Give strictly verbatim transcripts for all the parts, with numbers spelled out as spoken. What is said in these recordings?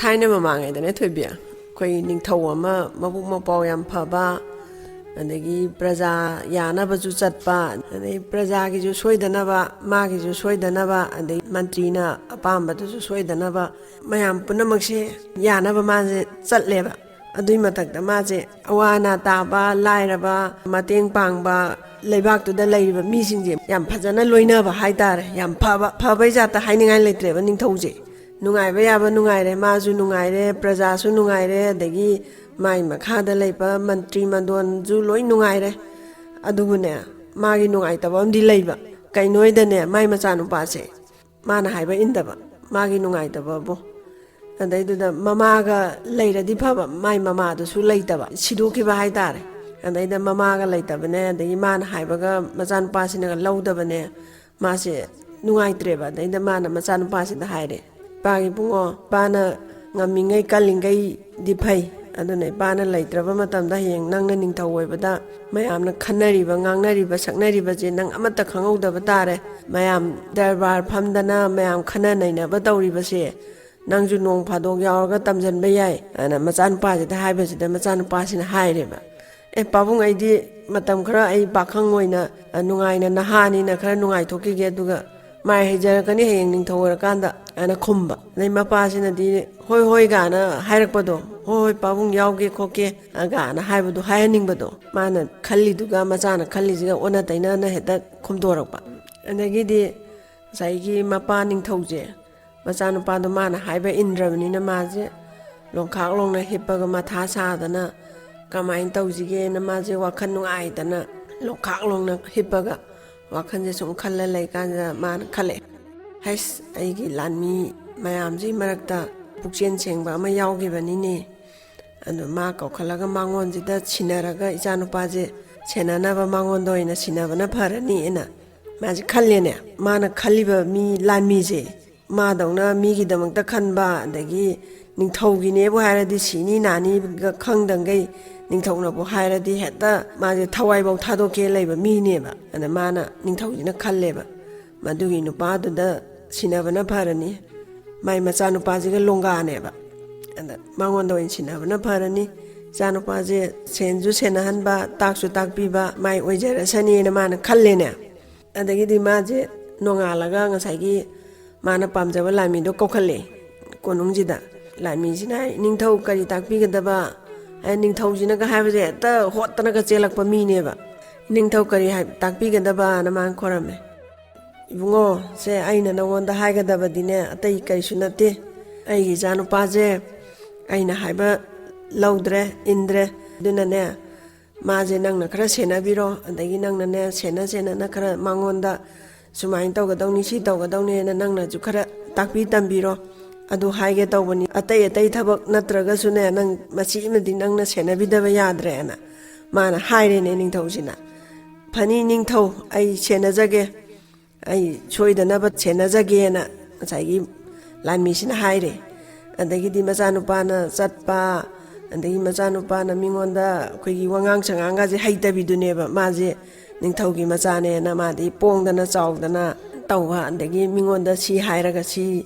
ꯊꯥꯏꯅ ꯃꯃꯥꯡꯉꯩꯗꯅꯦ, ꯊꯣꯏꯕꯤ, ꯑꯩꯈꯣꯏ ꯅꯤꯡꯊꯧ ꯑꯃ ꯃꯕꯨꯛ ꯃꯄꯥꯎ ꯌꯥꯝ ꯐꯕ, ꯑꯗꯒꯤ ꯄ꯭ꯔꯖꯥ ꯌꯥꯅꯕꯁꯨ ꯆꯠꯄ, ꯑꯗꯩ ꯄ꯭ꯔꯖꯥꯒꯤꯁꯨ ꯁꯣꯏꯗꯅꯕ, ꯃꯥꯒꯤꯁꯨ ꯁꯣꯏꯗꯅꯕ, ꯑꯗꯩ ꯃꯟꯇ꯭ꯔꯤꯅ ꯑꯄꯥꯝꯕꯗꯨꯁꯨ ꯁꯣꯏꯗꯅꯕ, ꯃꯌꯥꯝ ꯄꯨꯝꯅꯃꯛꯁꯦ ꯌꯥꯅꯕ ꯃꯥꯁꯦ ꯆꯠꯂꯦꯕ꯫ ꯑꯗꯨꯏ ꯃꯊꯛꯇ ꯃꯥꯁꯦ ꯑꯋꯥ ꯑꯅꯥ ꯇꯥꯕ, ꯂꯥꯏꯔꯕ, ꯃꯇꯦꯡ ꯄꯥꯡꯕ, ꯂꯩꯕꯥꯛꯇꯨꯗ ꯂꯩꯔꯤꯕ ꯃꯤꯁꯤꯡꯁꯦ ꯌꯥꯝ ꯐꯖꯅ ꯂꯣꯏꯅꯕ ꯍꯥꯏꯇꯥꯔꯦ꯫ ꯌꯥꯝ ꯐꯕ, ꯐꯕꯩ ꯖꯥꯠꯇ ꯍꯥꯏꯅꯤꯡꯉꯥꯏ ꯂꯩꯇ꯭ꯔꯦꯕ ꯅꯤꯡꯊꯧꯁꯦ꯫ ꯅꯨꯡꯉꯥꯏꯕ ꯌꯥꯕ ꯅꯨꯡꯉꯥꯏꯔꯦ, ꯃꯥꯁꯨ ꯅꯨꯡꯉꯥꯏꯔꯦ, ꯄ꯭ꯔꯖꯥꯁꯨ ꯅꯨꯡꯉꯥꯏꯔꯦ, ꯑꯗꯒꯤ ꯃꯥꯏ ꯃꯈꯥꯗ ꯂꯩꯕ ꯃꯟꯇ꯭ꯔꯤ ꯃꯟꯗꯣꯟꯁꯨ ꯂꯣꯏ ꯅꯨꯡꯉꯥꯏꯔꯦ꯫ ꯑꯗꯨꯕꯨꯅꯦ, ꯃꯥꯒꯤ ꯅꯨꯡꯉꯥꯏꯇꯕ ꯑꯃꯗꯤ ꯂꯩꯕ꯫ ꯀꯩꯅꯣ ꯍꯥꯏꯗꯅꯦ, ꯃꯥꯏ ꯃꯆꯥꯅꯨꯄꯥꯁꯦ ꯃꯥꯅ ꯍꯥꯏꯕ ꯏꯟꯗꯕ, ꯃꯥꯒꯤ ꯅꯨꯡꯉꯥꯏꯇꯕꯕꯨ꯫ ꯑꯗꯩꯗꯨꯗ ꯃꯃꯥꯒ ꯂꯩꯔꯗꯤ ꯐꯕ, ꯃꯥꯏ ꯃꯃꯥꯗꯨꯁꯨ ꯂꯩꯇꯕ, ꯁꯤꯗꯣꯛꯈꯤꯕ ꯍꯥꯏꯇꯥꯔꯦ꯫ ꯑꯗꯩꯗ ꯃꯃꯥꯒ ꯂꯩꯇꯕꯅꯦ, ꯑꯗꯒꯤ ꯃꯥꯅ ꯍꯥꯏꯕꯒ ꯃꯆꯥꯅꯨꯄꯥꯁꯤꯅꯒ ꯂꯧꯗꯕꯅꯦ, ꯃꯥꯁꯦ ꯅꯨꯡꯉꯥꯏꯇ꯭ꯔꯦꯕ꯫ ꯑꯗꯩꯗ ꯃꯥꯅ ꯃꯆꯥꯅꯨꯄꯥꯁꯤꯗ ꯍꯥꯏꯔꯦ, "ꯏꯄꯥꯒꯤ ꯏꯕꯨꯡꯉꯣ, ꯏꯄꯥꯅ ꯉꯝꯃꯤꯉꯩ ꯀꯜꯂꯤꯉꯩꯗꯤ ꯐꯩ, ꯑꯗꯨꯅ ꯏꯄꯥꯅ ꯂꯩꯇ꯭ꯔꯕ ꯃꯇꯝꯗ ꯍꯌꯦꯡ ꯅꯪꯅ ꯅꯤꯡꯊꯧ ꯑꯣꯏꯕꯗ ꯃꯌꯥꯝꯅ ꯈꯟꯅꯔꯤꯕ, ꯉꯥꯡꯅꯔꯤꯕ, ꯁꯛꯅꯔꯤꯕꯁꯦ ꯅꯪ ꯑꯃꯠꯇ ꯈꯪꯍꯧꯗꯕ ꯇꯥꯔꯦ꯫ ꯃꯌꯥꯝ ꯗꯔꯕꯥꯔ ꯐꯝꯗꯅ ꯃꯌꯥꯝ ꯈꯟꯅ ꯅꯩꯅꯕ ꯇꯧꯔꯤꯕꯁꯦ ꯅꯪꯁꯨ ꯅꯣꯡ ꯐꯥꯗꯣꯛ ꯌꯥꯎꯔꯒ ꯇꯝꯁꯤꯟꯕ ꯌꯥꯏ" ꯑꯅ ꯃꯆꯥꯅꯨꯄꯥꯁꯤꯗ ꯍꯥꯏꯕꯁꯤꯗ ꯃꯆꯥꯅꯨꯄꯥꯁꯤꯅ ꯍꯥꯏꯔꯦꯕ, "ꯑꯦ ꯄꯥꯕꯨꯡ, ꯑꯩꯗꯤ ꯃꯇꯝ ꯈꯔ ꯑꯩ ꯄꯥꯈꯪ ꯑꯣꯏꯅ, ꯑ, ꯅꯨꯡꯉꯥꯏꯅ ꯅꯍꯥꯅꯤꯅ ꯈꯔ ꯅꯨꯡꯉꯥꯏꯊꯣꯛꯈꯤꯒꯦ, ꯑꯗꯨꯒ ꯃꯥꯏ ꯍꯩꯖꯔꯛꯀꯅꯤ ꯍꯌꯦꯡ ꯅꯤꯡꯊꯧ ꯑꯣꯏꯔꯀꯥꯟꯗ" ꯑꯅ ꯈꯨꯝꯕ꯫ ꯑꯗꯩ ꯃꯄꯥꯁꯤꯅꯗꯤ, "ꯍꯣꯏ ꯍꯣꯏ" ꯒꯥꯅ ꯍꯥꯏꯔꯛꯄꯗꯣ, "ꯍꯣꯏ ꯍꯣꯏ ꯄꯥꯕꯨꯡ, ꯌꯥꯎꯒꯦ ꯈꯣꯠꯀꯦ" ꯒꯥꯅ ꯍꯥꯏꯕꯗꯣ ꯍꯥꯏꯍꯟꯅꯤꯡꯕꯗꯣ, ꯃꯥꯅ ꯈꯜꯂꯤꯗꯨꯒ ꯃꯆꯥꯅ ꯈꯜꯂꯤꯁꯤꯒ ꯑꯣꯟꯅ ꯇꯩꯅꯅ ꯍꯦꯛꯇ ꯈꯨꯝꯗꯣꯔꯛꯄ꯫ ꯑꯗꯒꯤꯗꯤ ꯉꯁꯥꯏꯒꯤ ꯃꯄꯥ ꯅꯤꯡꯊꯧꯁꯦ, ꯃꯆꯥꯅꯨꯄꯥꯗꯣ ꯃꯥꯅ ꯍꯥꯏꯕ ꯏꯟꯗ꯭ꯔꯕꯅꯤꯅ ꯃꯥꯁꯦ ꯂꯣꯡꯈꯥꯛ ꯂꯣꯡꯅ ꯍꯤꯞꯄꯒ ꯃꯊꯥ ꯁꯥꯗꯅ ꯀꯃꯥꯏꯅ ꯇꯧꯁꯤꯒꯦꯅ ꯃꯥꯁꯦ ꯋꯥꯈꯜ ꯅꯨꯡꯉꯥꯏꯇꯅ ꯂꯣꯡꯈꯥꯛ ꯂꯣꯡꯅ ꯍꯤꯞꯄꯒ ꯋꯥꯈꯜꯁꯦ ꯁꯨꯝ ꯈꯜꯂ ꯂꯩꯀꯥꯟꯁꯤꯗ ꯃꯥꯅ ꯈꯜꯂꯛꯑꯦ, "ꯍꯩꯁ, ꯑꯩꯒꯤ ꯂꯥꯟꯃꯤ ꯃꯌꯥꯝꯁꯤꯒꯤ ꯃꯔꯛꯇ ꯄꯨꯛꯆꯦꯜ ꯁꯦꯡꯕ ꯑꯃ ꯌꯥꯎꯈꯤꯕꯅꯤꯅꯦ꯫ ꯑꯗꯨ ꯃꯥ ꯀꯧꯈꯠꯂꯒ ꯃꯉꯣꯟꯁꯤꯗ ꯁꯤꯟꯅꯔꯒ ꯏꯆꯥꯅꯨꯄꯥꯁꯦ ꯁꯦꯟꯅꯅꯕ ꯃꯉꯣꯟꯗ ꯑꯣꯏꯅ ꯁꯤꯟꯅꯕꯅ ꯐꯔꯅꯤꯅ" ꯃꯥꯁꯦ ꯈꯜꯂꯦꯅꯦ꯫ ꯃꯥꯅ ꯈꯜꯂꯤꯕ ꯃꯤ ꯂꯥꯟꯃꯤꯁꯦ ꯃꯥꯗꯧꯅ ꯃꯤꯒꯤꯗꯃꯛꯇ ꯈꯟꯕ, ꯑꯗꯒꯤ ꯅꯤꯡꯊꯧꯒꯤꯅꯦꯕꯨ ꯍꯥꯏꯔꯗꯤ ꯁꯤꯅꯤ ꯅꯥꯅꯤꯒ ꯈꯪꯗꯪꯒꯩ ꯅꯤꯡꯊꯧꯅꯕꯨ ꯍꯥꯏꯔꯗꯤ ꯍꯦꯛꯇ ꯃꯥꯁꯦ ꯊꯋꯥꯏꯐꯧ ꯊꯥꯗꯣꯛꯀꯦ ꯂꯩꯕ ꯃꯤꯅꯦꯕ꯫ ꯑꯗ ꯃꯥꯅ, ꯅꯤꯡꯊꯧꯁꯤꯅ ꯈꯜꯂꯦꯕ, "ꯃꯗꯨꯒꯤ ꯅꯨꯄꯥꯗꯨꯗ ꯁꯤꯟꯅꯕꯅ ꯐꯔꯅꯤ"꯫ ꯃꯥꯏ ꯃꯆꯥꯅꯨꯄꯥꯁꯤꯒ ꯂꯣꯡꯒꯥꯅꯦꯕ꯫ ꯑꯗ ꯃꯉꯣꯟꯗ ꯑꯣꯏꯅ ꯁꯤꯟꯅꯕꯅ ꯐꯔꯅꯤ꯫ ꯏꯆꯥꯅꯨꯄꯥꯁꯦ ꯁꯦꯟꯁꯨ ꯁꯦꯟꯅꯍꯟꯕ, ꯇꯥꯛꯁꯨ ꯇꯥꯛꯄꯤꯕ, ꯃꯥꯏ ꯑꯣꯏꯖꯔꯁꯅꯤꯅ ꯃꯥꯅ ꯈꯜꯂꯦꯅꯦ꯫ ꯑꯗꯒꯤꯗꯤ ꯃꯥꯁꯦ ꯅꯣꯡꯉꯥꯜꯂꯒ ꯉꯁꯥꯏꯒꯤ ꯃꯥꯅ ꯄꯥꯝꯖꯕ ꯂꯥꯟꯃꯤꯗꯣ ꯀꯧꯈꯠꯂꯦ ꯀꯣꯅꯨꯡꯁꯤꯗ꯫ ꯂꯥꯟꯃꯤꯁꯤꯅ ꯍꯥꯏ, "ꯅꯤꯡꯊꯧ ꯀꯔꯤ ꯇꯥꯛꯄꯤꯒꯗꯕ?" ꯍꯥꯏ, ꯅꯤꯡꯊꯧꯁꯤꯅꯒ ꯍꯥꯏꯕꯁꯦ ꯍꯦꯛꯇ ꯍꯣꯠꯇꯅꯒ ꯆꯦꯜꯂꯛꯄ ꯃꯤꯅꯦꯕ꯫ "ꯅꯤꯡꯊꯧ ꯀꯔꯤ ꯍꯥꯏ-, ꯇꯥꯛꯄꯤꯒꯗꯕꯅ?" ꯃꯥꯅ ꯈꯣꯏꯔꯝꯃꯦ꯫ "ꯏꯕꯨꯡꯉꯣ, ꯁꯦ ꯑꯩꯅ ꯅꯉꯣꯟꯗ ꯍꯥꯏꯒꯗꯕꯗꯤꯅꯦ, ꯑꯇꯩ ꯀꯔꯤꯁꯨ ꯅꯠꯇꯦ꯫ ꯑꯩꯒꯤ ꯏꯆꯥꯅꯨꯄꯥꯁꯦ ꯑꯩꯅ ꯍꯥꯏꯕ ꯂꯧꯗ꯭ꯔꯦ, ꯏꯟꯗ꯭ꯔꯦ꯫ ꯑꯗꯨꯅꯅꯦ, ꯃꯥꯁꯦ ꯅꯪꯅ ꯈꯔ ꯁꯦꯟꯅꯕꯤꯔꯣ, ꯑꯗꯒꯤ ꯅꯪꯅꯅꯦ ꯁꯦꯟꯅ ꯁꯦꯟꯅꯅ ꯈꯔ ꯃꯉꯣꯟꯗ ꯁꯨꯃꯥꯏꯅ ꯇꯧꯒꯗꯧꯅꯤ, ꯁꯤ ꯇꯧꯒꯗꯧꯅꯤꯅ ꯅꯪꯅꯁꯨ ꯈꯔ ꯇꯥꯛꯄꯤ ꯇꯝꯕꯤꯔꯣ꯫ ꯑꯗꯨ ꯍꯥꯏꯒꯦ ꯇꯧꯕꯅꯤ, ꯑꯇꯩ ꯑꯇꯩ ꯊꯕꯛ ꯅꯠꯇ꯭ꯔꯒꯁꯨꯅꯦ, ꯅꯪ ꯃꯁꯤ ꯑꯃꯗꯤ ꯅꯪꯅ ꯁꯦꯟꯅꯕꯤꯗꯕ ꯌꯥꯗ꯭ꯔꯦꯅ" ꯃꯥꯅ ꯍꯥꯏꯔꯦꯅꯦ ꯅꯤꯡꯊꯧꯁꯤꯅ꯫ "ꯐꯅꯤ ꯅꯤꯡꯊꯧ, ꯑꯩ ꯁꯦꯟꯅꯖꯒꯦ, ꯑꯩ ꯁꯣꯏꯗꯅꯕ ꯁꯦꯟꯅꯖꯒꯦꯅ" ꯉꯁꯥꯏꯒꯤ ꯂꯥꯟꯃꯤꯁꯤꯅ ꯍꯥꯏꯔꯦ꯫ ꯑꯗꯒꯤꯗꯤ ꯃꯆꯥꯅꯨꯄꯥꯅ ꯆꯠꯄ, ꯑꯗꯒꯤ ꯃꯆꯥꯅꯨꯄꯥꯅ ꯃꯤꯉꯣꯟꯗ ꯑꯩꯈꯣꯏꯒꯤ ꯋꯥꯉꯥꯡ ꯁꯉꯥꯡꯒꯁꯦ ꯍꯩꯇꯕꯤꯗꯨꯅꯦꯕ꯫ ꯃꯥꯁꯦ ꯅꯤꯡꯊꯧꯒꯤ ꯃꯆꯥꯅꯦꯅ ꯃꯥꯗꯤ ꯄꯣꯡꯗꯅ ꯆꯥꯎꯗꯅ ꯇꯧꯕ, ꯑꯗꯒꯤ ꯃꯤꯉꯣꯟꯗ ꯁꯤ ꯍꯥꯏꯔꯒ ꯁꯤ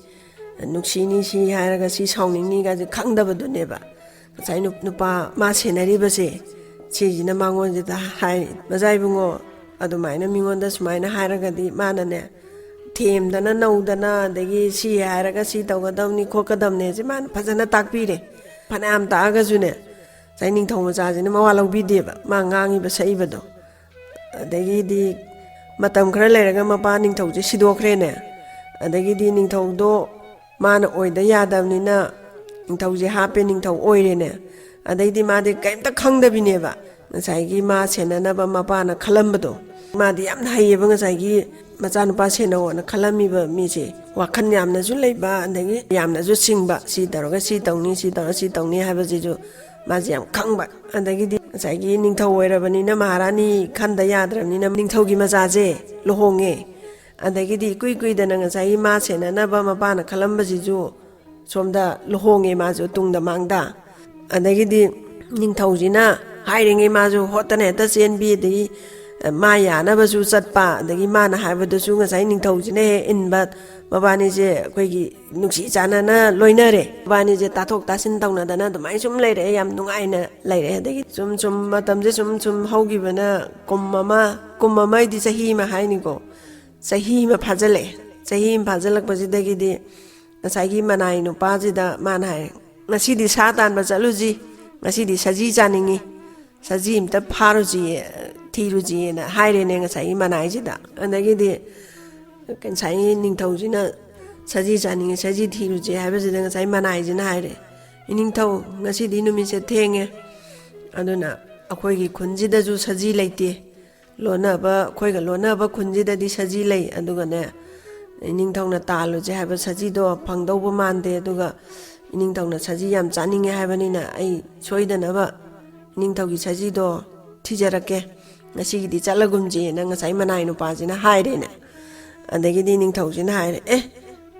ꯅꯨꯡꯁꯤꯅꯤ, ꯁꯤ ꯍꯥꯏꯔꯒ ꯁꯤ ꯁꯥꯎꯅꯤꯡꯅꯤꯒꯁꯦ ꯈꯪꯗꯕꯗꯨꯅꯦꯕ꯫ ꯉꯁꯥꯏ ꯅꯨ-, ꯅꯨꯄꯥ ꯃꯥ ꯁꯦꯟꯅꯔꯤꯕꯁꯦ, ꯁꯤꯁꯤꯅ ꯃꯉꯣꯟꯁꯤꯗ ꯍꯥꯏ, "ꯃꯆꯥ ꯏꯕꯨꯡꯉꯣ, ꯑꯗꯨꯃꯥꯏꯅ ꯃꯤꯉꯣꯟꯗ ꯁꯨꯃꯥꯏꯅ ꯍꯥꯏꯔꯒꯗꯤ", ꯃꯥꯅꯅꯦ ꯊꯦꯝꯗꯅ ꯅꯧꯗꯅ, ꯑꯗꯒꯤ ꯁꯤ ꯍꯥꯏꯔꯒ ꯁꯤ ꯇꯧꯒꯗꯕꯅꯤ ꯈꯣꯠꯀꯗꯕꯅꯦꯁꯦ ꯃꯥꯅ ꯐꯖꯅ ꯇꯥꯛꯄꯤꯔꯦ꯫ ꯐꯅꯌꯥꯝ ꯇꯥꯛꯑꯒꯁꯨꯅꯦ, ꯉꯁꯥꯏ ꯅꯤꯡꯊꯧ ꯃꯆꯥꯁꯤꯅ ꯃꯋꯥ ꯂꯧꯕꯤꯗꯦꯕ, ꯃꯥ ꯉꯥꯡꯉꯤꯕ ꯁꯛꯏꯕꯗꯣ꯫ ꯑꯗꯒꯤꯗꯤ ꯃꯇꯝ ꯈꯔ ꯂꯩꯔꯒ ꯃꯄꯥ ꯅꯤꯡꯊꯧꯁꯦ ꯁꯤꯗꯣꯛꯈ꯭ꯔꯦꯅꯦ꯫ ꯑꯗꯒꯤꯗꯤ ꯅꯤꯡꯊꯧꯗꯣ ꯃꯥꯅ ꯑꯣꯏꯗ ꯌꯥꯗꯕꯅꯤꯅ ꯅꯤꯡꯊꯧꯁꯦ ꯍꯥꯞꯄꯦ, ꯅꯤꯡꯊꯧ ꯑꯣꯏꯔꯦꯅꯦ꯫ ꯑꯗꯩꯗꯤ ꯃꯥꯗꯤ ꯀꯔꯤꯝꯇ ꯈꯪꯗꯕꯤꯅꯦꯕ, ꯉꯁꯥꯏꯒꯤ ꯃꯥ ꯁꯦꯟꯅꯅꯕ ꯃꯄꯥꯅ ꯈꯜꯂꯝꯕꯗꯣ꯫ ꯃꯥꯗꯤ ꯌꯥꯝꯅ ꯍꯩꯌꯦꯕ, ꯉꯁꯥꯏꯒꯤ ꯃꯆꯥꯅꯨꯄꯥ ꯁꯦꯟꯅꯧꯅ ꯈꯜꯂꯝꯃꯤꯕ ꯃꯤꯁꯦ꯫ ꯋꯥꯈꯜ ꯌꯥꯝꯅꯁꯨ ꯂꯩꯕ, ꯑꯗꯒꯤ ꯌꯥꯝꯅꯁꯨ ꯁꯤꯡꯕ, ꯁꯤ ꯇꯧꯔꯒ ꯁꯤ ꯇꯧꯅꯤ, ꯁꯤ ꯇꯧꯔꯒ ꯁꯤ ꯇꯧꯅꯤ ꯍꯥꯏꯕꯁꯤꯁꯨ ꯃꯥꯁꯦ ꯌꯥꯝ ꯈꯪꯕ꯫ ꯑꯗꯒꯤꯗꯤ ꯉꯁꯥꯏꯒꯤ ꯅꯤꯡꯊꯧ ꯑꯣꯏꯔꯕꯅꯤꯅ, ꯃꯍꯥꯔꯥꯅꯤ ꯈꯟꯗ ꯌꯥꯗ꯭ꯔꯕꯅꯤꯅ, ꯅꯤꯡꯊꯧꯒꯤ ꯃꯆꯥꯁꯦ ꯂꯨꯍꯣꯡꯉꯦ꯫ ꯑꯗꯒꯤꯗꯤ ꯏꯀꯨꯏ ꯀꯨꯏꯗꯅ ꯉꯁꯥꯏꯒꯤ ꯃꯥ ꯁꯦꯟꯅꯅꯕ ꯃꯄꯥꯅ ꯈꯜꯂꯝꯕꯁꯤꯁꯨ ꯁꯣꯝꯗ ꯂꯨꯍꯣꯡꯉꯦ ꯃꯥꯁꯨ ꯇꯨꯡꯗ ꯃꯥꯡꯗ꯫ ꯑꯗꯒꯤꯗꯤ ꯅꯤꯡꯊꯧꯁꯤꯅ ꯍꯥꯏꯔꯤꯉꯩ ꯃꯥꯁꯨ ꯍꯣꯠꯇꯅ ꯍꯦꯛꯇ ꯆꯦꯟꯕꯤ, ꯑꯗꯒꯤ ꯃꯥ ꯌꯥꯅꯕꯁꯨ ꯆꯠꯄ, ꯑꯗꯒꯤ ꯃꯥꯅ ꯍꯥꯏꯕꯗꯨꯁꯨ ꯉꯁꯥꯏ ꯅꯤꯡꯊꯧꯁꯤꯅ ꯍꯦꯛ ꯏꯟꯕ, ꯃꯕꯥꯅꯤꯁꯦ ꯑꯩꯈꯣꯏꯒꯤ ꯅꯨꯡꯁꯤ ꯆꯥꯟꯅꯅ ꯂꯣꯏꯅꯔꯦ꯫ ꯃꯕꯥꯅꯤꯁꯦ ꯇꯥꯊꯣꯛ ꯇꯥꯁꯤꯟ ꯇꯧꯅꯗꯅ ꯑꯗꯨꯃꯥꯏꯅ ꯁꯨꯝ ꯂꯩꯔꯛꯑꯦ, ꯌꯥꯝ ꯅꯨꯡꯉꯥꯏꯅ ꯂꯩꯔꯛꯑꯦ꯫ ꯑꯗꯒꯤ ꯁꯨꯝ ꯁꯨꯝ ꯃꯇꯝꯁꯦ ꯁꯨꯝ ꯁꯨꯝ ꯍꯧꯈꯤꯕꯅ ꯀꯨꯝ ꯑꯃ, ꯀꯨꯝ ꯑꯃ ꯍꯥꯏꯗꯤ ꯆꯍꯤ ꯑꯃ ꯍꯥꯏꯅꯤꯀꯣ, ꯆꯍꯤ ꯑꯃ ꯐꯥꯖꯤꯜꯂꯛꯑꯦ꯫ ꯆꯍꯤ ꯑꯃ ꯐꯥꯖꯤꯜꯂꯛꯄꯁꯤꯗꯒꯤꯗꯤ ꯉꯁꯥꯏꯒꯤ ꯃꯅꯥꯏ ꯅꯨꯄꯥꯁꯤꯗ ꯃꯥꯅ ꯍꯥꯏ, "ꯉꯁꯤꯗꯤ ꯁꯥ ꯇꯥꯟꯕ ꯆꯠꯂꯨꯁꯤ, ꯉꯁꯤꯗꯤ ꯁꯖꯤ ꯆꯥꯅꯤꯡꯉꯤ, ꯁꯖꯤ ꯑꯝꯇ ꯐꯥꯔꯨꯁꯤ, ꯊꯤꯔꯨꯁꯤꯅ" ꯍꯥꯏꯔꯦꯅꯦ ꯉꯁꯥꯏꯒꯤ ꯃꯅꯥꯏꯁꯤꯗ꯫ ꯑꯗꯒꯤꯗꯤ ꯉꯁꯥꯏꯒꯤ ꯅꯤꯡꯊꯧꯁꯤꯅ ꯁꯖꯤ ꯆꯥꯅꯤꯡꯉꯤ, ꯁꯖꯤ ꯊꯤꯔꯨꯁꯤ ꯍꯥꯏꯕꯁꯤꯗ ꯉꯁꯥꯏ ꯃꯅꯥꯏꯁꯤꯅ ꯍꯥꯏꯔꯦ, "ꯏꯅꯤꯡꯊꯧ, ꯉꯁꯤꯗꯤ ꯅꯨꯃꯤꯠꯁꯦ ꯊꯦꯡꯉꯦ, ꯑꯗꯨꯅ ꯑꯩꯈꯣꯏꯒꯤ ꯈꯨꯟꯁꯤꯗꯁꯨ ꯁꯖꯤ ꯂꯩꯇꯦ, ꯂꯣꯟꯅꯕ, ꯑꯩꯈꯣꯏꯒ ꯂꯣꯟꯅꯕ ꯈꯨꯟꯁꯤꯗꯗꯤ ꯁꯖꯤ ꯂꯩ, ꯑꯗꯨꯒꯅꯦ, ꯏꯅꯤꯡꯊꯧꯅ ꯇꯥꯜꯂꯨꯁꯦ ꯍꯥꯏꯕ ꯁꯖꯤꯗꯣ ꯐꯪꯗꯧꯕ ꯃꯥꯟꯗꯦ, ꯑꯗꯨꯒ ꯏꯅꯤꯡꯊꯧꯅ ꯁꯖꯤ ꯌꯥꯝ ꯆꯥꯅꯤꯡꯉꯦ ꯍꯥꯏꯕꯅꯤꯅ ꯑꯩ ꯁꯣꯏꯗꯅꯕ ꯏꯅꯤꯡꯊꯧꯒꯤ ꯁꯖꯤꯗꯣ ꯊꯤꯖꯔꯛꯀꯦ, ꯉꯁꯤꯒꯤꯗꯤ ꯆꯠꯂꯒꯨꯝꯁꯦꯅ" ꯉꯁꯥꯏ ꯃꯅꯥꯏ ꯅꯨꯄꯥꯁꯤꯅ ꯍꯥꯏꯔꯦꯅꯦ꯫ ꯑꯗꯒꯤꯗꯤ ꯅꯤꯡꯊꯧꯁꯤꯅ ꯍꯥꯏꯔꯦ, "ꯑꯦ,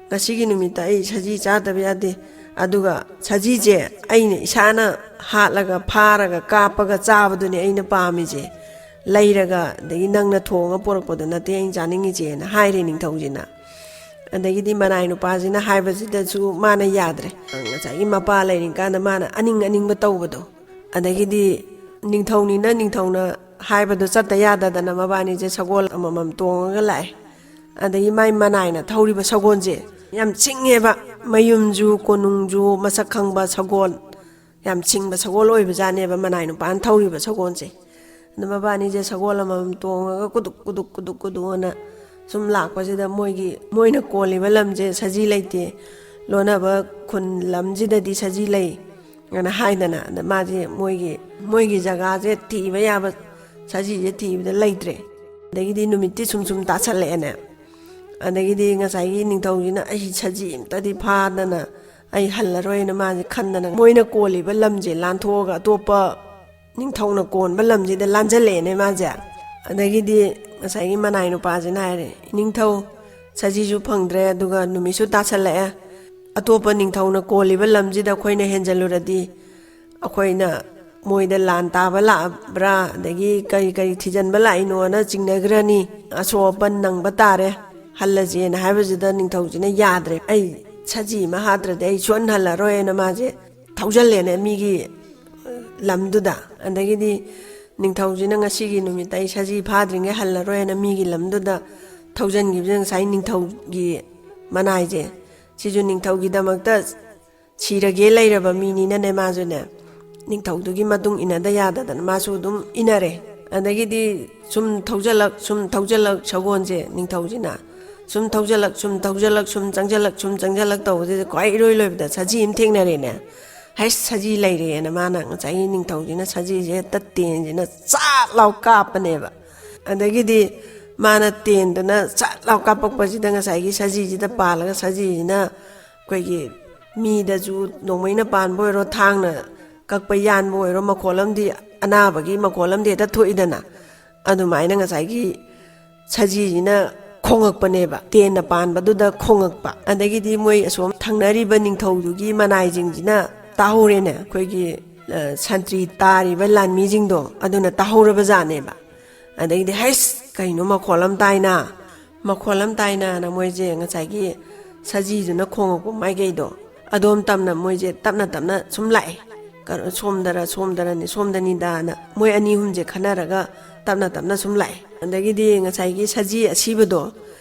ꯉꯁꯤꯒꯤ ꯅꯨꯃꯤꯠꯇ ꯑꯩ ꯁꯖꯤ ꯆꯥꯗꯕ ꯌꯥꯗꯦ, ꯑꯗꯨꯒ ꯁꯖꯤꯁꯦ ꯑꯩꯅ ꯏꯁꯥꯅ ꯍꯥꯠꯂꯒ, ꯐꯥꯔꯒ, ꯀꯥꯞꯄꯒ ꯆꯥꯕꯗꯨꯅꯦ ꯑꯩꯅ ꯄꯥꯝꯃꯤꯁꯦ, ꯂꯩꯔꯒ ꯑꯗꯒꯤ ꯅꯪꯅ ꯊꯣꯡꯉ ꯄꯣꯔꯛꯄꯗꯨ ꯅꯠꯇꯦ ꯑꯩꯅ ꯆꯥꯅꯤꯡꯉꯤꯁꯦꯅ" ꯍꯥꯏꯔꯦ ꯅꯤꯡꯊꯧꯁꯤꯅ꯫ ꯑꯗꯒꯤꯗꯤ ꯃꯅꯥꯏ ꯅꯨꯄꯥꯁꯤꯅ ꯍꯥꯏꯕꯁꯤꯗꯁꯨ ꯃꯥꯅ ꯌꯥꯗ꯭ꯔꯦ꯫ ꯉꯁꯥꯏꯒꯤ ꯃꯄꯥ ꯂꯩꯔꯤꯀꯥꯟꯗ ꯃꯥꯅ ꯑꯅꯤꯡ ꯑꯅꯤꯡꯕ ꯇꯧꯕꯗꯣ, ꯑꯗꯒꯤꯗꯤ ꯅꯤꯡꯊꯧꯅꯤꯅ ꯅꯤꯡꯊꯧꯅ ꯍꯥꯏꯕꯗꯣ ꯆꯠꯇ ꯌꯥꯗꯗꯅ ꯃꯕꯥꯅꯤꯁꯦ ꯁꯒꯣꯜ ꯑꯃꯃꯝ ꯇꯣꯡꯉꯒ ꯂꯥꯛꯑꯦ꯫ ꯑꯗꯒꯤ ꯃꯥꯏ ꯃꯅꯥꯏꯅ ꯊꯧꯔꯤꯕ ꯁꯒꯣꯜꯁꯦ ꯌꯥꯝ ꯁꯤꯡꯉꯦꯕ, ꯃꯌꯨꯝꯁꯨ ꯀꯣꯅꯨꯡꯁꯨ ꯃꯁꯛ ꯈꯪꯕ ꯁꯒꯣꯜ, ꯌꯥꯝ ꯁꯤꯡꯕ ꯁꯒꯣꯜ ꯑꯣꯏꯕꯖꯥꯠꯅꯦꯕ ꯃꯅꯥꯏ ꯅꯨꯄꯥꯅ ꯊꯧꯔꯤꯕ ꯁꯒꯣꯜꯁꯦ꯫ ꯑꯗ ꯃꯕꯥꯅꯤꯁꯦ ꯁꯒꯣꯜ ꯑꯃꯃꯝ ꯇꯣꯡꯉꯒ ꯀꯨꯗꯨꯛ ꯀꯨꯗꯨꯛ ꯀꯨꯗꯨꯛ ꯀꯨꯗꯨꯛ ꯑꯅ ꯁꯨꯝ ꯂꯥꯛꯄꯁꯤꯗ ꯃꯣꯏꯒꯤ, ꯃꯣꯏꯅ ꯀꯣꯜꯂꯤꯕ ꯂꯝꯁꯦ ꯁꯖꯤ ꯂꯩꯇꯦ, ꯂꯣꯟꯅꯕ ꯈꯨꯟ ꯂꯝꯁꯤꯗꯗꯤ ꯁꯖꯤ ꯂꯩ ꯑꯅ ꯍꯥꯏꯗꯅ, ꯑꯗ ꯃꯥꯁꯦ ꯃꯣꯏꯒꯤ, ꯃꯣꯏꯒꯤ ꯖꯒꯥꯁꯦ ꯊꯤꯕ ꯌꯥꯕ ꯁꯖꯤꯁꯦ ꯊꯤꯕꯗ ꯂꯩꯇ꯭ꯔꯦ꯫ ꯑꯗꯒꯤꯗꯤ ꯅꯨꯃꯤꯠꯇꯤ ꯁꯨꯝ ꯁꯨꯝ ꯇꯥꯁꯜꯂꯛꯑꯦꯅꯦ꯫ ꯑꯗꯒꯤꯗꯤ ꯉꯁꯥꯏꯒꯤ ꯅꯤꯡꯊꯧꯁꯤꯅ, "ꯑꯩ ꯁꯖꯤ ꯑꯝꯇꯗꯤ ꯐꯥꯗꯅ ꯑꯩ ꯍꯜꯂꯔꯣꯏꯅ" ꯃꯥꯁꯦ ꯈꯟꯗꯅ ꯃꯣꯏꯅ ꯀꯣꯜꯂꯤꯕ ꯂꯝꯁꯦ ꯂꯥꯟꯊꯣꯛꯑꯒ ꯑꯇꯣꯞꯄ ꯅꯤꯡꯊꯧꯅ ꯀꯣꯟꯕ ꯂꯝꯁꯤꯗ ꯂꯥꯟꯖꯜꯂꯛꯑꯦꯅꯦ ꯃꯥꯁꯦ꯫ ꯑꯗꯒꯤꯗꯤ ꯉꯁꯥꯏꯒꯤ ꯃꯅꯥꯏ ꯅꯨꯄꯥꯁꯤꯅ ꯍꯥꯏꯔꯦ, "ꯏꯅꯤꯡꯊꯧ, ꯁꯖꯤꯁꯨ ꯐꯪꯗ꯭ꯔꯦ, ꯑꯗꯨꯒ ꯅꯨꯃꯤꯠꯁꯨ ꯇꯥꯁꯜꯂꯛꯑꯦ꯫ ꯑꯇꯣꯞꯄ ꯅꯤꯡꯊꯧꯅ ꯀꯣꯜꯂꯤꯕ ꯂꯝꯁꯤꯗ ꯑꯩꯈꯣꯏꯅ ꯍꯦꯟꯖꯜꯂꯨꯔꯗꯤ ꯑꯩꯈꯣꯏꯅ ꯃꯣꯏꯗ ꯂꯥꯟ ꯇꯥꯕ ꯂꯥꯛꯑꯕ꯭ꯔꯥ, ꯑꯗꯒꯤ ꯀꯔꯤ ꯀꯔꯤ ꯊꯤꯖꯤꯟꯕ ꯂꯥꯛꯏꯅꯣꯅ ꯆꯤꯡꯅꯈ꯭ꯔꯅꯤ꯫ ꯑꯁꯣꯛ ꯑꯄꯟ ꯅꯪꯕ ꯇꯥꯔꯦ" ꯍꯜꯂꯁꯦꯅ ꯍꯥꯏꯕꯁꯤꯗ ꯅꯤꯡꯊꯧꯁꯤꯅ ꯌꯥꯗ꯭ꯔꯦ, "ꯑꯩ ꯁꯖꯤ ꯑꯃ ꯍꯥꯠꯇ꯭ꯔꯗꯤ ꯑꯩ ꯁꯨꯍꯟ ꯍꯜꯂꯔꯣꯏꯅ" ꯃꯥꯁꯦ ꯊꯧꯖꯜꯂꯦꯅꯦ ꯃꯤꯒꯤ ꯂꯝꯗꯨꯗ꯫ ꯑꯗꯒꯤꯗꯤ ꯅꯤꯡꯊꯧꯁꯤꯅ "ꯉꯁꯤꯒꯤ ꯅꯨꯃꯤꯠꯇ ꯑꯩ ꯁꯖꯤ ꯐꯥꯗ꯭ꯔꯤꯉꯩ ꯍꯜꯂꯔꯣꯏꯅ" ꯃꯤꯒꯤ ꯂꯝꯗꯨꯗ ꯊꯧꯖꯟꯈꯤꯕꯁꯦ ꯉꯁꯥꯏ ꯅꯤꯡꯊꯧꯒꯤ ꯃꯅꯥꯏꯁꯦ, ꯁꯤꯁꯨ ꯅꯤꯡꯊꯧꯒꯤꯗꯃꯛꯇ ꯁꯤꯔꯒꯦ ꯂꯩꯔꯕ ꯃꯤꯅꯤꯅꯅꯦ, ꯃꯥꯁꯨꯅꯦ ꯅꯤꯡꯊꯧꯗꯨꯒꯤ ꯃꯇꯨꯡ ꯏꯟꯅꯗ ꯌꯥꯗꯗꯅ ꯃꯥꯁꯨ ꯑꯗꯨꯝ ꯏꯟꯅꯔꯦ꯫ ꯑꯗꯒꯤꯗꯤ ꯁꯨꯝ ꯊꯧꯖꯜꯂꯛ, ꯁꯨꯝ ꯊꯧꯖꯜꯂꯛ ꯁꯒꯣꯜꯁꯦ ꯅꯤꯡꯊꯧꯁꯤꯅ꯫ ꯁꯨꯝ ꯊꯧꯖꯜꯂꯛ, ꯁꯨꯝ ꯊꯧꯖꯜꯂꯛ, ꯁꯨꯝ ꯆꯪꯁꯜꯂꯛ, ꯁꯨꯝ ꯆꯪꯁꯜꯂꯛ ꯇꯧꯕꯁꯤꯗ ꯈ꯭ꯋꯥꯏ ꯏꯔꯣꯏ ꯂꯣꯏꯕꯗ ꯁꯖꯤ ꯑꯃ ꯊꯦꯡꯅꯔꯦꯅꯦ꯫ "ꯍꯩꯁ, ꯁꯖꯤ ꯂꯩꯔꯦꯅ" ꯃꯥꯅ ꯉꯁꯥꯏꯒꯤ ꯅꯤꯡꯊꯧꯁꯤꯅ ꯁꯖꯤꯁꯦ ꯍꯦꯛꯇ ꯇꯦꯟꯁꯤꯅ ꯆꯥꯛ ꯂꯥꯎ ꯀꯥꯞꯄꯅꯦꯕ꯫ ꯑꯗꯒꯤꯗꯤ ꯃꯥꯅ ꯇꯦꯟꯗꯨꯅ ꯆꯥꯛ ꯂꯥꯎ ꯀꯥꯞꯄꯛꯄꯁꯤꯗ ꯉꯁꯥꯏꯒꯤ ꯁꯖꯤꯁꯤꯗ ꯄꯥꯜꯂꯒ ꯁꯖꯤꯁꯤꯅ ꯑꯩꯈꯣꯏꯒꯤ ꯃꯤꯗꯁꯨ ꯅꯣꯡꯃꯩꯅ ꯄꯥꯟꯕ ꯑꯣꯏꯔꯣ, ꯊꯥꯡꯅ ꯀꯛꯄ ꯌꯥꯟꯕ ꯑꯣꯏꯔꯣ, ꯃꯈꯣꯜ ꯑꯃꯗꯤ, ꯑꯅꯥꯕꯒꯤ ꯃꯈꯣꯜ ꯑꯃꯗꯤ ꯍꯦꯛꯇ ꯊꯣꯛꯏꯗꯅ꯫ ꯑꯗꯨꯃꯥꯏꯅ ꯉꯁꯥꯏꯒꯤ ꯁꯖꯤꯁꯤꯅ ꯈꯣꯡꯉꯛꯄꯅꯦꯕ, ꯇꯦꯟꯅ ꯄꯥꯟꯕꯗꯨꯗ ꯈꯣꯡꯉꯛꯄ꯫ ꯑꯗꯒꯤꯗꯤ ꯃꯣꯏ ꯑꯁꯣꯝ ꯊꯪꯅꯔꯤꯕ ꯅꯤꯡꯊꯧꯗꯨꯒꯤ ꯃꯅꯥꯏꯁꯤꯡꯁꯤꯅ ꯇꯥꯍꯧꯔꯦꯅꯦ, ꯑꯩꯈꯣꯏꯒꯤ, ꯑ, ꯁꯟꯇ꯭ꯔꯤ ꯇꯥꯔꯤꯕ ꯂꯥꯟꯃꯤꯁꯤꯡꯗꯣ ꯑꯗꯨꯅ ꯇꯥꯍꯧꯔꯕ ꯖꯥꯠꯅꯦꯕ꯫ ꯑꯗꯒꯤꯗꯤ, "ꯍꯩꯁ, ꯀꯩꯅꯣ ꯃꯈꯣꯜ ꯑꯃ ꯇꯥꯏꯅ, ꯃꯈꯣꯜ ꯑꯃ ꯇꯥꯏꯅ"ꯅ ꯃꯣꯏꯁꯦ ꯉꯁꯥꯏꯒꯤ ꯁꯖꯤꯗꯨꯅ ꯈꯣꯡꯉꯛꯄ ꯃꯥꯏꯀꯩꯗꯣ ꯑꯗꯣꯝ ꯇꯝꯅ ꯃꯣꯏꯁꯦ ꯇꯞꯅ ꯇꯞꯅ ꯁꯨꯝ ꯂꯥꯛꯑꯦ꯫ ꯀꯩꯅꯣ, ꯁꯣꯝꯗꯔ, ꯁꯣꯝꯗꯔꯅꯤ, ꯁꯣꯝꯗꯅꯤꯗꯥꯅ ꯃꯣꯏ ꯑꯅꯤ ꯑꯍꯨꯝꯁꯦ ꯈꯟꯅꯔꯒ ꯇꯞꯅ ꯇꯞꯅ ꯁꯨꯝ ꯂꯥꯛꯑꯦ꯫ ꯑꯗꯒꯤꯗꯤ ꯉꯁꯥꯏꯒꯤ ꯁꯖꯤ ꯑꯁꯤꯕꯗꯣ,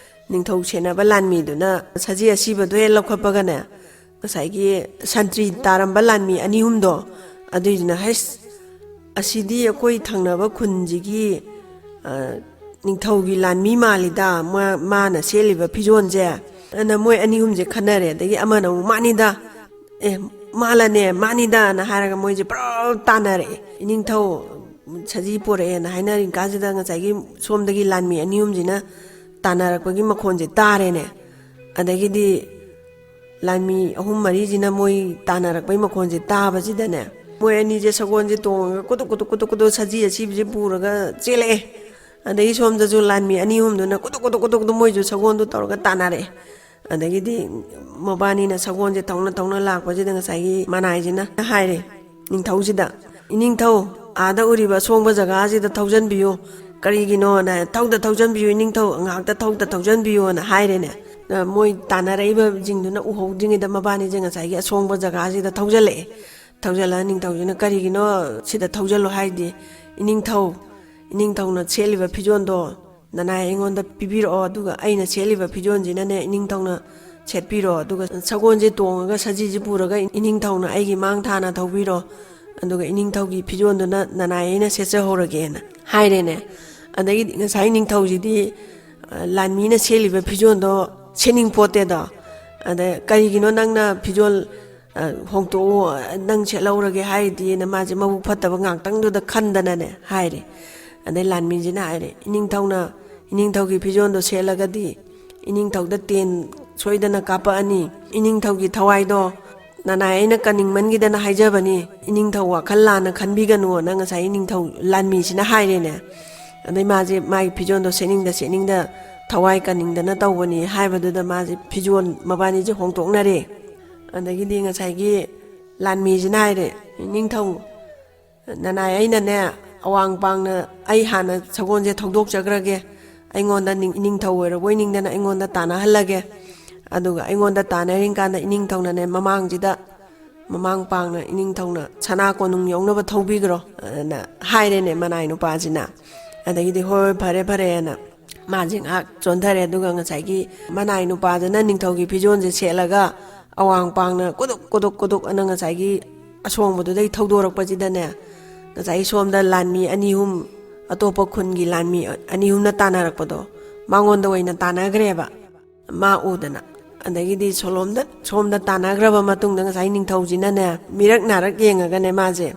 ꯅꯤꯡꯊꯧ ꯁꯦꯟꯅꯕ ꯂꯥꯟꯃꯤꯗꯨꯅ ꯁꯖꯤ ꯑꯁꯤꯕꯗꯣ ꯍꯦꯛ ꯂꯧꯈꯠꯄꯒꯅꯦ, ꯉꯁꯥꯏꯒꯤ ꯁꯟꯇ꯭ꯔꯤ ꯇꯥꯔꯝꯕ ꯂꯥꯟꯃꯤ ꯑꯅꯤ ꯑꯍꯨꯝꯗꯣ, ꯑꯗꯨꯏꯗꯨꯅ, "ꯍꯩꯁ, ꯑꯁꯤꯗꯤ ꯑꯩꯈꯣꯏ ꯊꯪꯅꯕ ꯈꯨꯟꯁꯤꯒꯤ, ꯑ, ꯅꯤꯡꯊꯧꯒꯤ ꯂꯥꯟꯃꯤ ꯃꯥꯜꯂꯤꯗ, ꯃꯥ-, ꯃꯥꯅ ꯁꯦꯠꯂꯤꯕ ꯐꯤꯖꯣꯜꯁꯦ"꯫ ꯑꯗꯨꯅ ꯃꯣꯏ ꯑꯅꯤ ꯑꯍꯨꯝꯁꯦ ꯈꯟꯅꯔꯦ꯫ ꯑꯗꯒꯤ ꯑꯃꯅ ꯑꯃꯨꯛ, "ꯃꯥꯅꯤꯗ, ꯑꯦ, ꯃꯥꯜꯂꯅꯦ, ꯃꯥꯅꯤꯗꯅ" ꯍꯥꯏꯔꯒ ꯃꯣꯏꯁꯦ ꯄꯨꯔꯥ ꯇꯥꯟꯅꯔꯛꯑꯦ꯫ ꯏꯅꯤꯡꯊꯧ ꯁꯖꯤ ꯄꯣꯔꯛꯑꯦꯅ ꯍꯥꯏꯅꯔꯤ ꯀꯥꯟꯁꯤꯗ ꯉꯁꯥꯏꯒꯤ ꯁꯣꯝꯗꯒꯤ ꯂꯥꯟꯃꯤ ꯑꯅꯤ ꯑꯍꯨꯝꯁꯤꯅ ꯇꯥꯟꯅꯔꯛꯄꯒꯤ ꯃꯈꯣꯟꯁꯦ ꯇꯥꯔꯦꯅꯦ꯫ ꯑꯗꯒꯤꯗꯤ ꯂꯥꯟꯃꯤ ꯑꯍꯨꯝ ꯃꯔꯤꯁꯤꯅ ꯃꯣꯏ ꯇꯥꯟꯅꯔꯛꯄꯩ ꯃꯈꯣꯟꯁꯦ ꯇꯥꯕꯁꯤꯗꯅꯦ, ꯃꯣꯏ ꯑꯅꯤꯁꯦ ꯁꯒꯣꯜꯁꯦ ꯇꯣꯡꯉꯒ ꯀꯨꯇꯨꯛ ꯀꯨꯇꯨꯛ ꯀꯨꯇꯨꯛ ꯀꯨꯇꯨꯛ ꯁꯖꯤ ꯑꯁꯤꯕꯁꯦ ꯄꯨꯔꯒ ꯆꯦꯜꯂꯛꯑꯦ꯫ ꯑꯗꯒꯤ ꯁꯣꯝꯗꯁꯨ ꯂꯥꯟꯃꯤ ꯑꯅꯤ ꯑꯍꯨꯝꯗꯨꯅ ꯀꯨꯇꯨꯛ ꯀꯨꯇꯨꯛ ꯀꯨꯇꯨꯛ ꯀꯨꯇꯨꯛ ꯃꯣꯏꯁꯨ ꯁꯒꯣꯜꯗꯣ ꯇꯧꯔꯒ ꯇꯥꯟꯅꯔꯛꯑꯦ꯫ ꯑꯗꯒꯤꯗꯤ ꯃꯕꯥꯅꯤꯅ ꯁꯒꯣꯜꯁꯦ ꯊꯧꯅ ꯊꯧꯅ ꯂꯥꯛꯄꯁꯤꯗ ꯉꯁꯥꯏꯒꯤ ꯃꯅꯥꯏꯁꯤꯅ ꯍꯥꯏꯔꯦ ꯅꯤꯡꯊꯧꯁꯤꯗ, "ꯏꯅꯤꯡꯊꯧ, ꯑꯥꯗ ꯎꯔꯤꯕ ꯑꯁꯣꯡꯕ ꯖꯒꯥꯁꯤꯗ ꯊꯧꯖꯟꯕꯤꯌꯨ, ꯀꯔꯤꯒꯤꯅꯣꯅ, "ꯊꯧꯗ ꯊꯧꯖꯟꯕꯤꯌꯨ ꯏꯅꯤꯡꯊꯧ, ꯉꯥꯏꯍꯥꯛꯇ ꯊꯧꯗ ꯊꯧꯖꯟꯕꯤꯌꯨꯅ" ꯍꯥꯏꯔꯦꯅꯦ꯫ ꯑ, ꯃꯣꯏ ꯇꯥꯟꯅꯔꯛꯏꯕꯁꯤꯡꯗꯨꯅ ꯎꯍꯧꯗ꯭ꯔꯤꯉꯩꯗ ꯃꯕꯥꯅꯤꯁꯦ ꯉꯁꯥꯏꯒꯤ ꯑꯁꯣꯡꯕ ꯖꯒꯥꯁꯤꯗ ꯊꯧꯖꯜꯂꯛꯑꯦ꯫ ꯊꯧꯖꯜꯂꯒ ꯅꯤꯡꯊꯧꯁꯤꯅ, "ꯀꯔꯤꯒꯤꯅꯣ ꯁꯤꯗ ꯊꯧꯖꯜꯂꯣ ꯍꯥꯏꯗꯤ? ꯏꯅꯤꯡꯊꯧ, ꯏꯅꯤꯡꯊꯧꯅ ꯁꯦꯠꯂꯤꯕ ꯐꯤꯖꯣꯜꯗꯣ ꯅꯅꯥꯏ ꯑꯩꯉꯣꯟꯗ ꯄꯤꯕꯤꯔꯛꯑꯣ, ꯑꯗꯨꯒ ꯑꯩꯅ ꯁꯦꯠꯂꯤꯕ ꯐꯤꯖꯣꯜꯁꯤꯅꯅꯦ ꯏꯅꯤꯡꯊꯧꯅ ꯁꯦꯠꯄꯤꯔꯣ, ꯑꯗꯨꯒ ꯁꯒꯣꯜꯁꯦ ꯇꯣꯡꯉꯒ ꯁꯖꯤꯁꯦ ꯄꯨꯔꯒ ꯏꯅꯤꯡꯊꯧꯅ ꯑꯩꯒꯤ ꯃꯥꯡ ꯊꯥꯅ ꯊꯧꯕꯤꯔꯣ, ꯑꯗꯨꯒ ꯏꯅꯤꯡꯊꯧꯒꯤ ꯐꯤꯖꯣꯜꯗꯨꯅ ꯅꯅꯥꯏ ꯑꯩꯅ ꯁꯦꯠꯆꯍꯧꯔꯒꯦꯅ" ꯍꯥꯏꯔꯦꯅꯦ꯫ ꯑꯗꯒꯤꯗꯤ ꯉꯁꯥꯏ ꯅꯤꯡꯊꯧꯁꯤꯗꯤ, ꯑ, ꯂꯥꯟꯃꯤꯅ ꯁꯦꯠꯂꯤꯕ ꯐꯤꯖꯣꯜꯗꯣ ꯁꯦꯠꯅꯤꯡ ꯄꯣꯠꯇꯦꯗꯣ꯫ ꯑꯗ, "ꯀꯔꯤꯒꯤꯅꯣ ꯅꯪꯅ ꯐꯤꯖꯣꯜ, ꯑ, ꯍꯣꯡꯇꯣꯛꯎ, ꯑ, ꯅꯪ ꯁꯦꯠꯍꯧꯔꯒꯦ ꯍꯥꯏꯔꯤꯗꯤꯅ" ꯃꯥꯁꯦ ꯃꯕꯨꯛ ꯐꯠꯇꯕ ꯉꯥꯛꯇꯪꯗꯨꯗ ꯈꯟꯗꯅꯅꯦ ꯍꯥꯏꯔꯦ꯫ ꯑꯗꯩ ꯂꯥꯟꯃꯤꯁꯤꯅ ꯍꯥꯏꯔꯦ, "ꯏꯅꯤꯡꯊꯧꯅ, ꯏꯅꯤꯡꯊꯧꯒꯤ ꯐꯤꯖꯣꯜꯗꯣ ꯁꯦꯠꯂꯒꯗꯤ ꯏꯅꯤꯡꯊꯧꯗ ꯇꯦꯟ ꯁꯣꯏꯗꯅ ꯀꯥꯞꯄꯛꯑꯅꯤ꯫ ꯏꯅꯤꯡꯊꯧꯒꯤ ꯊꯋꯥꯏꯗꯣ ꯅꯅꯥꯏ ꯑꯩꯅ ꯀꯟꯅꯤꯡꯃꯟꯒꯤꯗꯅ ꯍꯥꯏꯖꯕꯅꯤ, ꯏꯅꯤꯡꯊꯧ ꯋꯥꯈꯜ ꯂꯥꯟꯅ ꯈꯟꯕꯤꯒꯅꯨꯅ" ꯉꯁꯥꯏ ꯅꯤꯡꯊꯧ ꯂꯥꯟꯃꯤꯁꯤꯅ ꯍꯥꯏꯔꯦꯅꯦ꯫ ꯑꯗꯩ ꯃꯥꯁꯦ ꯃꯥꯒꯤ ꯐꯤꯖꯣꯜꯗꯣ ꯁꯦꯠꯅꯤꯡꯗ ꯁꯦꯠꯅꯤꯡꯗ ꯊꯋꯥꯏ ꯀꯟꯅꯤꯡꯗꯅ ꯇꯧꯕꯅꯤ ꯍꯥꯏꯕꯗꯨꯗ ꯃꯥꯁꯦ ꯐꯤꯖꯣꯜ ꯃꯕꯥꯅꯤꯁꯦ ꯍꯣꯡꯗꯣꯛꯅꯔꯦ꯫ ꯑꯗꯒꯤꯗꯤ ꯉꯁꯥꯏꯒꯤ ꯂꯥꯟꯃꯤꯁꯤꯅ ꯍꯥꯏꯔꯦ, "ꯅꯤꯡꯊꯧ, ꯅꯅꯥꯏ ꯑꯩꯅꯅꯦ, ꯑꯋꯥꯡ ꯄꯥꯡꯅ ꯑꯩ ꯍꯥꯟꯅ ꯁꯒꯣꯜꯁꯦ ꯊꯧꯗꯣꯛꯆꯈ꯭ꯔꯒꯦ, ꯑꯩꯉꯣꯟꯗ ꯅꯤꯡ-, ꯅꯤꯡꯊꯧ ꯑꯣꯏꯔꯕꯣꯏ ꯅꯤꯡꯗꯅ ꯑꯩꯉꯣꯟꯗ ꯇꯥꯟꯅꯍꯜꯂꯒꯦ, ꯑꯗꯨꯒ ꯑꯩꯉꯣꯟꯗ ꯇꯥꯟꯅꯔꯤ ꯀꯥꯟꯗ ꯏꯅꯤꯡꯊꯧꯅꯅꯦ ꯃꯃꯥꯡꯁꯤꯗ, ꯃꯃꯥꯡ ꯄꯥꯡꯅ ꯏꯅꯤꯡꯊꯧꯅ ꯁꯅꯥ ꯀꯣꯅꯨꯡ ꯌꯧꯅꯕ ꯊꯧꯕꯤꯈ꯭ꯔꯣ" ꯑꯅ ꯍꯥꯏꯔꯦꯅꯦ ꯃꯅꯥꯏ ꯅꯨꯄꯥꯁꯤꯅ꯫ ꯑꯗꯒꯤꯗꯤ, "ꯍꯣꯏ, ꯍꯣꯏ, ꯐꯔꯦ, ꯐꯔꯦꯅ" ꯃꯥꯁꯦ ꯉꯥꯏꯍꯥꯛ ꯆꯣꯟꯊꯔꯦ꯫ ꯑꯗꯨꯒ ꯉꯁꯥꯏꯒꯤ ꯃꯅꯥꯏ ꯅꯨꯄꯥꯗꯨꯅ ꯅꯤꯡꯊꯧꯒꯤ ꯐꯤꯖꯣꯜꯁꯦ ꯁꯦꯠꯂꯒ ꯑꯋꯥꯡ ꯄꯥꯡꯅ ꯀꯨꯗꯨꯛ ꯀꯨꯗꯨꯛ ꯀꯨꯗꯨꯛ ꯑꯅ ꯉꯁꯥꯏꯒꯤ ꯑꯁꯣꯡꯕꯗꯨꯗꯩ ꯊꯧꯗꯣꯔꯛꯄꯁꯤꯗꯅꯦ, ꯉꯁꯥꯏꯒꯤ ꯁꯣꯝꯗ ꯂꯥꯟꯃꯤ ꯑꯅꯤ ꯑꯍꯨꯝ, ꯑꯇꯣꯞꯄ ꯈꯨꯟꯒꯤ ꯂꯥꯟꯃꯤ ꯑꯅꯤ ꯑꯍꯨꯝꯅ ꯇꯥꯟꯅꯔꯛꯄꯗꯣ ꯃꯉꯣꯟꯗ ꯑꯣꯏꯅ ꯇꯥꯟꯅꯈ꯭ꯔꯦꯕ꯫ ꯃꯥ ꯎꯗꯅ꯫ ꯑꯗꯒꯤꯗꯤ ꯁꯣꯂꯣꯝꯗ-, ꯁꯣꯝꯗ ꯇꯥꯟꯅꯈ꯭ꯔꯕ ꯃꯇꯨꯡꯗ ꯉꯁꯥꯏ ꯅꯤꯡꯊꯧꯁꯤꯅꯅꯦ, ꯃꯤꯔꯛ ꯅꯥꯔꯛ ꯌꯦꯡꯉꯒꯅꯦ ꯃꯥꯁꯦ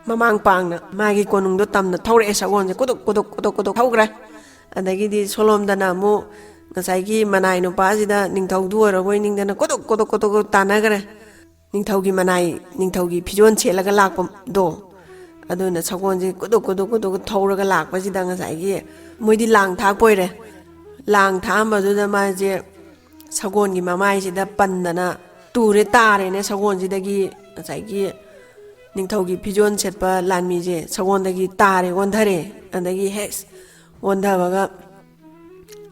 ꯃꯃꯥꯡ ꯄꯥꯡꯅ ꯃꯥꯒꯤ ꯀꯣꯅꯨꯡꯗꯣ ꯇꯝꯅ ꯊꯧꯔꯛꯑꯦ, ꯁꯒꯣꯜꯁꯦ ꯀꯨꯗꯨꯛ ꯀꯨꯗꯨꯛ ꯀꯨꯗꯨꯛ ꯀꯨꯗꯨꯛ ꯊꯧꯈ꯭ꯔꯦ꯫ ꯑꯗꯒꯤꯗꯤ ꯁꯣꯂꯣꯝꯗꯅ ꯑꯃꯨꯛ ꯉꯁꯥꯏꯒꯤ ꯃꯅꯥꯏ ꯅꯨꯄꯥꯁꯤꯗ ꯅꯤꯡꯊꯧꯗꯨ ꯑꯣꯏꯔꯕꯣꯏ ꯅꯤꯡꯗꯅ ꯀꯨꯗꯨꯛ ꯀꯨꯗꯨꯛ ꯀꯨꯗꯨꯛ ꯀꯨꯗꯨꯛ ꯇꯥꯟꯅꯈ꯭ꯔꯦ꯫ ꯅꯤꯡꯊꯧꯒꯤ ꯃꯅꯥꯏ, ꯅꯤꯡꯊꯧꯒꯤ ꯐꯤꯖꯣꯜ ꯁꯦꯠꯂꯒ ꯂꯥꯛꯄꯗꯣ, ꯑꯗꯨꯅ ꯁꯒꯣꯜꯁꯦ ꯀꯨꯗꯨꯛ ꯀꯨꯗꯨꯛ ꯀꯨꯗꯨꯛ ꯊꯧꯔꯒ ꯂꯥꯛꯄꯁꯤꯗ ꯉꯁꯥꯏꯒꯤ ꯃꯣꯏꯗꯤ ꯂꯥꯡ ꯊꯥꯛꯄ ꯑꯣꯏꯔꯦ꯫ ꯂꯥꯡ ꯊꯥꯛꯑꯝꯕꯗꯨꯗ ꯃꯥꯁꯦ ꯁꯒꯣꯜꯒꯤ ꯃꯃꯥꯏꯁꯤꯗ ꯄꯟꯗꯅ ꯇꯨꯔꯦ, ꯇꯥꯔꯦꯅꯦ ꯁꯒꯣꯜꯁꯤꯗꯒꯤ ꯉꯁꯥꯏꯒꯤ ꯅꯤꯡꯊꯧꯒꯤ ꯐꯤꯖꯣꯜ ꯁꯦꯠꯄ ꯂꯥꯟꯃꯤꯁꯦ ꯁꯒꯣꯜꯗꯒꯤ ꯇꯥꯔꯦ, ꯑꯣꯟꯊꯔꯦ꯫ ꯑꯗꯒꯤ ꯍꯦꯛ ꯑꯣꯟꯊꯕꯒ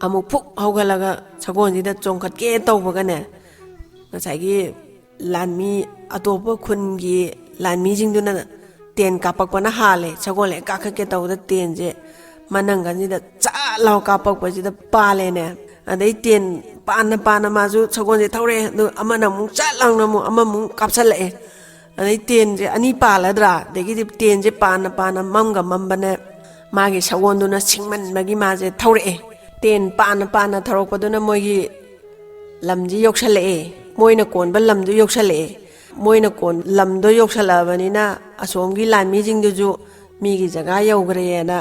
ꯑꯃꯨꯛ ꯐꯨꯛ ꯍꯧꯒꯠꯂꯒ ꯁꯒꯣꯜꯁꯤꯗ ꯆꯣꯡꯈꯠꯀꯦ ꯇꯧꯕꯒꯅꯦ, ꯉꯁꯥꯏꯒꯤ ꯂꯥꯟꯃꯤ, ꯑꯇꯣꯞꯄ ꯈꯨꯟꯒꯤ ꯂꯥꯟꯃꯤꯁꯤꯡꯗꯨꯅ ꯇꯦꯟ ꯀꯥꯞꯄꯛꯄꯅ ꯍꯥꯜꯂꯦ꯫ ꯁꯒꯣꯜ ꯍꯦꯛ ꯀꯥꯈꯠꯀꯦ ꯇꯧꯕꯗ ꯇꯦꯟꯁꯦ ꯃꯅꯪꯒꯟꯁꯤꯗ ꯆꯥꯠ ꯂꯥꯎ ꯀꯥꯞꯄꯛꯄꯁꯤꯗ ꯄꯥꯜꯂꯦꯅꯦ꯫ ꯑꯗꯩ ꯇꯦꯟ ꯄꯥꯟꯅ ꯄꯥꯟꯅ ꯃꯥꯁꯨ ꯁꯒꯣꯜꯁꯦ ꯊꯧꯔꯛꯑꯦ꯫ ꯑꯗꯨ ꯑꯃꯅ ꯑꯃꯨꯛ ꯆꯥꯠ ꯂꯥꯎꯅ ꯑꯃꯨꯛ ꯑꯃꯃꯨꯛ ꯀꯥꯞꯁꯜꯂꯛꯑꯦ꯫ ꯑꯗꯩ ꯇꯦꯟꯁꯦ ꯑꯅꯤ ꯄꯥꯜꯂꯗ꯭ꯔꯥ, ꯑꯗꯒꯤꯗꯤ ꯇꯦꯟꯁꯦ ꯄꯥꯟꯅ ꯄꯥꯟꯅ ꯃꯝꯒ ꯃꯝꯕꯅꯦ꯫ ꯃꯥꯒꯤ ꯁꯒꯣꯜꯗꯨꯅ ꯁꯤꯡꯃꯟꯕꯒꯤ ꯃꯥꯁꯦ ꯊꯧꯔꯛꯑꯦ꯫ ꯇꯦꯟ ꯄꯥꯟꯅ ꯄꯥꯟꯅ ꯊꯧꯔꯛꯄꯗꯨꯅ ꯃꯣꯏꯒꯤ ꯂꯝꯁꯤ ꯌꯧꯁꯜꯂꯛꯑꯦ꯫ ꯃꯣꯏꯅ ꯀꯣꯟꯕ ꯂꯝꯗꯨ ꯌꯧꯁꯜꯂꯛꯑꯦ꯫ ꯃꯣꯏꯅ ꯀꯣꯟ ꯂꯝꯗꯣ ꯌꯧꯁꯜꯂꯛꯑꯕꯅꯤꯅ ꯑꯁꯣꯝꯒꯤ ꯂꯥꯟꯃꯤꯁꯤꯡꯗꯨꯁꯨ ꯃꯤꯒꯤ ꯖꯒꯥ ꯌꯧꯈ꯭ꯔꯦꯅ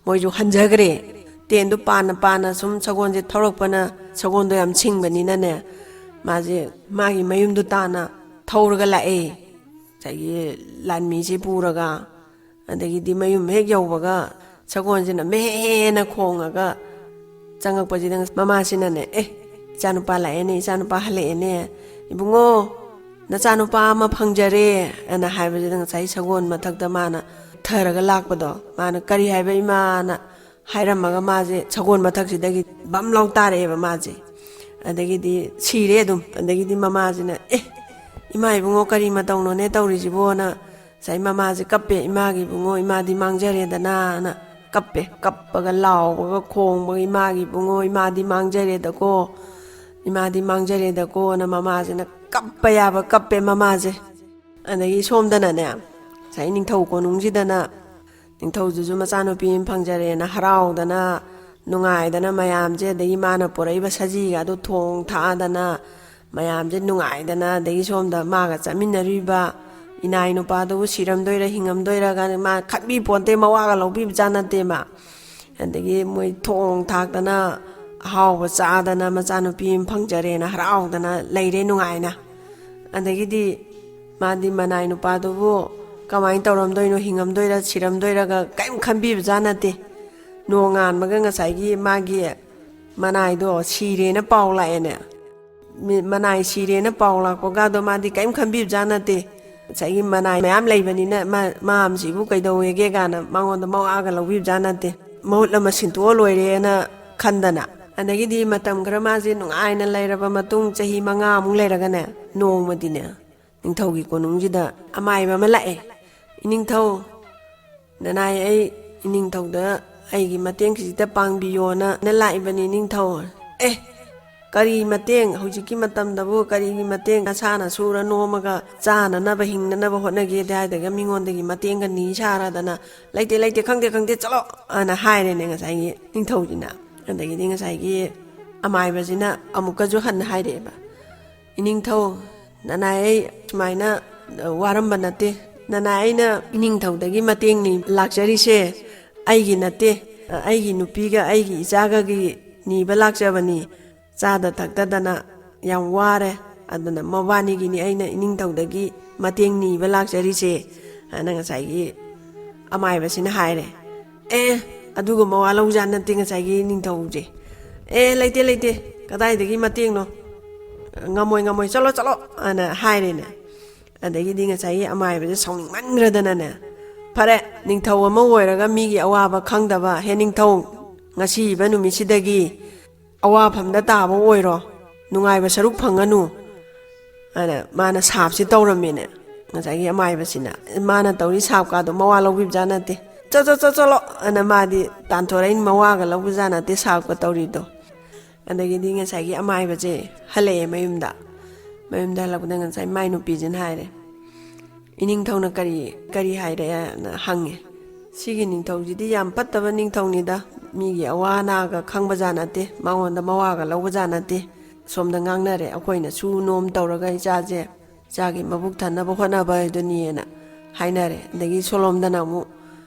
ꯃꯣꯏꯁꯨ ꯍꯟꯖꯈ꯭ꯔꯦ꯫ ꯇꯦꯟꯗꯨ ꯄꯥꯟꯅ ꯄꯥꯟꯅ ꯁꯨꯝ ꯁꯒꯣꯜꯁꯦ ꯊꯧꯔꯛꯄꯅ, ꯁꯒꯣꯜꯗꯣ ꯌꯥꯝ ꯁꯤꯡꯕꯅꯤꯅꯅꯦ, ꯃꯥꯁꯦ ꯃꯥꯒꯤ ꯃꯌꯨꯝꯗꯨ ꯇꯥꯟꯅ ꯊꯧꯔꯒ ꯂꯥꯛꯑꯦ꯫ ꯉꯁꯥꯏꯒꯤ ꯂꯥꯟꯃꯤꯁꯦ ꯄꯨꯔꯒ꯫ ꯑꯗꯒꯤꯗꯤ ꯃꯌꯨꯝ ꯍꯦꯛ ꯌꯧꯕꯒ ꯁꯒꯣꯜꯁꯤꯅ ꯃꯦꯅ ꯈꯣꯡꯉꯒ ꯆꯪꯉꯛꯄꯁꯤꯗ ꯃꯃꯥꯁꯤꯅꯅꯦ, "ꯑꯦ, ꯏꯆꯥꯅꯨꯄꯥ ꯂꯥꯛꯑꯦꯅꯦ, ꯏꯆꯥꯅꯨꯄꯥ ꯍꯜꯂꯛꯑꯦꯅꯦ, ꯏꯕꯨꯡꯉꯣ, ꯅꯆꯥꯅꯨꯄꯥ ꯑꯃ ꯐꯪꯖꯔꯦ" ꯑꯅ ꯍꯥꯏꯕꯁꯤꯗ ꯉꯁꯥꯏ ꯁꯒꯣꯜ ꯃꯊꯛꯇ ꯃꯥꯅ ꯊꯔꯒ ꯂꯥꯛꯄꯗꯣ, ꯃꯥꯅ, "ꯀꯔꯤ ꯍꯥꯏꯕ, ꯏꯃꯥꯅ?" ꯍꯥꯏꯔꯝꯃꯒ ꯃꯥꯁꯦ ꯁꯒꯣꯜ ꯃꯊꯛꯁꯤꯗꯒꯤ ꯕꯝ ꯂꯥꯎ ꯇꯥꯔꯛꯑꯦꯕ ꯃꯥꯁꯦ꯫ ꯑꯗꯒꯤꯗꯤ ꯁꯤꯔꯦ ꯑꯗꯨꯝ꯫ ꯑꯗꯒꯤꯗꯤ ꯃꯃꯥꯁꯤꯅ, "ꯑꯦ, ꯏꯃꯥ ꯏꯕꯨꯡꯉꯣ, ꯀꯔꯤ ꯃꯇꯧꯅꯣꯅꯦ ꯇꯧꯔꯤꯁꯤꯕꯣꯅ?" ꯉꯁꯥꯏ ꯃꯃꯥꯁꯦ ꯀꯞꯄꯦ, "ꯏꯃꯥꯒꯤ ꯏꯕꯨꯡꯉꯣ, ꯏꯃꯥꯗꯤ ꯃꯥꯡꯖꯔꯦꯗꯅꯥꯅ" ꯀꯞꯄꯦ꯫ ꯀꯞꯄꯒ ꯂꯥꯎꯕꯒ ꯈꯣꯡꯕꯒ, "ꯏꯃꯥꯒꯤ ꯏꯕꯨꯡꯉꯣ, ꯏꯃꯥꯗꯤ ꯃꯥꯡꯖꯔꯦꯗꯀꯣ, ꯏꯃꯥꯗꯤ ꯃꯥꯡꯖꯔꯦꯗꯀꯣꯅ" ꯃꯃꯥꯁꯤꯅ ꯀꯞꯄ ꯌꯥꯕ ꯀꯞꯄꯦ ꯃꯃꯥꯁꯦ꯫ ꯑꯗꯒꯤ ꯁꯣꯝꯗꯅꯅꯦ, ꯉꯁꯥꯏ ꯅꯤꯡꯊꯧ ꯀꯣꯅꯨꯡꯁꯤꯗꯅ ꯅꯤꯡꯊꯧꯗꯨꯁꯨ ꯃꯆꯥꯅꯨꯄꯤ ꯑꯃ ꯐꯪꯖꯔꯦꯅ ꯍꯔꯥꯎꯗꯅ, ꯅꯨꯡꯉꯥꯏꯗꯅ ꯃꯌꯥꯝꯁꯦ, ꯑꯗꯒꯤ ꯃꯥꯅ ꯄꯨꯔꯛꯏꯕ ꯁꯖꯤꯒꯗꯣ ꯊꯣꯡ ꯊꯥꯛꯑꯗꯅ, ꯃꯌꯥꯝꯁꯦ ꯅꯨꯡꯉꯥꯏꯗꯅ, ꯑꯗꯒꯤ ꯁꯣꯝꯗ ꯃꯥꯒ ꯆꯠꯃꯤꯟꯅꯔꯤꯕ ꯏꯅꯥꯏ ꯅꯨꯄꯥꯗꯨꯕꯨ ꯁꯤꯔꯝꯗꯣꯏꯔ ꯍꯤꯡꯉꯝꯗꯣꯏꯔꯒ ꯃꯥ ꯈꯟꯕꯤ ꯄꯣꯟꯇꯦ, ꯃꯋꯥꯒ ꯂꯧꯕꯤꯕꯖꯥꯠ ꯅꯠꯇꯦ ꯃꯥ꯫ ꯑꯗꯒꯤ ꯃꯣꯏ ꯊꯣꯡ ꯊꯥꯛꯇꯅ, ꯑꯍꯥꯎꯕ ꯆꯥꯗꯅ, ꯃꯆꯥꯅꯨꯄꯤ ꯑꯃ ꯐꯪꯖꯔꯦꯅ ꯍꯔꯥꯎꯗꯅ ꯂꯩꯔꯦ ꯅꯨꯡꯉꯥꯏꯅ꯫ ꯑꯗꯒꯤꯗꯤ ꯃꯥꯗꯤ ꯃꯅꯥꯏ ꯅꯨꯄꯥꯗꯨꯕꯨ ꯀꯃꯥꯏꯅ ꯇꯧꯔꯝꯗꯣꯏꯅꯣ, ꯍꯤꯡꯉꯝꯗꯣꯏꯔ ꯁꯤꯔꯝꯗꯣꯏꯔꯒ ꯀꯔꯤꯝ ꯈꯟꯕꯤꯕꯖꯥꯠ ꯅꯠꯇꯦ꯫ ꯅꯣꯡꯉꯥꯟꯕꯒ ꯉꯁꯥꯏꯒꯤ ꯃꯥꯒꯤ ꯃꯅꯥꯏꯗꯣ ꯁꯤꯔꯦꯅ ꯄꯥꯎ ꯂꯥꯛꯑꯦꯅꯦ꯫ ꯃꯤ-, ꯃꯅꯥꯏ ꯁꯤꯔꯦꯅ ꯄꯥꯎ ꯂꯥꯛꯄꯒꯗꯣ ꯃꯥꯗꯤ ꯀꯔꯤꯝ ꯈꯟꯕꯤꯕꯖꯥꯠ ꯅꯠꯇꯦ꯫ ꯉꯁꯥꯏꯒꯤ ꯃꯅꯥꯏ ꯃꯌꯥꯝ ꯂꯩꯕꯅꯤꯅ ꯃꯥ-, ꯃꯥꯝꯁꯤꯕꯨ ꯀꯩꯗꯧꯋꯦꯒꯦ ꯀꯥꯏꯅ ꯃꯉꯣꯟꯗ ꯃꯋꯥꯒ ꯂꯧꯕꯤꯕꯖꯥꯠ ꯅꯠꯇꯦ꯫ ꯃꯍꯨꯠ ꯑꯃ ꯁꯤꯟꯇꯣꯛꯑ ꯂꯣꯏꯔꯦꯅ ꯈꯟꯗꯅ꯫ ꯑꯗꯒꯤꯗꯤ ꯃꯇꯝ ꯈꯔ ꯃꯥꯁꯦ ꯅꯨꯡꯉꯥꯏꯅ ꯂꯩꯔꯕ ꯃꯇꯨꯡ, ꯆꯍꯤ ꯃꯉꯥꯃꯨꯛ ꯂꯩꯔꯒꯅꯦ, ꯅꯣꯡꯃꯗꯤꯅꯦ, ꯅꯤꯡꯊꯧꯒꯤ ꯀꯣꯅꯨꯡꯁꯤꯗ ꯑꯃꯥꯏꯕ ꯑꯃ ꯂꯥꯛꯑꯦ꯫ "ꯏꯅꯤꯡꯊꯧ, ꯅꯅꯥꯏ ꯑꯩ ꯏꯅꯤꯡꯊꯧꯗ ꯑꯩꯒꯤ ꯃꯇꯦꯡ ꯈꯤꯖꯤꯛꯇ ꯄꯥꯡꯕꯤꯌꯣꯅ ꯂꯥꯛꯏꯕꯅꯤ ꯏꯅꯤꯡꯊꯧ"꯫ "ꯑꯦ, ꯀꯔꯤ ꯃꯇꯦꯡ? ꯍꯧꯖꯤꯛꯀꯤ ꯃꯇꯝꯗꯕꯨ ꯀꯔꯤꯒꯤ ꯃꯇꯦꯡ? ꯅꯁꯥꯅ ꯁꯨꯔ ꯅꯣꯝꯃꯒ ꯆꯥꯅꯅꯕ ꯍꯤꯡꯅꯅꯕ ꯍꯣꯠꯅꯒꯦꯗꯤ ꯍꯥꯏꯗꯒ ꯃꯤꯉꯣꯟꯗꯒꯤ ꯃꯇꯦꯡꯒ ꯅꯤ ꯁꯥꯔꯗꯅ, 'ꯂꯩꯇꯦ, ꯂꯩꯇꯦ, ꯈꯪꯗꯦ, ꯈꯪꯗꯦ, ꯆꯠꯂꯣ!' ꯑꯅ ꯍꯥꯏꯔꯦꯅꯦ ꯉꯁꯥꯏꯒꯤ ꯅꯤꯡꯊꯧꯁꯤꯅ꯫ ꯑꯗꯒꯤꯗꯤ ꯉꯁꯥꯏꯒꯤ ꯑꯃꯥꯏꯕꯁꯤꯅ ꯑꯃꯨꯛꯀꯁꯨ ꯍꯟꯅ ꯍꯥꯏꯔꯛꯑꯦꯕ, "ꯏꯅꯤꯡꯊꯧ, ꯅꯅꯥꯏ ꯑꯩ ꯁꯨꯃꯥꯏꯅ ꯋꯥꯔꯝꯕ ꯅꯠꯇꯦ꯫ ꯅꯅꯥꯏ ꯑꯩꯅ ꯏꯅꯤꯡꯊꯧꯗꯒꯤ ꯃꯇꯦꯡ ꯅꯤ ꯂꯥꯛꯆꯔꯤꯁꯦ ꯑꯩꯒꯤ ꯅꯠꯇꯦ, ꯑꯩꯒꯤ ꯅꯨꯄꯤꯒ ꯑꯩꯒꯤ ꯏꯆꯥꯒꯒꯤ ꯅꯤꯕ ꯂꯥꯛꯆꯕꯅꯤ꯫ ꯆꯥꯗ ꯊꯛꯇꯗꯅ ꯌꯥꯝ ꯋꯥꯔꯦ꯫ ꯑꯗꯨꯅ ꯃꯕꯥꯅꯤꯒꯤꯅꯤ ꯑꯩꯅ ꯏꯅꯤꯡꯊꯧꯗꯒꯤ ꯃꯇꯦꯡ ꯅꯤꯕ ꯂꯥꯛꯆꯔꯤꯁꯦ"꯫ ꯑꯅ ꯉꯁꯥꯏꯒꯤ ꯑꯃꯥꯏꯕꯁꯤꯅ ꯍꯥꯏꯔꯦ꯫ "ꯑꯦ, ꯑꯗꯨꯒꯨꯝꯕ ꯋꯥ ꯂꯧꯖꯥꯠ ꯅꯠꯇꯦ ꯉꯁꯥꯏꯒꯤ ꯅꯤꯡꯊꯧꯁꯦ꯫ ꯑꯦ, ꯂꯩꯇꯦ, ꯂꯩꯇꯦ, ꯀꯗꯥꯏꯗꯒꯤ ꯃꯇꯦꯡꯅꯣ? ꯉꯝꯃꯣꯏ, ꯉꯝꯃꯣꯏ, ꯆꯠꯂꯣ, ꯆꯠꯂꯣ!" ꯑꯅ ꯍꯥꯏꯔꯦꯅꯦ꯫ ꯑꯗꯒꯤꯗꯤ ꯉꯁꯥꯏꯒꯤ ꯑꯃꯥꯏꯕꯁꯦ ꯁꯥꯎꯅꯤꯡꯃꯟꯈ꯭ꯔꯗꯅꯅꯦ, "ꯐꯔꯦ, ꯅꯤꯡꯊꯧ ꯑꯃ ꯑꯣꯏꯔꯒ ꯃꯤꯒꯤ ꯑꯋꯥꯕ ꯈꯪꯗꯕ, ꯍꯦ ꯅꯤꯡꯊꯧ, ꯉꯁꯤꯕ ꯅꯨꯃꯤꯠꯁꯤꯗꯒꯤ ꯑꯋꯥꯐꯝꯗ ꯇꯥꯕ ꯑꯣꯏꯔꯣ, ꯅꯨꯡꯉꯥꯏꯕ ꯁꯔꯨꯛ ꯐꯪꯉꯅꯨ" ꯑꯅ ꯃꯥꯅ ꯁꯥꯞꯁꯤ ꯇꯧꯔꯝꯃꯤꯅꯦ꯫ ꯉꯁꯥꯏꯒꯤ ꯑꯃꯥꯏꯕꯁꯤꯅ ꯃꯥꯅ ꯇꯧꯔꯤ ꯁꯥꯞꯀꯥꯗꯣ ꯃꯋꯥ ꯂꯧꯕꯤꯕꯖꯥꯠ ꯅꯠꯇꯦ꯫ "ꯆꯠ, ꯆꯠ, ꯆꯠ, ꯆꯠꯂꯣ!" ꯑꯅ ꯃꯥꯗꯤ ꯇꯥꯟꯊꯣꯔꯛꯏꯅ ꯃꯋꯥꯒ ꯂꯧꯕꯖꯥꯠ ꯅꯠꯇꯦ ꯁꯥꯞꯀ ꯇꯧꯔꯤꯗꯣ꯫ ꯑꯗꯒꯤꯗꯤ ꯉꯁꯥꯏꯒꯤ ꯑꯃꯥꯏꯕꯁꯦ ꯍꯜꯂꯛꯑꯦ ꯃꯌꯨꯝꯗ꯫ ꯃꯌꯨꯝꯗ ꯍꯜꯂꯛꯄꯗ ꯉꯁꯥꯏ ꯃꯥꯏ ꯅꯨꯄꯤꯁꯤꯅ ꯍꯥꯏꯔꯦ, "ꯏꯅꯤꯡꯊꯧꯅ ꯀꯔꯤ, ꯀꯔꯤ ꯍꯥꯏꯔꯛꯑꯦꯅ ꯍꯪꯉꯦ꯫ ꯁꯤꯒꯤ ꯅꯤꯡꯊꯧꯁꯤꯗꯤ ꯌꯥꯝ ꯐꯠꯇꯕ ꯅꯤꯡꯊꯧꯅꯤꯗ꯫ ꯃꯤꯒꯤ ꯑꯋꯥ ꯑꯅꯥꯒ ꯈꯪꯕꯖꯥꯠ ꯅꯠꯇꯦ, ꯃꯉꯣꯟꯗ ꯃꯋꯥꯒ ꯂꯧꯕꯖꯥꯠ ꯅꯠꯇꯦ꯫ ꯁꯣꯝꯗ ꯉꯥꯡꯅꯔꯦ, ꯑꯩꯈꯣꯏꯅ ꯁꯨ ꯅꯣꯝ ꯇꯧꯔꯒ ꯏꯆꯥꯁꯦ, ꯏꯆꯥꯒꯤ ꯃꯕꯨꯛ ꯊꯟꯅꯕ ꯍꯣꯠꯅꯕ ꯍꯥꯏꯗꯨꯅꯤꯅ" ꯍꯥꯏꯅꯔꯦ꯫ ꯑꯗꯒꯤ ꯁꯣꯂꯣꯝꯗꯅ ꯑꯃꯨꯛ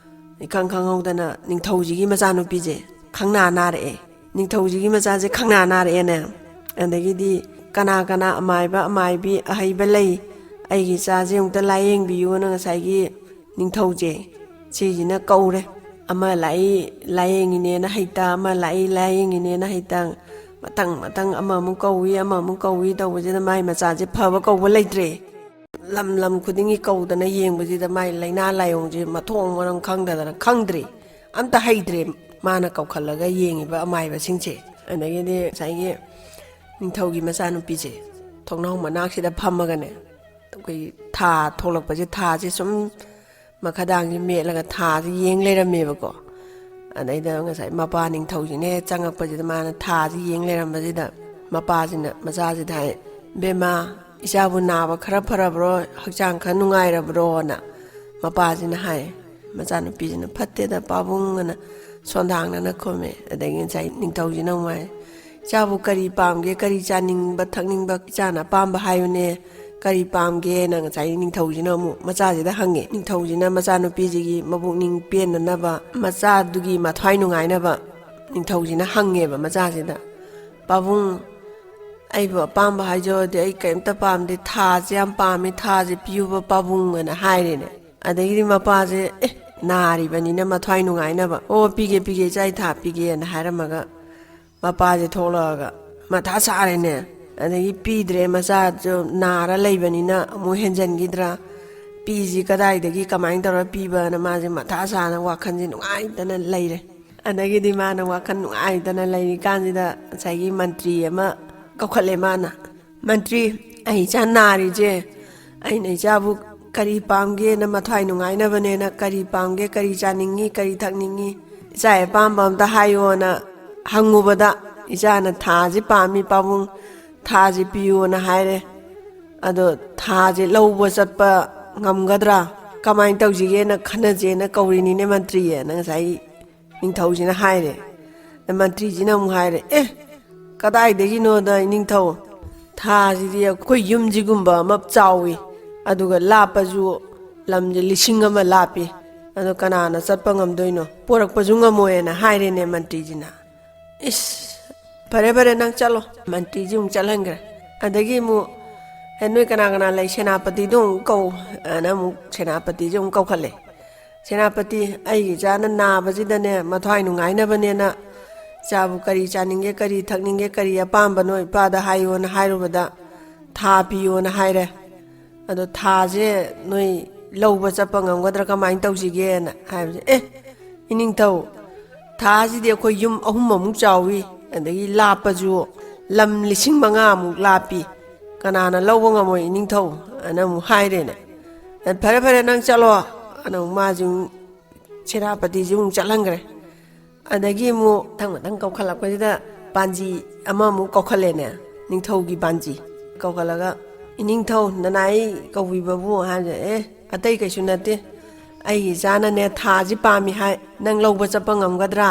ꯏꯈꯪ ꯈꯪꯍꯧꯗꯅ ꯅꯤꯡꯊꯧꯁꯤꯒꯤ ꯃꯆꯥꯅꯨꯄꯤꯁꯦ ꯈꯪꯅꯥ ꯅꯥꯔꯛꯑꯦ꯫ ꯅꯤꯡꯊꯧꯁꯤꯒꯤ ꯃꯆꯥꯁꯦ ꯈꯪꯅꯥ ꯅꯥꯔꯛꯑꯦꯅꯦ꯫ ꯑꯗꯒꯤꯗꯤ ꯀꯅꯥ ꯀꯅꯥ ꯑꯃꯥꯏꯕ ꯑꯃꯥꯏꯕꯤ ꯑꯍꯩꯕ ꯂꯩ, ꯑꯩꯒꯤ ꯏꯆꯥꯁꯦ ꯑꯃꯨꯛꯇ ꯂꯥꯏꯌꯦꯡꯕꯤꯌꯨꯅ ꯉꯁꯥꯏꯒꯤ ꯅꯤꯡꯊꯧꯁꯦ ꯁꯤꯁꯤꯅ ꯀꯧꯔꯦ꯫ ꯑꯃ ꯂꯥꯛꯏ ꯂꯥꯏꯌꯦꯡꯉꯤꯅꯦꯅ ꯍꯩꯇ, ꯑꯃ ꯂꯥꯛꯏ ꯂꯥꯏꯌꯦꯡꯉꯤꯅꯦꯅ ꯍꯩꯇ, ꯃꯊꯪ ꯃꯊꯪ ꯑꯃꯃꯨꯛ ꯀꯧꯏ, ꯑꯃꯃꯨꯛ ꯀꯧꯏ ꯇꯧꯕꯁꯤꯗ ꯃꯥꯏ ꯃꯆꯥꯁꯦ ꯐꯕ ꯀꯧꯕ ꯂꯩꯇ꯭ꯔꯦ꯫ ꯂꯝ ꯂꯝ ꯈꯨꯗꯤꯡꯒꯤ ꯀꯧꯗꯅ ꯌꯦꯡꯕꯁꯤꯗ ꯃꯥꯏ ꯂꯥꯏꯅꯥ ꯂꯥꯏꯑꯣꯡꯁꯦ ꯃꯊꯣꯡ ꯃꯔꯝ ꯈꯪꯗꯗꯅ, ꯈꯪꯗ꯭ꯔꯦ, ꯑꯝꯇ ꯍꯩꯇ꯭ꯔꯦ꯫ ꯃꯥꯅ ꯀꯧꯈꯠꯂꯒ ꯌꯦꯡꯉꯤꯕ ꯑꯃꯥꯏꯕꯁꯤꯡꯁꯦ꯫ ꯑꯗꯒꯤꯗꯤ ꯉꯁꯥꯏꯒꯤ ꯅꯤꯡꯊꯧꯒꯤ ꯃꯆꯥꯅꯨꯄꯤꯁꯦ ꯊꯣꯡꯅꯥꯎ ꯃꯅꯥꯛꯁꯤꯗ ꯐꯝꯃꯒꯅꯦ, ꯑꯩꯈꯣꯏ ꯊꯥ ꯊꯣꯛꯂꯛꯄꯁꯦ, ꯊꯥꯁꯦ ꯁꯨꯝ ꯃꯈꯥꯗꯥꯡꯁꯦ ꯃꯦꯠꯂꯒ ꯊꯥꯁꯦ ꯌꯦꯡ ꯂꯩꯔꯝꯃꯦꯕꯀꯣ꯫ ꯑꯗꯩꯗ ꯉꯁꯥꯏ ꯃꯄꯥ ꯅꯤꯡꯊꯧꯁꯤꯅ ꯍꯦꯛ ꯆꯪꯉꯛꯄꯁꯤꯗ, ꯃꯥꯅ ꯊꯥꯁꯦ ꯌꯦꯡ ꯂꯩꯔꯝꯕꯁꯤꯗ, ꯃꯄꯥꯁꯤꯅ ꯃꯆꯥꯁꯤꯗ ꯍꯥꯏ, "ꯕꯦꯝꯃ, ꯏꯆꯥꯕꯨ ꯅꯥꯕ ꯈꯔ ꯐꯔꯕ꯭ꯔꯣ? ꯍꯛꯆꯥꯡ ꯈꯔ ꯅꯨꯡꯉꯥꯏꯔꯕ꯭ꯔꯣꯅ?" ꯃꯄꯥꯁꯤꯅ ꯍꯥꯏ꯫ ꯃꯆꯥꯅꯨꯄꯤꯁꯤꯅ, "ꯐꯠꯇꯦꯗ ꯄꯥꯕꯨꯡ" ꯑꯅ ꯁꯣꯟꯗꯥꯡꯅꯅ ꯈꯨꯝꯃꯦ꯫ ꯑꯗꯒꯤ ꯉꯁꯥꯏ ꯅꯤꯡꯊꯧꯁꯤꯅ ꯑꯃꯨꯛ ꯍꯥꯏ, "ꯏꯆꯥꯕꯨ ꯀꯔꯤ ꯄꯥꯝꯒꯦ, ꯀꯔꯤ ꯆꯥꯅꯤꯡꯕ ꯊꯛꯅꯤꯡꯕ, ꯏꯆꯥꯅ ꯑꯄꯥꯝꯕ ꯍꯥꯏꯌꯨꯅꯦ, ꯀꯔꯤ ꯄꯥꯝꯒꯦꯅ?" ꯉꯁꯥꯏ ꯅꯤꯡꯊꯧꯁꯤꯅ ꯑꯃꯨꯛ ꯃꯆꯥꯁꯤꯗ ꯍꯪꯉꯦ꯫ ꯅꯤꯡꯊꯧꯁꯤꯅ ꯃꯆꯥꯅꯨꯄꯤꯁꯤꯒꯤ ꯃꯕꯨꯛꯅꯤꯡ ꯄꯦꯟꯅꯅꯕ, ꯃꯆꯥꯗꯨꯒꯤ ꯃꯊ꯭ꯋꯥꯏ ꯅꯨꯡꯉꯥꯏꯅꯕ ꯅꯤꯡꯊꯧꯁꯤꯅ ꯍꯪꯉꯦꯕ ꯃꯆꯥꯁꯤꯗ, "ꯄꯥꯕꯨꯡ, ꯑꯩꯕꯨ ꯑꯄꯥꯝꯕ ꯍꯥꯏꯖꯧꯗꯤ ꯑꯩ ꯀꯔꯤꯝꯇ ꯄꯥꯝꯗꯦ, ꯊꯥꯁꯦ ꯌꯥꯝ ꯄꯥꯝꯃꯦ, ꯊꯥꯁꯦ ꯄꯤꯌꯨꯕ ꯄꯥꯕꯨꯡ" ꯑꯅ ꯍꯥꯏꯔꯦꯅꯦ꯫ ꯑꯗꯒꯤꯗꯤ ꯃꯄꯥꯁꯦ, "ꯑꯦ, ꯅꯥꯔꯤꯕꯅꯤꯅ ꯃꯊ꯭ꯋꯥꯏ ꯅꯨꯡꯉꯥꯏꯅꯕ, ꯑꯣ, ꯄꯤꯒꯦ, ꯄꯤꯒꯦ, ꯏꯆꯥ, ꯏꯊꯥ ꯄꯤꯒꯦꯅ" ꯍꯥꯏꯔꯝꯃꯒ ꯃꯄꯥꯁꯦ ꯊꯣꯛꯂꯛꯑꯒ ꯃꯊꯥ ꯁꯥꯔꯦꯅꯦ꯫ ꯑꯗꯒꯤ ꯄꯤꯗ꯭ꯔꯦ, ꯃꯆꯥꯁꯨ ꯅꯥꯔ ꯂꯩꯕꯅꯤꯅ ꯑꯃꯨꯛ ꯍꯦꯟꯖꯟꯈꯤꯗ꯭ꯔꯥ, ꯄꯤꯁꯤ ꯀꯗꯥꯏꯗꯒꯤ ꯀꯃꯥꯏꯅ ꯇꯧꯔ ꯄꯤꯕꯅ ꯃꯥꯁꯦ ꯃꯊꯥ ꯁꯥꯅ ꯋꯥꯈꯜꯁꯦ ꯅꯨꯡꯉꯥꯏꯇꯅ ꯂꯩꯔꯦ꯫ ꯑꯗꯒꯤꯗꯤ ꯃꯥꯅ ꯋꯥꯈꯜ ꯅꯨꯡꯉꯥꯏꯇꯅ ꯂꯩꯔꯤꯀꯥꯟꯁꯤꯗ ꯉꯁꯥꯏꯒꯤ ꯃꯟꯇ꯭ꯔꯤ ꯑꯃ ꯀꯧꯈꯠꯂꯦ ꯃꯥꯅ, "ꯃꯟꯇ꯭ꯔꯤ, ꯑꯩ ꯏꯆꯥ ꯅꯥꯔꯤꯁꯦ, ꯑꯩꯅ ꯏꯆꯥꯕꯨ ꯀꯔꯤ ꯄꯥꯝꯒꯦꯅ, ꯃꯊ꯭ꯋꯥꯏ ꯅꯨꯡꯉꯥꯏꯅꯕꯅꯦꯅ, ꯀꯔꯤ ꯄꯥꯝꯒꯦ, ꯀꯔꯤ ꯆꯥꯅꯤꯡꯉꯤ, ꯀꯔꯤ ꯊꯛꯅꯤꯡꯉꯤ, ꯏꯆꯥꯒꯤ ꯑꯄꯥꯝꯕ ꯑꯝꯇ ꯍꯥꯏꯌꯣꯅ ꯍꯪꯉꯨꯕꯗ, ꯏꯆꯥꯅ ꯊꯥꯁꯤ ꯄꯥꯝꯃꯤ ꯄꯥꯕꯨꯡ, ꯊꯥꯁꯤ ꯄꯤꯌꯣꯅ ꯍꯥꯏꯔꯦ꯫ ꯑꯗꯣ ꯊꯥꯁꯦ ꯂꯧꯕ ꯆꯠꯄ ꯉꯝꯒꯗ꯭ꯔꯥ? ꯀꯃꯥꯏꯅ ꯇꯧꯁꯤꯒꯦꯅ ꯈꯟꯅꯁꯦꯅ ꯀꯧꯔꯤꯅꯤꯅꯦ ꯃꯟꯇ꯭ꯔꯤꯌꯦꯅ" ꯉꯁꯥꯏ ꯅꯤꯡꯊꯧꯁꯤꯅ ꯍꯥꯏꯔꯦ꯫ ꯃꯟꯇ꯭ꯔꯤꯁꯤꯅ ꯑꯃꯨꯛ ꯍꯥꯏꯔꯦ, "ꯑꯦ, ꯀꯗꯥꯏꯗꯒꯤꯅꯣꯗ ꯏꯅꯤꯡꯊꯧ, ꯊꯥꯁꯤꯗꯤ ꯑꯩꯈꯣꯏ ꯌꯨꯝꯁꯤꯒꯨꯝꯕ ꯑꯃ ꯆꯥꯎꯏ, ꯑꯗꯨꯒ ꯂꯥꯞꯄꯁꯨ ꯂꯝꯁꯦ ꯂꯤꯁꯤꯡ ꯑꯃ ꯂꯥꯞꯄꯤ, ꯑꯗꯣ ꯀꯅꯥꯅ ꯆꯠꯄ ꯉꯝꯗꯣꯏꯅꯣ? ꯄꯣꯔꯛꯄꯁꯨ ꯉꯝꯃꯣꯏꯅ" ꯍꯥꯏꯔꯦꯅꯦ ꯃꯟꯇ꯭ꯔꯤꯁꯤꯅ꯫ "ꯏꯁ, ꯐꯔꯦ ꯐꯔꯦ, ꯅꯪ ꯆꯠꯂꯣ", ꯃꯟꯇ꯭ꯔꯤꯁꯤ ꯑꯃꯨꯛ ꯆꯠꯍꯟꯈ꯭ꯔꯦ꯫ ꯑꯗꯒꯤ ꯑꯃꯨꯛ, "ꯑꯦ, ꯅꯣꯏ ꯀꯅꯥ ꯀꯅꯥ ꯂꯩ? ꯁꯦꯅꯥꯄꯇꯤꯗꯣ ꯑꯃꯨꯛ ꯀꯧ" ꯑꯅ ꯑꯃꯨꯛ ꯁꯦꯅꯥꯄꯇꯤꯁꯦ ꯑꯃꯨꯛ ꯀꯧꯈꯠꯂꯦ꯫ "ꯁꯦꯅꯥꯄꯇꯤ, ꯑꯩꯒꯤ ꯏꯆꯥꯅ ꯅꯥꯕꯁꯤꯗꯅꯦ, ꯃꯊ꯭ꯋꯥꯏ ꯅꯨꯡꯉꯥꯏꯅꯕꯅꯦꯅ ꯏꯆꯥꯕꯨ ꯀꯔꯤ ꯆꯥꯅꯤꯡꯒꯦ, ꯀꯔꯤ ꯊꯛꯅꯤꯡꯒꯦ, ꯀꯔꯤ ꯑꯄꯥꯝꯕꯅꯣ ꯏꯄꯥꯗ ꯍꯥꯏꯌꯣꯅ ꯍꯥꯏꯔꯨꯕꯗ ꯊꯥ ꯄꯤꯌꯣꯅ ꯍꯥꯏꯔꯦ꯫ ꯑꯗꯣ ꯊꯥꯁꯦ ꯅꯣꯏ ꯂꯧꯕ ꯆꯠꯄ ꯉꯝꯒꯗ꯭ꯔꯥ, ꯀꯃꯥꯏꯅ ꯇꯧꯁꯤꯒꯦꯅ ꯍꯥꯏꯕꯁꯦ, "ꯑꯦ, ꯏꯅꯤꯡꯊꯧ, ꯊꯥꯁꯤꯗꯤ ꯑꯩꯈꯣꯏ ꯌꯨꯝ ꯑꯍꯨꯝ ꯑꯃꯨꯛ ꯆꯥꯎꯏ, ꯑꯗꯒꯤ ꯂꯥꯞꯄꯁꯨ ꯂꯝ ꯂꯤꯁꯤꯡ ꯃꯉꯥꯃꯨꯛ ꯂꯥꯞꯄꯤ, ꯀꯅꯥꯅ ꯂꯧꯕ ꯉꯝꯃꯣꯏ ꯏꯅꯤꯡꯊꯧ?" ꯑꯅ ꯑꯃꯨꯛ ꯍꯥꯏꯔꯦꯅꯦ꯫ "ꯑꯦ, ꯐꯔꯦ ꯐꯔꯦ, ꯅꯪ ꯆꯠꯂꯣ" ꯑꯅ ꯑꯃꯨꯛ ꯃꯥꯁꯨ ꯑꯃꯨꯛ ꯁꯦꯅꯥꯄꯇꯤꯁꯤ ꯑꯃꯨꯛ ꯆꯠꯍꯟꯈ꯭ꯔꯦ꯫ ꯑꯗꯒꯤ ꯑꯃꯨꯛ ꯃꯊꯪ ꯃꯊꯪ ꯀꯧꯈꯠꯂꯛꯄꯁꯤꯗ ꯄꯥꯟꯖꯤ ꯑꯃꯃꯨꯛ ꯀꯧꯈꯠꯂꯦꯅꯦ, ꯅꯤꯡꯊꯧꯒꯤ ꯄꯥꯟꯖꯤ꯫ ꯀꯧꯈꯠꯂꯒ, "ꯏꯅꯤꯡꯊꯧ, ꯅꯅꯥꯏ ꯀꯧꯕꯤꯕꯕꯨ?" ꯍꯥꯏꯕꯁꯦ, "ꯑꯦ, ꯑꯇꯩ ꯀꯩꯁꯨ ꯅꯠꯇꯦ, ꯑꯩꯒꯤ ꯏꯆꯥꯅꯅꯦ ꯊꯥꯁꯤ ꯄꯥꯝꯃꯤ ꯍꯥꯏ, ꯅꯪ ꯂꯧꯕ ꯆꯠꯄ ꯉꯝꯒꯗ꯭ꯔꯥ?"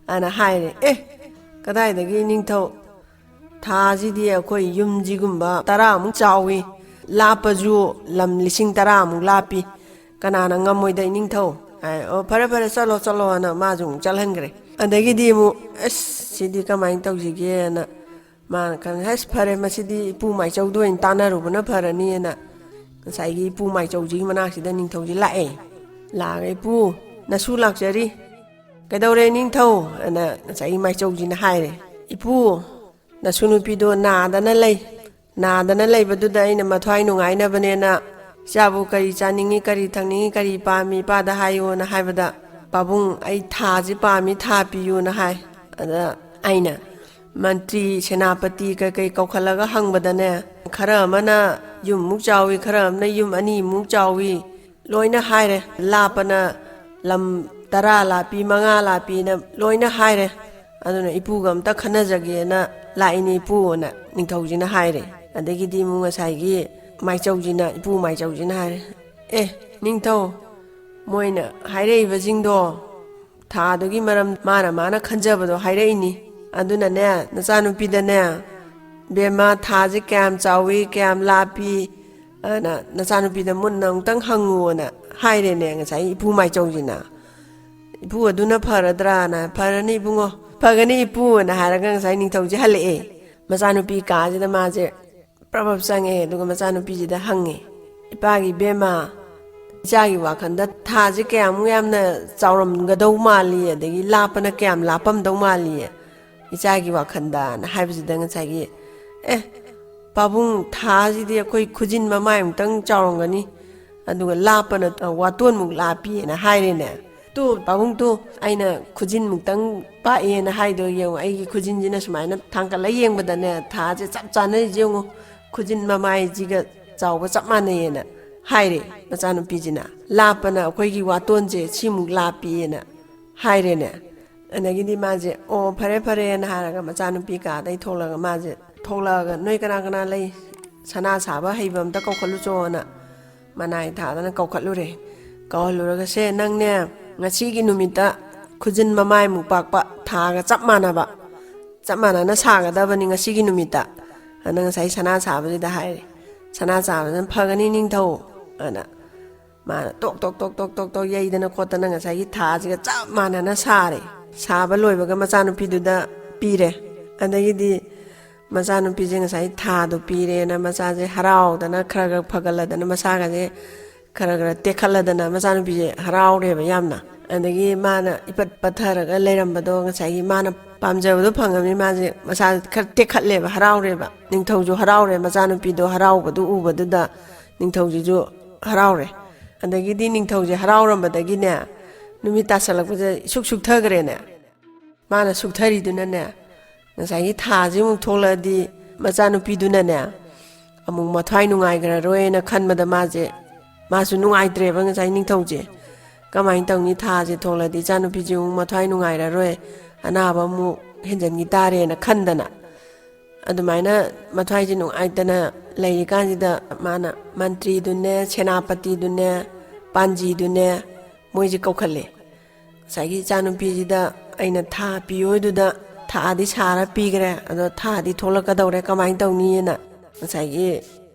ꯑꯅ ꯍꯥꯏꯔꯦ꯫ "ꯑꯦ, ꯀꯗꯥꯏꯗꯒꯤ ꯏꯅꯤꯡꯊꯧ? ꯊꯥꯁꯤꯗꯤ ꯑꯩꯈꯣꯏ ꯌꯨꯝꯁꯤꯒꯨꯝꯕ ꯇꯔꯥꯃꯨꯛ ꯆꯥꯎꯏ, ꯂꯥꯞꯄꯁꯨ ꯂꯝ ꯂꯤꯁꯤꯡ ꯇꯔꯥꯃꯨꯛ ꯂꯥꯞꯄꯤ, ꯀꯅꯥꯅ ꯉꯝꯃꯣꯏꯗ ꯏꯅꯤꯡꯊꯧ?" ꯍꯥꯏ꯫ "ꯑꯣ, ꯐꯔꯦ ꯐꯔꯦ, ꯆꯠꯂꯣ ꯆꯠꯂꯣ" ꯑꯅ ꯃꯥꯁꯨ ꯑꯃꯨꯛ ꯆꯠꯍꯟꯈ꯭ꯔꯦ꯫ ꯑꯗꯒꯤꯗꯤ ꯑꯃꯨꯛ, "ꯑꯁ, ꯁꯤꯗꯤ ꯀꯃꯥꯏꯅ ꯇꯧꯁꯤꯒꯦꯅ" ꯃꯥꯅ ꯈꯟ, "ꯑꯁ, ꯐꯔꯦ, ꯃꯁꯤꯗꯤ ꯏꯄꯨ ꯃꯥꯏꯆꯧꯗ ꯑꯣꯏꯅ ꯇꯥꯟꯅꯔꯨꯕꯅ ꯐꯔꯅꯤꯅ" ꯉꯁꯥꯏꯒꯤ ꯏꯄꯨ ꯃꯥꯏꯆꯧꯁꯤꯒꯤ ꯃꯅꯥꯛꯁꯤꯗ ꯅꯤꯡꯊꯧꯁꯤ ꯂꯥꯛꯑꯦ꯫ ꯂꯥꯛꯑꯒ, "ꯏꯄꯨ, ꯅꯁꯨ ꯂꯥꯛꯆꯔꯤ꯫ ꯀꯩꯗꯧꯔꯦ ꯅꯤꯡꯊꯧ?" ꯑꯅ ꯉꯁꯥꯏꯒꯤ ꯃꯥꯏꯆꯧꯁꯤꯅ ꯍꯥꯏꯔꯦ꯫ "ꯏꯄꯨ, ꯅꯁꯨ ꯅꯨꯄꯤꯗꯣ ꯅꯥꯗꯅ ꯂꯩ꯫ ꯅꯥꯗꯅ ꯂꯩꯕꯗꯨꯗ ꯑꯩꯅ ꯃꯊ꯭ꯋꯥꯏ ꯅꯨꯡꯉꯥꯏꯅꯕꯅꯦꯅ ꯏꯆꯥꯕꯨ ꯀꯔꯤ ꯆꯥꯅꯤꯡꯉꯤ, ꯀꯔꯤ ꯊꯛꯅꯤꯡꯉꯤ, ꯀꯔꯤ ꯄꯥꯝꯃꯤ ꯏꯄꯥꯗ ꯍꯥꯏꯌꯣꯅ" ꯍꯥꯏꯕꯗ, "ꯄꯥꯕꯨꯡ, ꯑꯩ ꯊꯥꯁꯤ ꯄꯥꯝꯃꯤ, ꯊꯥ ꯄꯤꯌꯨꯅ" ꯍꯥꯏ꯫ ꯑꯗ ꯑꯩꯅ ꯃꯟꯇ꯭ꯔꯤ, ꯁꯦꯅꯥꯄꯇꯤ ꯀꯩꯀꯩ ꯀꯧꯈꯠꯂꯒ ꯍꯪꯕꯗꯅꯦ, ꯈꯔ ꯑꯃꯅ ꯌꯨꯝꯃꯨꯛ ꯆꯥꯎꯏ, ꯈꯔ ꯑꯃꯅ ꯌꯨꯝ ꯑꯅꯤꯃꯨꯛ ꯆꯥꯎꯏ, ꯂꯣꯏꯅ ꯍꯥꯏꯔꯦ꯫ ꯂꯥꯞꯄꯅ ꯂꯝ ꯇꯔꯥ ꯂꯥꯞꯄꯤ, ꯃꯉꯥ ꯂꯥꯞꯄꯤꯅ ꯂꯣꯏꯅ ꯍꯥꯏꯔꯦ꯫ ꯑꯗꯨꯅ ꯏꯄꯨꯒ ꯑꯝꯇ ꯈꯟꯅꯖꯒꯦꯅ ꯂꯥꯛꯏꯅꯦ ꯏꯄꯨꯅ ꯅꯤꯡꯊꯧꯁꯤꯅ ꯍꯥꯏꯔꯦ꯫ ꯑꯗꯒꯤꯗꯤ ꯑꯃꯨꯛ ꯉꯁꯥꯏꯒꯤ ꯃꯥꯏꯆꯧꯁꯤꯅ, ꯏꯄꯨ ꯃꯥꯏꯆꯧꯁꯤꯅ ꯍꯥꯏꯔꯦ, "ꯑꯦ, ꯅꯤꯡꯊꯧ, ꯃꯣꯏꯅ ꯍꯥꯏꯔꯛꯏꯕꯁꯤꯡꯗꯣ ꯊꯥꯗꯨꯒꯤ ꯃꯔꯝ ꯃꯥꯅ ꯃꯥꯅ ꯈꯟꯖꯕꯗꯣ ꯍꯥꯏꯔꯛꯏꯅꯤ꯫ ꯑꯗꯨꯅꯅꯦ, ꯅꯆꯥꯅꯨꯄꯤꯗꯅꯦ, ꯕꯦꯝꯃ, ꯊꯥꯁꯦ ꯀꯌꯥꯝ ꯆꯥꯎꯏ, ꯀꯌꯥꯝ ꯂꯥꯞꯄꯤ, ꯑꯅ ꯅꯆꯥꯅꯨꯄꯤꯗ ꯃꯨꯟꯅ ꯑꯃꯨꯛꯇꯪ ꯍꯪꯉꯨꯅ" ꯍꯥꯏꯔꯦꯅꯦ ꯉꯁꯥꯏ ꯏꯄꯨ ꯃꯥꯏꯆꯧꯁꯤꯅ꯫ "ꯏꯄꯨ, ꯑꯗꯨꯅ ꯐꯔꯗ꯭ꯔꯥꯅ?" "ꯐꯔꯅꯤ ꯏꯕꯨꯡꯉꯣ, ꯐꯒꯅꯤ ꯏꯄꯨꯅ" ꯍꯥꯏꯔꯒ ꯉꯁꯥꯏ ꯅꯤꯡꯊꯧꯁꯦ ꯍꯜꯂꯛꯑꯦ꯫ ꯃꯆꯥꯅꯨꯄꯤ ꯀꯥꯁꯤꯗ ꯃꯥꯁꯦ ꯄ꯭ꯔꯞ ꯄ꯭ꯔꯞ ꯆꯪꯉꯛꯑꯦ꯫ ꯑꯗꯨꯒ ꯃꯆꯥꯅꯨꯄꯤꯁꯤꯗ ꯍꯪꯉꯦ, "ꯏꯄꯥꯒꯤ ꯏꯕꯦꯝꯃ, ꯏꯆꯥꯒꯤ ꯋꯥꯈꯜꯗ ꯊꯥꯁꯦ ꯀꯌꯥꯃꯨꯛ ꯌꯥꯝꯅ ꯆꯥꯎꯔꯝꯒꯗꯧ ꯃꯥꯜꯂꯤ, ꯑꯗꯒꯤ ꯂꯥꯞꯄꯅ ꯀꯌꯥꯝ ꯂꯥꯞꯄꯝꯗꯧ ꯃꯥꯜꯂꯤ ꯏꯆꯥꯒꯤ ꯋꯥꯈꯜꯗꯅ?" ꯍꯥꯏꯕꯁꯤꯗ ꯉꯁꯥꯏꯒꯤ, "ꯑꯦ, "ꯄꯥꯕꯨꯡ, ꯊꯥꯁꯤꯗꯤ ꯑꯩꯈꯣꯏ ꯈꯨꯖꯤꯟ ꯃꯃꯥꯏꯃꯨꯛꯇꯪ ꯆꯥꯎꯔꯝꯒꯅꯤ, ꯑꯗꯨꯒ ꯂꯥꯞꯄꯅ ꯋꯥꯇꯣꯟꯃꯨꯛ ꯂꯥꯞꯄꯤꯑꯅ" ꯍꯥꯏꯔꯦꯅꯦ꯫ "ꯇꯨ ꯄꯥꯕꯨꯡ, ꯇꯨ ꯑꯩꯅ ꯈꯨꯖꯤꯟꯃꯨꯛꯇꯪ ꯄꯥꯛꯑꯦꯅ ꯍꯥꯏꯗꯣ ꯌꯦꯡꯉꯨ, ꯑꯩꯒꯤ ꯈꯨꯖꯤꯟꯁꯤꯅ ꯁꯨꯃꯥꯏꯅ ꯊꯥꯡꯀꯠꯂ ꯌꯦꯡꯕꯗꯅꯦ ꯊꯥꯁꯦ ꯆꯞ ꯆꯥꯅꯔꯤꯁꯦ ꯌꯦꯡꯉꯨ, ꯈꯨꯖꯤꯟ ꯃꯃꯥꯏꯁꯤꯒ ꯆꯥꯎꯕ ꯆꯞ ꯃꯥꯟꯅꯩꯌꯦꯅ" ꯍꯥꯏꯔꯦ ꯃꯆꯥꯅꯨꯄꯤꯁꯤꯅ꯫ "ꯂꯥꯞꯄꯅ ꯑꯩꯈꯣꯏꯒꯤ ꯋꯥꯇꯣꯟꯁꯦ ꯁꯤꯃꯨꯛ ꯂꯥꯞꯄꯤꯑꯅ" ꯍꯥꯏꯔꯦꯅꯦ꯫ ꯑꯗꯒꯤꯗꯤ ꯃꯥꯁꯦ, "ꯑꯣ, ꯐꯔꯦ ꯐꯔꯦꯅ" ꯍꯥꯏꯔꯒ ꯃꯆꯥꯅꯨꯄꯤ ꯀꯥꯗꯩ ꯊꯣꯛꯂꯒ, ꯃꯥꯁꯦ ꯊꯣꯛꯂꯛꯑꯒ, "ꯅꯣꯏ ꯀꯅꯥ ꯀꯅꯥ ꯂꯩ? ꯁꯅꯥ ꯁꯥꯕ ꯍꯩꯕ ꯑꯝꯇ ꯀꯧꯈꯠꯂꯨꯆꯣꯅ" ꯃꯅꯥꯏ ꯊꯥꯗꯅ ꯀꯧꯈꯠꯂꯨꯔꯦ꯫ ꯀꯧꯍꯜꯂꯨꯔꯒ, "ꯁꯦ, ꯅꯪꯅꯦ ꯉꯁꯤꯒꯤ ꯅꯨꯃꯤꯠꯇ ꯈꯨꯖꯤꯟ ꯃꯃꯥꯏꯃꯨꯛ ꯄꯥꯛꯄ ꯊꯥꯒ ꯆꯞ ꯃꯥꯟꯅꯕ, ꯆꯞ ꯃꯥꯟꯅꯅ ꯁꯥꯒꯗꯕꯅꯤ ꯉꯁꯤꯒꯤ ꯅꯨꯃꯤꯠꯇ" ꯑꯅ ꯉꯁꯥꯏ ꯁꯅꯥ ꯁꯥꯕꯁꯤꯗ ꯍꯥꯏꯔꯦ꯫ "ꯁꯅꯥ ꯁꯥꯕꯁꯤꯅ ꯐꯒꯅꯤ ꯅꯤꯡꯊꯧ" ꯑꯅ꯫ ꯃꯥꯅ ꯇꯣꯛ ꯇꯣꯛ ꯇꯣꯛ ꯇꯣꯛ ꯇꯣꯛ ꯇꯣꯛ ꯌꯩꯗꯅ ꯈꯣꯠꯇꯅ ꯉꯁꯥꯏꯒꯤ ꯊꯥꯁꯤꯒ ꯆꯞ ꯃꯥꯟꯅꯅ ꯁꯥꯔꯦ꯫ ꯁꯥꯕ ꯂꯣꯏꯕꯒ ꯃꯆꯥꯅꯨꯄꯤꯗꯨꯗ ꯄꯤꯔꯦ꯫ ꯑꯗꯒꯤꯗꯤ ꯃꯆꯥꯅꯨꯄꯤꯁꯦ ꯉꯁꯥꯏ ꯊꯥꯗꯣ ꯄꯤꯔꯦꯅ ꯃꯆꯥꯁꯦ ꯍꯔꯥꯎꯗꯅ ꯈꯔ ꯈꯔ ꯐꯒꯠꯂꯗꯅ, ꯃꯁꯥꯒꯁꯦ ꯈꯔ ꯈꯔ ꯇꯦꯛꯈꯠꯂꯗꯅ, ꯃꯆꯥꯅꯨꯄꯤꯁꯦ ꯍꯔꯥꯎꯔꯦꯕ ꯌꯥꯝꯅ꯫ ꯑꯗꯒꯤ ꯃꯥꯅ ꯏꯄꯠ ꯄꯠꯊꯔꯒ ꯂꯩꯔꯝꯕꯗꯣ, ꯉꯁꯥꯏꯒꯤ ꯃꯥꯅ ꯄꯥꯝꯖꯕꯗꯣ ꯐꯪꯉꯕꯅꯤ, ꯃꯥꯁꯦ ꯃꯁꯥ ꯈꯔ ꯇꯦꯛꯈꯠꯂꯦꯕ, ꯍꯔꯥꯎꯔꯦꯕ꯫ ꯅꯤꯡꯊꯧꯁꯨ ꯍꯔꯥꯎꯔꯦ, ꯃꯆꯥꯅꯨꯄꯤꯗꯣ ꯍꯔꯥꯎꯕꯗꯨ ꯎꯕꯗꯨꯗ ꯅꯤꯡꯊꯧꯁꯤꯁꯨ ꯍꯔꯥꯎꯔꯦ꯫ ꯑꯗꯒꯤꯗꯤ ꯅꯤꯡꯊꯧꯁꯦ ꯍꯔꯥꯎꯔꯝꯕꯗꯒꯤꯅꯦ, ꯅꯨꯃꯤꯠ ꯇꯥꯁꯜꯂꯛꯄꯁꯦ ꯏꯁꯨꯛ ꯁꯨꯛꯊꯈ꯭ꯔꯦꯅꯦ꯫ ꯃꯥꯅ ꯁꯨꯛꯊꯔꯤꯗꯨꯅꯅꯦ, ꯉꯁꯥꯏꯒꯤ ꯊꯥꯁꯤ ꯑꯃꯨꯛ ꯊꯣꯛꯂꯛꯑꯗꯤ ꯃꯆꯥꯅꯨꯄꯤꯗꯨꯅꯅꯦ ꯑꯃꯨꯛ ꯃꯊ꯭ꯋꯥꯏ ꯅꯨꯡꯉꯥꯏꯈ꯭ꯔꯔꯣꯏꯅ ꯈꯟꯕꯗ, ꯃꯥꯁꯦ, ꯃꯥꯁꯨ ꯅꯨꯡꯉꯥꯏꯇ꯭ꯔꯦꯕ ꯉꯁꯥꯏ ꯅꯤꯡꯊꯧꯁꯦ꯫ "ꯀꯃꯥꯏꯅ ꯇꯧꯅꯤ, ꯊꯥꯁꯦ ꯊꯣꯛꯂꯛꯑꯗꯤ ꯏꯆꯥꯅꯨꯄꯤꯁꯦ ꯑꯃꯨꯛ ꯃꯊ꯭ꯋꯥꯏ ꯅꯨꯡꯉꯥꯏꯔꯔꯣꯏ, ꯑꯅꯥꯕ ꯑꯃꯨꯛ ꯍꯦꯟꯖꯟꯈꯤ ꯇꯥꯔꯦꯅ" ꯈꯟꯗꯅ, ꯑꯗꯨꯃꯥꯏꯅ ꯃꯊ꯭ꯋꯥꯏꯁꯦ ꯅꯨꯡꯉꯥꯏꯇꯅ ꯂꯩꯔꯤꯀꯥꯟꯁꯤꯗ, ꯃꯥꯅ ꯃꯟꯇ꯭ꯔꯤꯗꯨꯅꯦ, ꯁꯦꯅꯥꯄꯇꯤꯗꯨꯅꯦ, ꯄꯥꯟꯖꯤꯗꯨꯅꯦ, ꯃꯣꯏꯁꯦ ꯀꯧꯈꯠꯂꯦ꯫ "ꯉꯁꯥꯏꯒꯤ ꯏꯆꯥꯅꯨꯄꯤꯁꯤꯗ ꯑꯩꯅ ꯊꯥ ꯄꯤꯌꯣ ꯍꯥꯏꯗꯨꯗ ꯊꯥꯗꯤ ꯁꯥꯔ ꯄꯤꯈ꯭ꯔꯦ, ꯑꯗꯣ ꯊꯥꯗꯤ ꯊꯣꯛꯂꯛꯀꯗꯧꯔꯦ, ꯀꯃꯥꯏꯅ ꯇꯧꯅꯤꯅ?" ꯉꯁꯥꯏꯒꯤ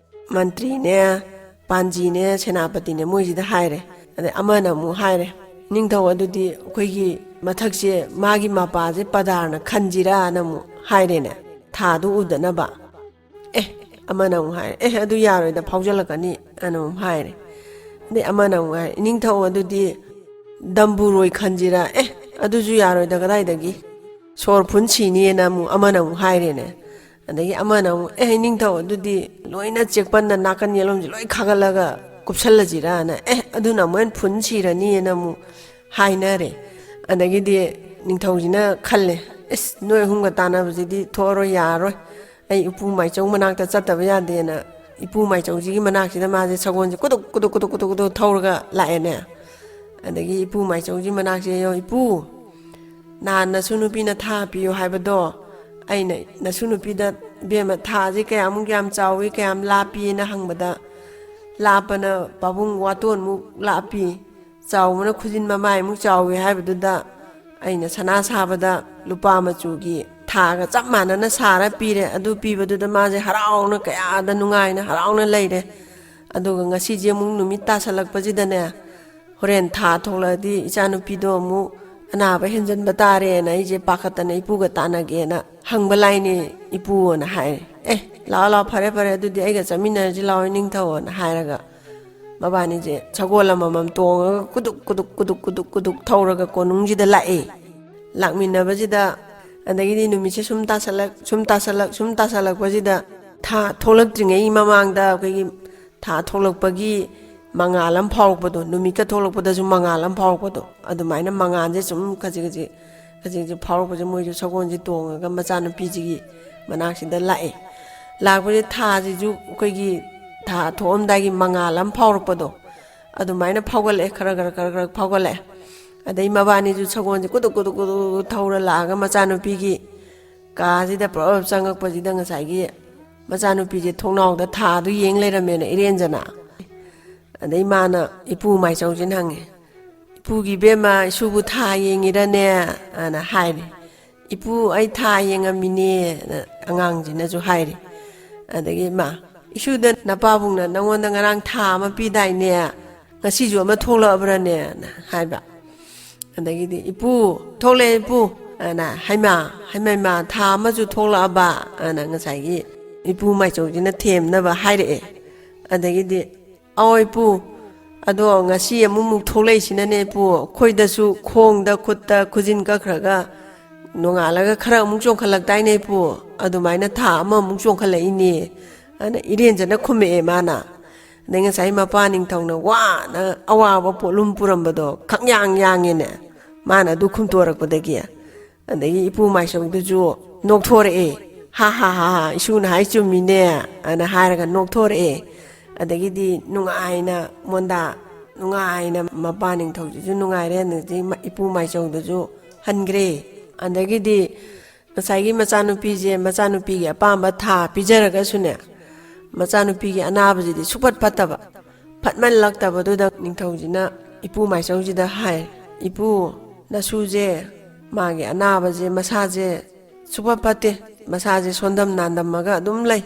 ꯃꯟꯇ꯭ꯔꯤꯅꯦ, ꯄꯥꯟꯖꯤꯅꯦ, ꯁꯦꯅꯥꯄꯇꯤꯅꯦ, ꯃꯣꯏꯁꯤꯗ ꯍꯥꯏꯔꯦ꯫ ꯑꯗꯩ ꯑꯃꯅ ꯑꯃꯨꯛ ꯍꯥꯏꯔꯦ, "ꯅꯤꯡꯊꯧ, ꯑꯗꯨꯗꯤ ꯑꯩꯈꯣꯏꯒꯤ ꯃꯊꯛꯁꯦ, ꯃꯥꯒꯤ ꯃꯄꯥꯁꯦ ꯄꯗꯥꯔꯅ ꯈꯟꯁꯤꯔꯥꯅ" ꯑꯃꯨꯛ ꯍꯥꯏꯔꯦꯅꯦ, ꯊꯥꯗꯨ ꯎꯗꯅꯕ꯫ "ꯑꯦ", ꯑꯃꯅ ꯑꯃꯨꯛ ꯍꯥꯏꯔꯦ, "ꯑꯦ, ꯑꯗꯨ ꯌꯥꯔꯣꯏꯗ, ꯐꯥꯎꯖꯜꯂꯛꯀꯅꯤ" ꯑꯅ ꯑꯃꯨꯛ ꯍꯥꯏꯔꯦ꯫ ꯑꯗꯩ ꯑꯃꯅ ꯑꯃꯨꯛ ꯍꯥꯏꯔꯦ, "ꯏꯅꯤꯡꯊꯧ, ꯑꯗꯨꯗꯤ ꯗꯝꯕꯨꯔꯣꯏ ꯈꯟꯁꯤꯔꯥ?" "ꯑꯦ, ꯑꯗꯨꯁꯨ ꯌꯥꯔꯣꯏꯗ, ꯀꯗꯥꯏꯗꯒꯤ, ꯁꯣꯔ ꯐꯨꯟ ꯁꯤꯅꯤꯅ" ꯑꯃꯨꯛ ꯑꯃꯅ ꯑꯃꯨꯛ ꯍꯥꯏꯔꯦꯅꯦ꯫ ꯑꯗꯒꯤ ꯑꯃꯅ ꯑꯃꯨꯛ, "ꯑꯦ, ꯅꯤꯡꯊꯧ, ꯑꯗꯨꯗꯤ ꯂꯣꯏꯅ ꯆꯦꯛꯄꯟꯗ ꯅꯥꯀꯟ ꯌꯦꯠꯂꯣꯝꯁꯦ ꯂꯣꯏ ꯈꯥꯒꯠꯂꯒ ꯀꯨꯞꯁꯜꯂꯁꯤꯔꯥꯅ"꯫ "ꯑꯦ, ꯑꯗꯨꯅ ꯑꯃꯨꯛ ꯍꯦꯟꯅ ꯐꯨꯟ ꯁꯤꯔꯅꯤꯅ" ꯑꯃꯨꯛ ꯍꯥꯏꯅꯔꯦ꯫ ꯑꯗꯒꯤꯗꯤ ꯅꯤꯡꯊꯧꯁꯤꯅ ꯈꯜꯂꯦ, "ꯑꯁ, ꯅꯣꯏ ꯑꯍꯨꯝꯒ ꯇꯥꯟꯅꯕꯁꯤꯗꯤ ꯊꯣꯛꯑꯔꯣꯏ, ꯌꯥꯔꯔꯣꯏ꯫ ꯑꯩ ꯏꯄꯨ ꯃꯥꯏꯆꯧ ꯃꯅꯥꯛꯇ ꯆꯠꯇꯕ ꯌꯥꯗꯦꯅ" ꯏꯄꯨ ꯃꯥꯏꯆꯧꯁꯤꯒꯤ ꯃꯅꯥꯛꯁꯤꯗ ꯃꯥꯁꯦ ꯁꯒꯣꯜꯁꯦ ꯀꯨꯗꯨꯛ ꯀꯨꯗꯨꯛ ꯀꯨꯗꯨꯛ ꯀꯨꯗꯨꯛ ꯀꯨꯗꯨꯛ ꯊꯧꯔꯒ ꯂꯥꯛꯑꯦꯅꯦ꯫ ꯑꯗꯒꯤ ꯏꯄꯨ ꯃꯥꯏꯆꯧꯁꯤ ꯃꯅꯥꯛꯁꯦ ꯌꯧ, "ꯏꯄꯨ, ꯅꯍꯥꯟ ꯅꯁꯨ ꯅꯨꯄꯤꯅ ꯊꯥ ꯄꯤꯌꯨ ꯍꯥꯏꯕꯗꯣ, ꯑꯩꯅ ꯅꯁꯨ ꯅꯨꯄꯤꯗ, 'ꯏꯕꯦꯝꯃ, ꯊꯥꯁꯦ ꯀꯌꯥꯃꯨꯛ ꯌꯥꯝ ꯆꯥꯎꯏ, ꯀꯌꯥꯝ ꯂꯥꯞꯄꯤꯅ?' ꯍꯪꯕꯗ, ꯂꯥꯞꯄꯅ ꯄꯥꯕꯨꯡ ꯋꯥꯇꯣꯟꯃꯨꯛ ꯂꯥꯞꯄꯤ, ꯆꯥꯎꯕꯅ ꯈꯨꯖꯤꯟ ꯃꯃꯥꯏꯃꯨꯛ ꯆꯥꯎꯏ" ꯍꯥꯏꯕꯗꯨꯗ, ꯑꯩꯅ ꯁꯅꯥ ꯁꯥꯕꯗ ꯂꯨꯄꯥ ꯃꯆꯨꯒꯤ ꯊꯥꯒ ꯆꯞ ꯃꯥꯟꯅꯅ ꯁꯥꯔ ꯄꯤꯔꯦ꯫ ꯑꯗꯨ ꯄꯤꯕꯗꯨꯗ ꯃꯥꯁꯦ ꯍꯔꯥꯎꯅ, ꯀꯌꯥꯗ ꯅꯨꯡꯉꯥꯏꯅ ꯍꯔꯥꯎꯅ ꯂꯩꯔꯦ꯫ ꯑꯗꯨꯒ ꯉꯁꯤꯁꯦ ꯑꯃꯨꯛ ꯅꯨꯃꯤꯠ ꯇꯥꯁꯜꯂꯛꯄꯁꯤꯗꯅꯦ, ꯍꯣꯔꯦꯟ ꯊꯥ ꯊꯣꯛꯂꯛꯑꯗꯤ ꯏꯆꯥꯅꯨꯄꯤꯗꯣ ꯑꯃꯨꯛ ꯑꯅꯥꯕ ꯍꯦꯟꯖꯟꯕ ꯇꯥꯔꯦꯅ ꯑꯩꯁꯦ ꯄꯥꯈꯠꯇꯅ ꯏꯄꯨꯒ ꯇꯥꯟꯅꯒꯦꯅ ꯍꯪꯕ ꯂꯥꯏꯅꯦ, ꯏꯄꯨꯅ ꯍꯥꯏꯔꯦ꯫ "ꯑꯦ, ꯂꯥꯛꯑꯣ, ꯂꯥꯛꯑꯣ, ꯐꯔꯦ, ꯐꯔꯦ, ꯑꯗꯨꯗꯤ ꯑꯩꯒ ꯆꯠꯃꯤꯟꯅꯔꯁꯤ ꯂꯥꯛꯑꯣ, ꯏꯅꯤꯡꯊꯧꯅ" ꯍꯥꯏꯔꯒ ꯃꯕꯥꯅꯤꯁꯦ ꯁꯒꯣꯜ ꯑꯃꯃꯝ ꯇꯣꯡꯉꯒ ꯀꯨꯗꯨꯛ ꯀꯨꯗꯨꯛ ꯀꯨꯗꯨꯛ ꯀꯨꯗꯨꯛ ꯀꯨꯗꯨꯛ ꯊꯧꯔꯒ ꯀꯣꯅꯨꯡꯁꯤꯗ ꯂꯥꯛꯑꯦ꯫ ꯂꯥꯛꯃꯤꯟꯅꯕꯁꯤꯗ, ꯑꯗꯒꯤꯗꯤ ꯅꯨꯃꯤꯠꯁꯦ ꯁꯨꯝ ꯇꯥꯁꯜꯂꯛ, ꯁꯨꯝ ꯇꯥꯁꯜꯂꯛ, ꯁꯨꯝ ꯇꯥꯁꯜꯂꯛꯄꯁꯤꯗ, ꯊꯥ ꯊꯣꯛꯂꯛꯇ꯭ꯔꯤꯉꯩ ꯃꯃꯥꯡꯗ ꯑꯩꯈꯣꯏꯒꯤ ꯊꯥ ꯊꯣꯛꯂꯛꯄꯒꯤ ꯃꯉꯥꯜ ꯑꯃ ꯐꯥꯎꯔꯛꯄꯗꯣ, ꯅꯨꯃꯤꯠꯀ ꯊꯣꯛꯂꯛꯄꯗꯁꯨ ꯃꯉꯥꯜ ꯑꯃ ꯐꯥꯎꯔꯛꯄꯗꯣ, ꯑꯗꯨꯃꯥꯏꯅ ꯃꯉꯥꯜꯁꯦ ꯁꯨꯝ ꯈꯖꯤꯛ ꯈꯖꯤꯛ ꯈꯖꯤꯛ ꯈꯖꯤꯛ ꯐꯥꯎꯔꯛꯄꯁꯦ, ꯃꯣꯏꯁꯨ ꯁꯒꯣꯜꯁꯦ ꯇꯣꯡꯉꯒ ꯃꯆꯥꯅꯨꯄꯤꯁꯤꯒꯤ ꯃꯅꯥꯛꯁꯤꯗ ꯂꯥꯛꯑꯦ꯫ ꯂꯥꯛꯄꯁꯦ ꯊꯥꯁꯤꯁꯨ ꯑꯩꯈꯣꯏꯒꯤ ꯊꯥ ꯊꯣꯛꯑꯝꯗꯥꯏꯒꯤ ꯃꯉꯥꯜ ꯑꯃ ꯐꯥꯎꯔꯛꯄꯗꯣ, ꯑꯗꯨꯃꯥꯏꯅ ꯐꯥꯎꯒꯠꯂꯛꯑꯦ, ꯈꯔ ꯈꯔ ꯈꯔ ꯈꯔ ꯐꯥꯎꯒꯠꯂꯛꯑꯦ꯫ ꯑꯗꯩ ꯃꯕꯥꯅꯤꯁꯨ ꯁꯒꯣꯜꯁꯦ ꯀꯨꯗꯨꯛ ꯀꯨꯗꯨꯛ ꯀꯨꯗꯨꯛ ꯀꯨꯗꯨꯛ ꯊꯧꯔ ꯂꯥꯛꯑꯒ ꯃꯆꯥꯅꯨꯄꯤꯒꯤ ꯀꯥꯁꯤꯗ ꯄꯨꯔꯞ ꯆꯪꯉꯛꯄꯁꯤꯗ, ꯉꯁꯥꯏꯒꯤ ꯃꯆꯥꯅꯨꯄꯤꯁꯦ ꯊꯣꯡꯅꯥꯎꯗ ꯊꯥꯗꯨ ꯌꯦꯡ ꯂꯩꯔꯝꯃꯦꯅ ꯏꯔꯦꯟꯖꯅ꯫ ꯑꯗꯩ ꯃꯥꯅ ꯏꯄꯨ ꯃꯥꯏꯆꯧꯁꯤꯅ ꯍꯪꯉꯦ, "ꯏꯄꯨꯒꯤ ꯏꯕꯦꯝꯃ, ꯏꯁꯨꯕꯨ ꯊꯥ ꯌꯦꯡꯉꯤꯔꯅꯦ?" ꯑꯅ ꯍꯥꯏꯔꯦ꯫ "ꯏꯄꯨ, ꯑꯩ ꯊꯥ ꯌꯦꯡꯉꯝꯃꯤꯅꯦ" ꯑꯉꯥꯡꯁꯤꯅꯁꯨ ꯍꯥꯏꯔꯦ꯫ ꯑꯗꯒꯤ ꯃꯥ, "ꯏꯁꯨꯗ ꯅꯄꯥꯕꯨꯡꯅ ꯅꯪꯉꯣꯟꯗ ꯉꯔꯥꯡ ꯊꯥ ꯑꯃ ꯄꯤꯗꯥꯏꯅꯦ? ꯉꯁꯤꯁꯨ ꯑꯃ ꯊꯣꯛꯂꯛꯑꯕ꯭ꯔꯅꯦꯅ?" ꯍꯥꯏꯕ꯫ ꯑꯗꯒꯤꯗꯤ, "ꯏꯄꯨ, ꯊꯣꯛꯂꯛꯑꯦ, ꯏꯄꯨ" ꯑꯅ, "ꯍꯩꯃꯥ, ꯍꯩꯃꯥ, ꯊꯥ ꯑꯃꯁꯨ ꯊꯣꯛꯂꯛꯑꯕ?" ꯑꯅ ꯉꯁꯥꯏꯒꯤ ꯏꯄꯨ ꯃꯥꯏꯆꯧꯁꯤꯅ ꯊꯦꯝꯅꯕ ꯍꯥꯏꯔꯛꯑꯦ꯫ ꯑꯗꯒꯤꯗꯤ, "ꯑꯑꯣ, ꯏꯄꯨ, ꯑꯗꯣ ꯉꯁꯤ ꯑꯃꯨꯛꯃꯨꯛ ꯊꯣꯛꯂꯛꯏꯁꯤꯅꯅꯦ, ꯏꯄꯨ, ꯑꯩꯈꯣꯏꯗꯁꯨ ꯈꯣꯡꯗ, ꯈꯨꯠꯇ ꯈꯨꯖꯤꯟ ꯀꯛꯈ꯭ꯔꯒ ꯅꯣꯡꯉꯥꯜꯂꯒ ꯈꯔ ꯑꯃꯨꯛ ꯆꯣꯡꯈꯠꯂꯛꯇꯥꯏꯅꯦ ꯏꯄꯨ, ꯑꯗꯨꯃꯥꯏꯅ ꯊꯥ ꯑꯃꯃꯨꯛ ꯆꯣꯡꯈꯠꯂꯛꯏꯅꯦ, ꯑꯅ ꯏꯔꯦꯟꯖꯅ ꯈꯨꯝꯃꯛꯑꯦ ꯃꯥꯅ꯫ ꯑꯗꯩ ꯉꯁꯥꯏ ꯃꯄꯥ ꯅꯤꯡꯊꯧꯅ ꯋꯥꯅ ꯑꯋꯥꯕ ꯄꯣꯠꯂꯨꯝ ꯄꯨꯔꯝꯕꯗꯣ ꯈꯪꯌꯥꯡ ꯌꯥꯡꯉꯦꯅꯦ, ꯃꯥꯅ ꯑꯗꯨ ꯈꯨꯝꯇꯣꯔꯛꯄꯗꯒꯤ꯫ ꯑꯗꯒꯤ ꯏꯄꯨ ꯃꯥꯏꯆꯧꯗꯨꯁꯨ ꯅꯣꯛꯊꯣꯔꯛꯑꯦ꯫ "ꯍꯥ ꯍꯥ ꯍꯥ ꯍꯥ, ꯏꯁꯨꯅ ꯍꯥꯏ ꯆꯨꯝꯃꯤꯅꯦ" ꯑꯅ ꯍꯥꯏꯔꯒ ꯅꯣꯛꯊꯣꯔꯛꯑꯦ꯫ ꯑꯗꯒꯤꯗꯤ ꯅꯨꯡꯉꯥꯏꯅ ꯃꯣꯟꯗꯥ, ꯅꯨꯡꯉꯥꯏꯅ ꯃꯄꯥ ꯅꯤꯡꯊꯧꯁꯤꯁꯨ ꯅꯨꯡꯉꯥꯏꯔꯦ꯫ ꯑꯗꯒꯤ ꯏꯄꯨ ꯃꯥꯏꯆꯧꯗꯨꯁꯨ ꯍꯟꯈ꯭ꯔꯦ꯫ ꯑꯗꯒꯤꯗꯤ ꯉꯁꯥꯏꯒꯤ ꯃꯆꯥꯅꯨꯄꯤꯁꯦ, ꯃꯆꯥꯅꯨꯄꯤꯒꯤ ꯑꯄꯥꯝꯕ ꯊꯥ ꯄꯤꯖꯔꯒꯁꯨꯅꯦ, ꯃꯆꯥꯅꯨꯄꯤꯒꯤ ꯑꯅꯥꯕꯁꯤꯗꯤ ꯁꯨꯛꯐꯠ ꯐꯠꯇꯕ꯫ ꯐꯠꯃꯜꯂꯛꯇꯕꯗꯨꯗ ꯅꯤꯡꯊꯧꯁꯤꯅ ꯏꯄꯨ ꯃꯥꯏꯆꯧꯁꯤꯗ ꯍꯥꯏ, "ꯏꯄꯨ, ꯅꯁꯨꯁꯦ, ꯃꯥꯒꯤ ꯑꯅꯥꯕꯁꯦ, ꯃꯁꯥꯁꯦ ꯁꯨꯛꯐꯠ ꯐꯠꯇꯦ꯫ ꯃꯁꯥꯁꯦ ꯁꯣꯟꯗꯝ ꯅꯥꯟꯗꯝꯃꯒ ꯑꯗꯨꯝ ꯂꯩ꯫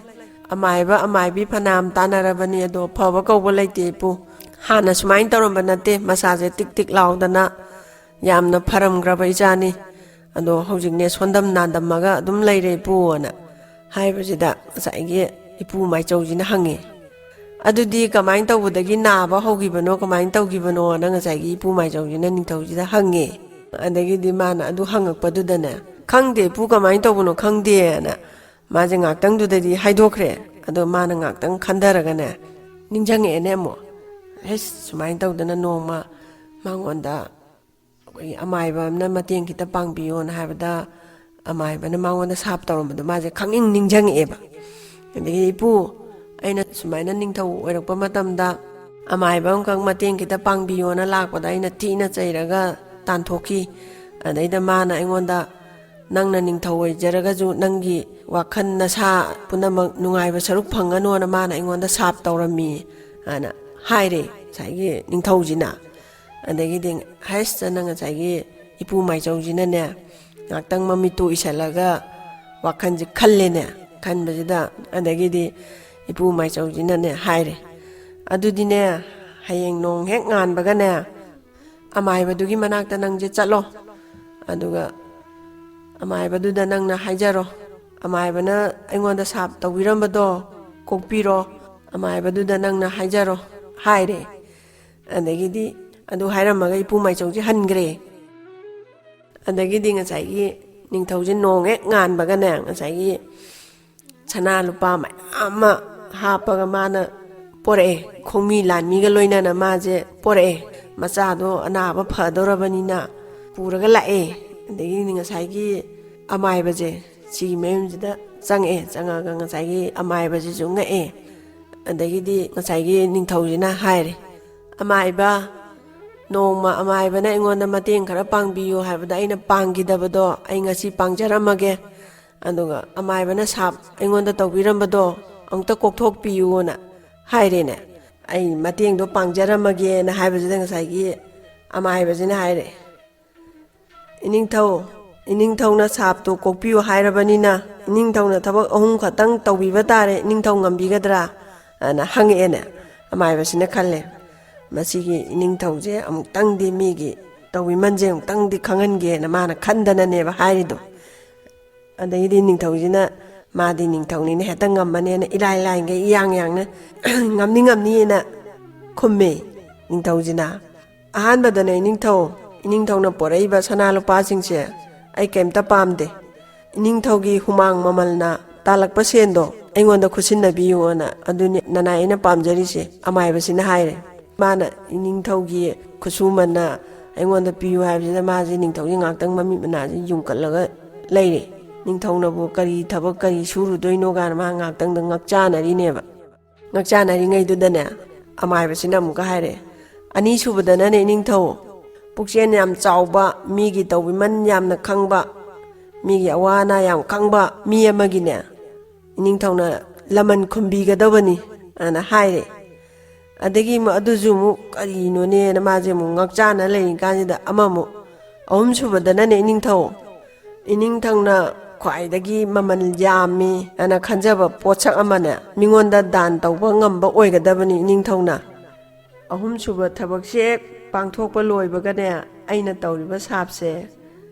ꯑꯃꯥꯏꯕ ꯑꯃꯥꯏꯕꯤ ꯐꯅꯌꯥꯝ ꯇꯥꯟꯅꯔꯕꯅꯤ, ꯑꯗꯣ ꯐꯕ ꯀꯧꯕ ꯂꯩꯇꯦ ꯏꯄꯨ꯫ ꯍꯥꯟꯅ ꯁꯨꯃꯥꯏꯅ ꯇꯧꯔꯝꯕ ꯅꯠꯇꯦ, ꯃꯁꯥꯁꯦ ꯇꯤꯛ ꯇꯤꯛ ꯂꯥꯎꯗꯅ ꯌꯥꯝꯅ ꯐꯔꯝꯈ꯭ꯔꯕ ꯏꯆꯥꯅꯤ꯫ ꯑꯗꯣ ꯍꯧꯖꯤꯛꯅꯦ ꯁꯣꯟꯗꯝ ꯅꯥꯟꯗꯝꯃꯒ ꯑꯗꯨꯝ ꯂꯩꯔꯦ ꯏꯄꯨꯅ" ꯍꯥꯏꯕꯁꯤꯗ ꯉꯁꯥꯏꯒꯤ ꯏꯄꯨ ꯃꯥꯏꯆꯧꯁꯤꯅ ꯍꯪꯉꯤ, "ꯑꯗꯨꯗꯤ ꯀꯃꯥꯏꯅ ꯇꯧꯕꯗꯒꯤ ꯅꯥꯕ ꯍꯧꯈꯤꯕꯅꯣ, ꯀꯃꯥꯏꯅ ꯇꯧꯈꯤꯕꯅꯣꯅ?" ꯉꯁꯥꯏꯒꯤ ꯏꯄꯨ ꯃꯥꯏꯆꯧꯁꯤꯅ ꯅꯤꯡꯊꯧꯁꯤꯗ ꯍꯪꯉꯦ꯫ ꯑꯗꯒꯤꯗꯤ ꯃꯥꯅ ꯑꯗꯨ ꯍꯪꯉꯛꯄꯗꯨꯗꯅꯦ, "ꯈꯪꯗꯦ ꯏꯄꯨ, ꯀꯃꯥꯏꯅ ꯇꯧꯕꯅꯣ ꯈꯪꯗꯦꯅ" ꯃꯥꯁꯦ ꯉꯥꯛꯇꯪꯗꯨꯗꯗꯤ ꯍꯥꯏꯗꯣꯛꯈ꯭ꯔꯦ꯫ ꯑꯗꯣ ꯃꯥꯅ ꯉꯥꯛꯇꯪ ꯈꯟꯊꯔꯒꯅꯦ, ꯅꯤꯡꯁꯤꯡꯉꯛꯑꯦꯅꯦ ꯑꯃꯨꯛ, "ꯑꯦꯁ, ꯁꯨꯃꯥꯏꯅ ꯇꯧꯗꯅ ꯅꯣꯡꯃ ꯃꯉꯣꯟꯗ ꯑꯩꯈꯣꯏꯒꯤ ꯑꯃꯥꯏꯕ ꯑꯃꯅ ꯃꯇꯦꯡ ꯈꯤꯇ ꯄꯥꯡꯕꯤꯌꯣꯅ ꯍꯥꯏꯕꯗ, ꯑꯃꯥꯏꯕꯅ ꯃꯉꯣꯟꯗ ꯁꯥꯞ ꯇꯧꯔꯝꯕꯗꯣ ꯃꯥꯁꯦ ꯈꯪꯅꯤꯡ ꯅꯤꯡꯁꯤꯡꯉꯛꯑꯦꯕ꯫ ꯑꯗꯒꯤ, 'ꯏꯄꯨ, ꯑꯩꯅ ꯁꯨꯃꯥꯏꯅ ꯅꯤꯡꯊꯧ ꯑꯣꯏꯔꯛꯄ ꯃꯇꯝꯗ ꯑꯃꯥꯏꯕ ꯑꯃꯈꯛ ꯃꯇꯦꯡ ꯈꯤꯇ ꯄꯥꯡꯕꯤꯌꯣꯅ ꯂꯥꯛꯄꯗ ꯑꯩꯅ ꯊꯤꯅ ꯆꯩꯔꯒ ꯇꯥꯟꯊꯣꯛꯈꯤ꯫ ꯑꯗꯩꯗ ꯃꯥꯅ ꯑꯩꯉꯣꯟꯗ, "ꯅꯪꯅ ꯅꯤꯡꯊꯧ ꯑꯣꯏꯖꯔꯒꯁꯨ ꯅꯪꯒꯤ ꯋꯥꯈꯜ ꯅꯁꯥ ꯄꯨꯝꯅꯃꯛ ꯅꯨꯡꯉꯥꯏꯕ ꯁꯔꯨꯛ ꯐꯪꯒꯅꯣꯅ ꯃꯥꯅ ꯑꯩꯉꯣꯟꯗ ꯁꯥꯞ ꯇꯧꯔꯝꯃꯤ" ꯍꯥꯏꯅ ꯍꯥꯏꯔꯦ ꯉꯁꯥꯏꯒꯤ ꯅꯤꯡꯊꯧꯁꯤꯅ꯫ ꯑꯗꯒꯤꯗꯤ ꯍꯩꯁꯇꯅ ꯉꯁꯥꯏꯒꯤ ꯏꯄꯨ ꯃꯥꯏꯆꯧꯁꯤꯅꯅꯦ ꯉꯥꯛꯇꯪ ꯃꯃꯤꯠꯇꯨ ꯎꯏꯁꯜꯂꯒ ꯋꯥꯈꯜꯁꯦ ꯈꯜꯂꯦꯅꯦ꯫ ꯈꯟꯕꯁꯤꯗ ꯑꯗꯒꯤꯗꯤ ꯏꯄꯨ ꯃꯥꯏꯆꯧꯁꯤꯅꯅꯦ ꯍꯥꯏꯔꯦ, "ꯑꯗꯨꯗꯤꯅꯦ, ꯍꯌꯦꯡ ꯅꯣꯡ ꯍꯦꯛ ꯉꯥꯟꯕꯒꯅꯦ, ꯑꯃꯥꯏꯕꯗꯨꯒꯤ ꯃꯅꯥꯛꯇ ꯅꯪꯁꯦ ꯆꯠꯂꯣ꯫ ꯑꯗꯨꯒ ꯑꯃꯥꯏꯕꯗꯨꯗ ꯅꯪꯅ ꯍꯥꯏꯖꯔꯣ, ꯑꯃꯥꯏꯕꯅ ꯑꯩꯉꯣꯟꯗ ꯁꯥꯞ ꯇꯧꯕꯤꯔꯝꯕꯗꯣ ꯀꯣꯛꯄꯤꯔꯣ, ꯑꯃꯥꯏꯕꯗꯨꯗ ꯅꯪꯅ ꯍꯥꯏꯖꯔꯣ" ꯍꯥꯏꯔꯦ꯫ ꯑꯗꯒꯤꯗꯤ ꯑꯗꯨ ꯍꯥꯏꯔꯝꯃꯒ ꯏꯄꯨ ꯃꯥꯏꯆꯧꯁꯦ ꯍꯟꯈ꯭ꯔꯦ꯫ ꯑꯗꯒꯤꯗꯤ ꯉꯁꯥꯏꯒꯤ ꯅꯤꯡꯊꯧꯁꯦ ꯅꯣꯡ ꯍꯦꯛ ꯉꯥꯟꯕꯒꯅꯦ, ꯉꯁꯥꯏꯒꯤ ꯁꯅꯥ ꯂꯨꯄꯥ ꯃꯌꯥꯝ ꯑꯃ ꯍꯥꯞꯄꯒ ꯃꯥꯅ ꯄꯣꯔꯛꯑꯦ꯫ ꯈꯣꯡꯃꯤ ꯂꯥꯟꯃꯤꯒ ꯂꯣꯏꯅꯅ ꯃꯥꯁꯦ ꯄꯣꯔꯛꯑꯦ꯫ ꯃꯆꯥꯗꯣ ꯑꯅꯥꯕ ꯐꯗꯧꯔꯕꯅꯤꯅ ꯄꯨꯔꯒ ꯂꯥꯛꯑꯦ꯫ ꯑꯗꯒꯤꯗꯤ ꯉꯁꯥꯏꯒꯤ ꯑꯃꯥꯏꯕꯁꯦ ꯁꯤꯒꯤ ꯃꯌꯨꯝꯁꯤꯗ ꯆꯪꯉꯛꯑꯦ꯫ ꯆꯪꯉꯒ ꯉꯁꯥꯏꯒꯤ ꯑꯃꯥꯏꯕꯁꯤꯁꯨ ꯉꯛꯑꯦ꯫ ꯑꯗꯒꯤꯗꯤ ꯉꯁꯥꯏꯒꯤ ꯅꯤꯡꯊꯧꯁꯤꯅ ꯍꯥꯏꯔꯦ, "ꯑꯃꯥꯏꯕ, ꯅꯣꯡꯃ ꯑꯃꯥꯏꯕꯅ ꯑꯩꯉꯣꯟꯗ ꯃꯇꯦꯡ ꯈꯔ ꯄꯥꯡꯕꯤꯌꯨ ꯍꯥꯏꯕꯗ ꯑꯩꯅ ꯄꯥꯡꯈꯤꯗꯕꯗꯣ ꯑꯩ ꯉꯁꯤ ꯄꯥꯡꯖꯔꯝꯃꯒꯦ꯫ ꯑꯗꯨꯒ ꯑꯃꯥꯏꯕꯅ ꯁꯥꯞ ꯑꯩꯉꯣꯟꯗ ꯇꯧꯕꯤꯔꯝꯕꯗꯣ ꯑꯃꯨꯛꯇ ꯀꯣꯛꯊꯣꯛꯄꯤꯌꯨꯅ ꯍꯥꯏꯔꯦꯅꯦ꯫ ꯑꯩ ꯃꯇꯦꯡꯗꯣ ꯄꯥꯡꯖꯔꯝꯃꯒꯦꯅ" ꯍꯥꯏꯕꯁꯤꯗ ꯉꯁꯥꯏꯒꯤ ꯑꯃꯥꯏꯕꯁꯤꯅ ꯍꯥꯏꯔꯦ, "ꯏꯅꯤꯡꯊꯧ, ꯏꯅꯤꯡꯊꯧꯅ ꯁꯥꯞꯇꯣ ꯀꯣꯛꯄꯤꯌꯨ ꯍꯥꯏꯔꯕꯅꯤꯅ ꯏꯅꯤꯡꯊꯧꯅ ꯊꯕꯛ ꯑꯍꯨꯝ ꯈꯛꯇꯪ ꯇꯧꯕꯤꯕ ꯇꯥꯔꯦ, ꯏꯅꯤꯡꯊꯧ ꯉꯝꯕꯤꯒꯗ꯭ꯔꯥ?" ꯑꯅ ꯍꯪꯉꯛꯑꯦꯅꯦ꯫ ꯑꯃꯥꯏꯕꯁꯤꯅ ꯈꯜꯂꯦ, "ꯃꯁꯤꯒꯤ ꯏꯅꯤꯡꯊꯧꯁꯦ ꯑꯃꯨꯛꯇꯪꯗꯤ ꯃꯤꯒꯤ ꯇꯧꯕꯤꯃꯜꯁꯦ ꯑꯃꯨꯛꯇꯪꯗꯤ ꯈꯪꯍꯟꯒꯦꯅ" ꯃꯥꯅ ꯈꯟꯗꯅꯅꯦꯕ ꯍꯥꯏꯔꯤꯗꯣ꯫ ꯑꯗꯩꯗꯤ ꯅꯤꯡꯊꯧꯁꯤꯅ, ꯃꯥꯗꯤ ꯅꯤꯡꯊꯧꯅꯤꯅ ꯍꯦꯛꯇ ꯉꯝꯃꯅꯦꯅ ꯏꯔꯥꯏ ꯂꯥꯏꯒꯩ ꯏꯌꯥꯡ ꯌꯥꯡꯅ "ꯉꯝꯅꯤ, ꯉꯝꯅꯤꯅ" ꯈꯨꯝꯃꯦ ꯅꯤꯡꯊꯧꯁꯤꯅ꯫ "ꯑꯍꯥꯟꯕꯗꯅꯦ ꯏꯅꯤꯡꯊꯧ, ꯏꯅꯤꯡꯊꯧꯅ ꯄꯣꯔꯛꯏꯕ ꯁꯅꯥ ꯂꯨꯄꯥꯁꯤꯡꯁꯦ ꯑꯩ ꯀꯩꯝꯇ ꯄꯥꯝꯗꯦ꯫ ꯏꯅꯤꯡꯊꯧꯒꯤ ꯍꯨꯃꯥꯡ ꯃꯃꯜꯅ ꯇꯥꯜꯂꯛꯄ ꯁꯦꯟꯗꯣ ꯑꯩꯉꯣꯟꯗ ꯈꯨꯠꯁꯤꯟꯅꯕꯤꯌꯨꯅ, ꯑꯗꯨꯅꯤ ꯅꯅꯥꯏ ꯑꯩꯅ ꯄꯥꯝꯖꯔꯤꯁꯦ", ꯑꯃꯥꯏꯕꯁꯤꯅ ꯍꯥꯏꯔꯦ꯫ ꯃꯥꯅ ꯏꯅꯤꯡꯊꯧꯒꯤ ꯈꯨꯠꯁꯨꯃꯟꯅ ꯑꯩꯉꯣꯟꯗ ꯄꯤꯌꯨ ꯍꯥꯏꯕꯁꯤꯗ ꯃꯥꯁꯦ ꯅꯤꯡꯊꯧꯁꯦ ꯉꯥꯛꯇꯪ ꯃꯃꯤꯠ ꯃꯅꯥꯁꯦ ꯌꯨꯡꯀꯠꯂꯒ ꯂꯩꯔꯦ꯫ ꯅꯤꯡꯊꯧꯅꯕꯨ ꯀꯔꯤ ꯊꯕꯛ ꯀꯔꯤ ꯁꯨꯔꯨꯗꯣꯏꯅꯣ ꯀꯥꯏꯅ ꯃꯥ ꯉꯥꯛꯇꯪꯗ ꯉꯛꯆꯥꯅꯔꯤꯅꯦꯕ꯫ ꯉꯛꯆꯥꯅꯔꯤꯉꯩꯗꯨꯗꯅꯦ, ꯑꯃꯥꯏꯕꯁꯤꯅ ꯑꯃꯨꯛꯀ ꯍꯥꯏꯔꯦ, "ꯑꯅꯤꯁꯨꯕꯗꯅꯅꯦ ꯏꯅꯤꯡꯊꯧ, ꯄꯨꯛꯆꯦꯜ ꯌꯥꯝ ꯆꯥꯎꯕ, ꯃꯤꯒꯤ ꯇꯧꯕꯤꯃꯜ ꯌꯥꯝꯅ ꯈꯪꯕ, ꯃꯤꯒꯤ ꯑꯋꯥ ꯑꯅꯥ ꯌꯥꯝ ꯈꯪꯕ ꯃꯤ ꯑꯃꯒꯤꯅꯦ ꯏꯅꯤꯡꯊꯧꯅ ꯂꯃꯟ ꯈꯨꯝꯕꯤꯒꯗꯕꯅꯤ" ꯑꯅ ꯍꯥꯏꯔꯦ꯫ ꯑꯗꯒꯤ ꯑꯃꯨꯛ ꯑꯗꯨꯁꯨ ꯑꯃꯨꯛ ꯀꯔꯤꯅꯣꯅꯦꯅ ꯃꯥꯁꯦ ꯑꯃꯨꯛ ꯉꯛꯆꯥꯅ ꯂꯩꯔꯤ ꯀꯥꯟꯁꯤꯗ ꯑꯃꯃꯨꯛ, "ꯑꯍꯨꯝꯁꯨꯕꯗꯅꯅꯦ ꯏꯅꯤꯡꯊꯧ, ꯏꯅꯤꯡꯊꯧꯅ ꯈ꯭ꯋꯥꯏꯗꯒꯤ ꯃꯃꯜ ꯌꯥꯝꯃꯤ ꯑꯅ ꯈꯟꯖꯕ ꯄꯣꯠꯁꯛ ꯑꯃꯅꯦ ꯃꯤꯉꯣꯟꯗ ꯗꯥꯟ ꯇꯧꯕ ꯉꯝꯕ ꯑꯣꯏꯒꯗꯕꯅꯤ ꯏꯅꯤꯡꯊꯧꯅ꯫ ꯑꯍꯨꯝꯁꯨꯕ ꯊꯕꯛꯁꯦ ꯍꯦꯛ ꯄꯥꯡꯊꯣꯛꯄ ꯂꯣꯏꯕꯒꯅꯦ ꯑꯩꯅ ꯇꯧꯔꯤꯕ ꯁꯥꯞꯁꯦ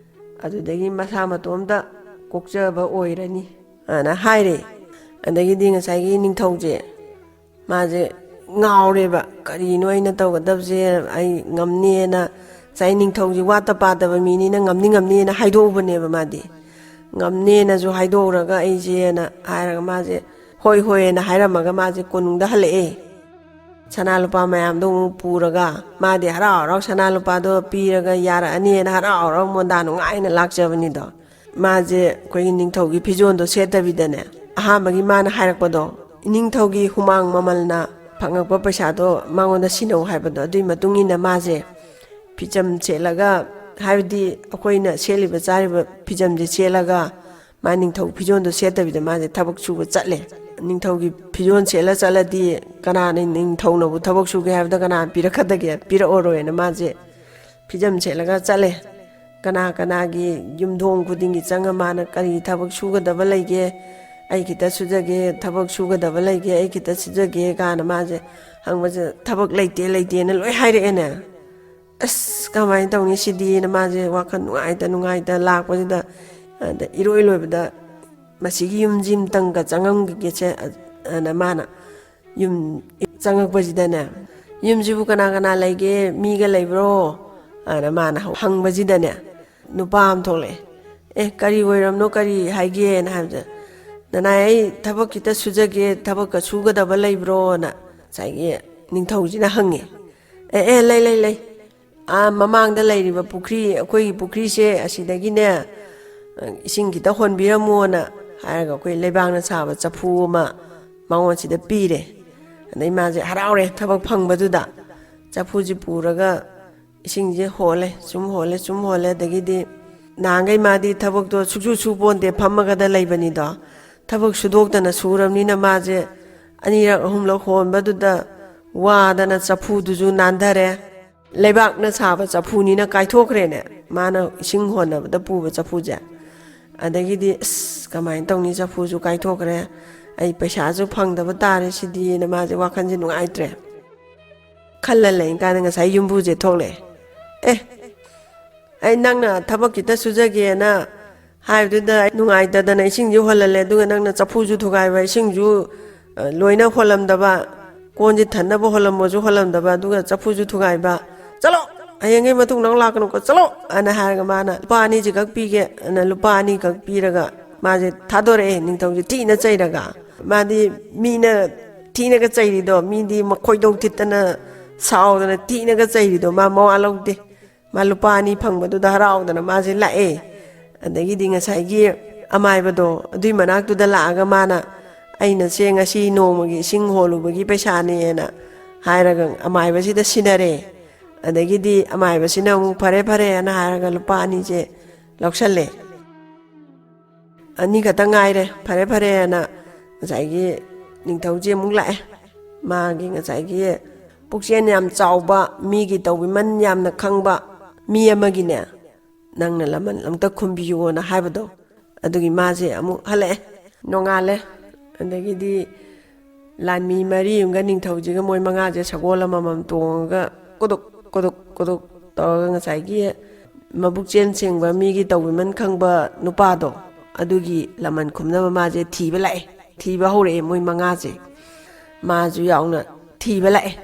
ꯑꯗꯨꯗꯒꯤ ꯃꯁꯥ ꯃꯇꯣꯝꯇ ꯀꯣꯛꯆꯕ ꯑꯣꯏꯔꯅꯤ" ꯑꯅ ꯍꯥꯏꯔꯦ꯫ ꯑꯗꯒꯤꯗꯤ ꯉꯁꯥꯏꯒꯤ ꯅꯤꯡꯊꯧꯁꯦ ꯃꯥꯁꯦ ꯉꯥꯎꯔꯦꯕ, "ꯀꯔꯤꯅꯣ ꯑꯩꯅ ꯇꯧꯒꯗꯕꯁꯦ? ꯑꯩ ꯉꯝꯅꯦꯅ ꯉꯁꯥꯏ ꯅꯤꯡꯊꯧꯁꯤ ꯋꯥꯠꯇ ꯄꯥꯗꯕ ꯃꯤꯅꯤꯅ ꯉꯝꯅꯤ ꯉꯝꯅꯤꯅ ꯍꯥꯏꯗꯣꯛꯎꯕꯅꯦꯕ ꯃꯥꯗꯤ꯫ ꯉꯝꯅꯦꯅꯁꯨ ꯍꯥꯏꯗꯣꯛꯎꯔꯒ ꯑꯩꯁꯦꯅ ꯍꯥꯏꯔꯒ ꯃꯥꯁꯦ ꯍꯣꯏ ꯍꯣꯏꯅ ꯍꯥꯏꯔꯝꯃꯒ ꯃꯥꯁꯦ ꯀꯣꯅꯨꯡꯗ ꯍꯜꯂꯛꯑꯦ꯫ ꯁꯅꯥ ꯂꯨꯄꯥ ꯃꯌꯥꯝꯗꯣ ꯑꯃꯨꯛ ꯄꯨꯔꯒ ꯃꯥꯗꯤ ꯍꯔꯥꯎ ꯍꯔꯥꯎ ꯁꯅꯥ ꯂꯨꯄꯥꯗꯣ ꯄꯤꯔꯒ ꯌꯥꯔꯛꯑꯅꯤꯅ ꯍꯔꯥꯎ ꯍꯔꯥꯎ ꯃꯣꯟꯗꯥ ꯅꯨꯡꯉꯥꯏꯅ ꯂꯥꯛꯆꯕꯅꯤꯗꯣ꯫ ꯃꯥꯁꯦ ꯑꯩꯈꯣꯏꯒꯤ ꯅꯤꯡꯊꯧꯒꯤ ꯐꯤꯖꯣꯜꯗꯣ ꯁꯦꯠꯇꯕꯤꯗꯅꯦ, ꯑꯍꯥꯟꯕꯒꯤ ꯃꯥꯅ ꯍꯥꯏꯔꯛꯄꯗꯣ, ꯏꯅꯤꯡꯊꯧꯒꯤ ꯍꯨꯃꯥꯡ ꯃꯃꯜꯅ ꯐꯪꯉꯛꯄ ꯄꯩꯁꯥꯗꯣ ꯃꯉꯣꯟꯗ ꯁꯤꯟꯅꯧ ꯍꯥꯏꯕꯗꯣ, ꯑꯗꯨꯒꯤ ꯃꯇꯨꯡ ꯏꯟꯅ ꯃꯥꯁꯦ ꯐꯤꯖꯝ ꯁꯦꯠꯂꯒ, ꯍꯥꯏꯕꯗꯤ ꯑꯩꯈꯣꯏꯅ ꯁꯦꯠꯂꯤꯕ ꯆꯥꯔꯤꯕ ꯐꯤꯖꯝꯁꯦ ꯁꯦꯠꯂꯒ ꯃꯥ ꯅꯤꯡꯊꯧ ꯐꯤꯖꯣꯜꯗꯣ ꯁꯦꯠꯇꯕꯤꯗ ꯃꯥꯁꯦ ꯊꯕꯛ ꯁꯨꯕ ꯆꯠꯂꯦ꯫ ꯅꯤꯡꯊꯧꯒꯤ ꯐꯤꯖꯣꯜ ꯁꯦꯠꯂ ꯆꯠꯂꯗꯤ ꯀꯅꯥꯅ ꯅꯤꯡꯊꯧꯅꯕꯨ ꯊꯕꯛ ꯁꯨꯒꯦ ꯍꯥꯏꯕꯗ ꯀꯅꯥꯅ ꯄꯤꯔꯛꯀꯗꯒꯦ? ꯄꯤꯔꯛꯑꯔꯣꯏꯅ ꯃꯥꯁꯦ ꯐꯤꯖꯝ ꯁꯦꯠꯂꯒ ꯆꯠꯂꯦ꯫ ꯀꯅꯥ ꯀꯅꯥꯒꯤ ꯌꯨꯝꯊꯣꯡ ꯈꯨꯗꯤꯡꯒꯤ ꯆꯪꯉ ꯃꯥꯅ ꯀꯔꯤ ꯊꯕꯛ ꯁꯨꯒꯗꯕ ꯂꯩꯒꯦ, ꯑꯩ ꯈꯤꯇ ꯁꯨꯖꯒꯦ, ꯊꯕꯛ ꯁꯨꯒꯗꯕ ꯂꯩꯒꯦ, ꯑꯩ ꯈꯤꯇ ꯁꯨꯖꯒꯦ ꯀꯥꯏꯅ ꯃꯥꯁꯦ ꯍꯪꯕꯁꯦ ꯊꯕꯛ ꯂꯩꯇꯦ ꯂꯩꯇꯦꯅ ꯂꯣꯏ ꯍꯥꯏꯔꯛꯑꯦꯅꯦ꯫ ꯑꯁ, ꯀꯃꯥꯏꯅ ꯇꯧꯅꯤ ꯁꯤꯗꯤꯅ ꯃꯥꯁꯦ ꯋꯥꯈꯜ ꯅꯨꯡꯉꯥꯏꯇ ꯅꯨꯡꯉꯥꯏꯇ ꯂꯥꯛꯄꯁꯤꯗ, ꯑꯗ ꯏꯔꯣꯏ ꯂꯣꯏꯕꯗ ꯃꯁꯤꯒꯤ ꯌꯨꯝꯁꯤ ꯑꯃꯇꯪꯒ ꯆꯪꯉꯝꯈꯤꯒꯦꯁꯦ, ꯑꯅ ꯃꯥꯅ ꯌꯨꯝ ꯆꯪꯉꯛꯄꯁꯤꯗꯅꯦ, "ꯌꯨꯝꯁꯤꯕꯨ ꯀꯅꯥ ꯀꯅꯥ ꯂꯩꯒꯦ? ꯃꯤꯒ ꯂꯩꯕ꯭ꯔꯣ?" ꯑꯅ ꯃꯥꯅ ꯍꯪꯕꯁꯤꯗꯅꯦ, ꯅꯨꯄꯥ ꯑꯃ ꯊꯣꯛꯂꯛꯑꯦ꯫ "ꯑꯦ, ꯀꯔꯤ ꯑꯣꯏꯔꯝꯅꯣ? ꯀꯔꯤ ꯍꯥꯏꯒꯦꯅ?" ꯍꯥꯏꯕꯗ, "ꯅꯅꯥꯏ, ꯑꯩ ꯊꯕꯛ ꯈꯤꯇ ꯁꯨꯖꯒꯦ, ꯊꯕꯛꯀ ꯁꯨꯒꯗꯕ ꯂꯩꯕ꯭ꯔꯣꯅ?" ꯉꯁꯥꯏꯒꯤ ꯅꯤꯡꯊꯧꯁꯤꯅ ꯍꯪꯉꯦ꯫ "ꯑꯦ, ꯑꯦ, ꯂꯩ, ꯂꯩ, ꯂꯩ꯫ ꯑꯥ ꯃꯃꯥꯡꯗ ꯂꯩꯔꯤꯕ ꯄꯨꯈ꯭ꯔꯤ, ꯑꯩꯈꯣꯏꯒꯤ ꯄꯨꯈ꯭ꯔꯤꯁꯦ, ꯑꯁꯤꯗꯒꯤꯅꯦ, ꯏꯁꯤꯡ ꯈꯤꯇ ꯍꯣꯟꯕꯤꯔꯝꯃꯣꯅ" ꯍꯥꯏꯔꯒ ꯑꯩꯈꯣꯏ ꯂꯩꯕꯥꯛꯅ ꯁꯥꯕ ꯆꯐꯨ ꯑꯃ ꯃꯉꯣꯟꯁꯤꯗ ꯄꯤꯔꯦ꯫ ꯑꯗꯩ ꯃꯥꯁꯦ ꯍꯔꯥꯎꯔꯦ ꯊꯕꯛ ꯐꯪꯕꯗꯨꯗ꯫ ꯆꯐꯨꯁꯤ ꯄꯨꯔꯒ ꯏꯁꯤꯡꯁꯦ ꯍꯣꯜꯂꯦ, ꯁꯨꯝ ꯍꯣꯜꯂꯦ, ꯁꯨꯝ ꯍꯣꯜꯂꯦ꯫ ꯑꯗꯒꯤꯗꯤ ꯅꯍꯥꯟꯈꯩ ꯃꯥꯗꯤ ꯊꯕꯛꯇꯣ ꯁꯨꯛꯁꯨ ꯁꯨ ꯄꯣꯟꯗꯦ, ꯐꯝꯃꯒꯗ ꯂꯩꯕꯅꯤꯗꯣ꯫ ꯊꯕꯛ ꯁꯨꯗꯣꯛꯇꯅ ꯁꯨꯔꯕꯅꯤꯅ ꯃꯥꯁꯦ ꯑꯅꯤꯔꯛ ꯑꯍꯨꯝꯂꯛ ꯍꯣꯟꯕꯗꯨꯗ ꯋꯥꯗꯅ ꯆꯐꯨꯗꯨꯁꯨ ꯅꯥꯟꯊꯔꯦ꯫ ꯂꯩꯕꯥꯛꯅ ꯁꯥꯕ ꯆꯐꯨꯅꯤꯅ ꯀꯥꯏꯊꯣꯛꯈ꯭ꯔꯦꯅꯦ, ꯃꯥꯅ ꯏꯁꯤꯡ ꯍꯣꯟꯅꯕꯗ ꯄꯨꯕ ꯆꯐꯨꯁꯦ꯫ ꯑꯗꯒꯤꯗꯤ, "ꯑꯁ, ꯀꯃꯥꯏꯅ ꯇꯧꯅꯤ? ꯆꯐꯨꯁꯨ ꯀꯥꯏꯊꯣꯛꯈ꯭ꯔꯦ, ꯑꯩ ꯄꯩꯁꯥꯁꯨ ꯐꯪꯗꯕ ꯇꯥꯔꯦ ꯁꯤꯗꯤꯅ" ꯃꯥꯁꯦ ꯋꯥꯈꯜꯁꯦ ꯅꯨꯡꯉꯥꯏꯇ꯭ꯔꯦ꯫ ꯈꯜꯂ ꯂꯩꯔꯤꯀꯥꯟꯗ ꯉꯁꯥꯏ ꯌꯨꯝꯕꯨꯁꯦ ꯊꯣꯛꯂꯛꯑꯦ꯫ "ꯑꯦ, ꯑꯩ ꯅꯪꯅ ꯊꯕꯛ ꯈꯤꯇ ꯁꯨꯖꯒꯦꯅ ꯍꯥꯏꯕꯗꯨꯗ ꯑꯩ ꯅꯨꯡꯉꯥꯏꯇꯗꯅ ꯏꯁꯤꯡꯁꯨ ꯍꯣꯜꯍꯜꯂꯦ, ꯑꯗꯨꯒ ꯅꯪꯅ ꯆꯐꯨꯁꯨ ꯊꯨꯒꯥꯏꯕ, ꯏꯁꯤꯡꯁꯨ, ꯑ, ꯂꯣꯏꯅ ꯍꯣꯜꯂꯝꯗꯕ, ꯀꯣꯟꯁꯦ ꯊꯟꯅꯕ ꯍꯣꯜꯂꯝꯃꯁꯨ ꯍꯣꯜꯂꯝꯗꯕ, ꯑꯗꯨꯒ ꯆꯐꯨꯁꯨ ꯊꯨꯒꯥꯏꯕ꯫ ꯆꯠꯂꯣ!" "ꯍꯌꯦꯡꯒꯤ ꯃꯇꯨꯡ ꯅꯪ ꯂꯥꯛꯀꯅꯨꯀꯣ, ꯆꯠꯂꯣ!" ꯑꯅ ꯍꯥꯏꯔꯒ ꯃꯥꯅ ꯂꯨꯄꯥ ꯑꯅꯤꯁꯤꯈꯛ ꯄꯤꯒꯦ ꯑꯅ ꯂꯨꯄꯥ ꯑꯅꯤꯈꯛ ꯄꯤꯔꯒ ꯃꯥꯁꯦ ꯊꯥꯗꯣꯔꯛꯑꯦ, ꯅꯤꯡꯊꯧꯁꯦ ꯊꯤꯅ ꯆꯩꯔꯒ꯫ ꯃꯥꯗꯤ ꯃꯤꯅ ꯊꯤꯅꯒ ꯆꯩꯔꯤꯗꯣ, ꯃꯤꯗꯤ ꯃꯈꯣꯏꯗꯧ ꯊꯤꯠꯇꯅ ꯁꯥꯎꯗꯅ ꯊꯤꯅꯒ ꯆꯩꯔꯤꯗꯣ ꯃꯥ ꯃꯋꯥ ꯂꯧꯗꯦ꯫ ꯃꯥ ꯂꯨꯄꯥ ꯑꯅꯤ ꯐꯪꯕꯗꯨꯗ ꯍꯔꯥꯎꯗꯅ ꯃꯥꯁꯦ ꯂꯥꯛꯑꯦ꯫ ꯑꯗꯒꯤꯗꯤ ꯉꯁꯥꯏꯒꯤ ꯑꯃꯥꯏꯕꯗꯣ ꯑꯗꯨꯏ ꯃꯅꯥꯛꯇꯨꯗ ꯂꯥꯛꯑꯒ ꯃꯥꯅ, "ꯑꯩꯅ ꯁꯦ ꯉꯁꯤ ꯅꯣꯡꯃꯒꯤ ꯏꯁꯤꯡ ꯍꯣꯜꯂꯨꯕꯒꯤ ꯄꯩꯁꯥꯅꯦꯅ" ꯍꯥꯏꯔꯒ ꯑꯃꯥꯏꯕꯁꯤꯗ ꯁꯤꯟꯅꯔꯦ꯫ ꯑꯗꯒꯤꯗꯤ ꯑꯃꯥꯏꯕꯁꯤꯅ ꯑꯃꯨꯛ "ꯐꯔꯦ, ꯐꯔꯦꯅ" ꯍꯥꯏꯔꯒ ꯂꯨꯄꯥ ꯑꯅꯤꯁꯦ ꯂꯧꯁꯜꯂꯦ꯫ "ꯑꯅꯤ ꯈꯛꯇ ꯉꯥꯏꯔꯦ, ꯐꯔꯦ, ꯐꯔꯦꯅ" ꯉꯁꯥꯏꯒꯤ ꯅꯤꯡꯊꯧꯁꯦ ꯑꯃꯨꯛ ꯂꯥꯛꯑꯦ꯫ ꯃꯥꯒꯤ ꯉꯁꯥꯏꯒꯤ ꯄꯨꯛꯆꯦꯜ ꯌꯥꯝ ꯆꯥꯎꯕ, ꯃꯤꯒꯤ ꯇꯧꯕꯤꯃꯟ ꯌꯥꯝꯅ ꯈꯪꯕ ꯃꯤ ꯑꯃꯒꯤꯅꯦ, "ꯅꯪꯅ ꯂꯃꯟ ꯑꯝꯇ ꯈꯨꯝꯕꯤꯌꯨꯅ" ꯍꯥꯏꯕꯗꯣ, ꯑꯗꯨꯒꯤ ꯃꯥꯁꯦ ꯑꯃꯨꯛ ꯍꯜꯂꯛꯑꯦ꯫ ꯅꯣꯡꯉꯥꯜꯂꯦ꯫ ꯑꯗꯒꯤꯗꯤ ꯂꯥꯟꯃꯤ ꯃꯔꯤ ꯑꯃꯒ ꯅꯤꯡꯊꯧꯁꯤꯒ ꯃꯣꯏ ꯃꯉꯥꯁꯦ ꯁꯒꯣꯜ ꯑꯃꯃꯝ ꯇꯣꯡꯉꯒ ꯀꯨꯗꯨꯛ ꯀꯨꯗꯨꯛ ꯀꯨꯗꯨꯛ ꯇꯧꯔꯒ ꯉꯁꯥꯏꯒꯤ ꯃꯕꯨꯛꯆꯦꯜ ꯁꯦꯡꯕ, ꯃꯤꯒꯤ ꯇꯧꯕꯤꯃꯟ ꯈꯪꯕ ꯅꯨꯄꯥꯗꯣ, ꯑꯗꯨꯒꯤ ꯂꯃꯟ ꯈꯨꯝꯅꯕ ꯃꯥꯁꯦ ꯊꯤꯕ ꯂꯥꯛꯑꯦ꯫ ꯊꯤꯕ ꯍꯧꯔꯛꯑꯦ ꯃꯣꯏ ꯃꯉꯥꯁꯦ꯫ ꯃꯥꯁꯨ ꯌꯥꯎꯅ ꯊꯤꯕ ꯂꯥꯛꯑꯦ꯫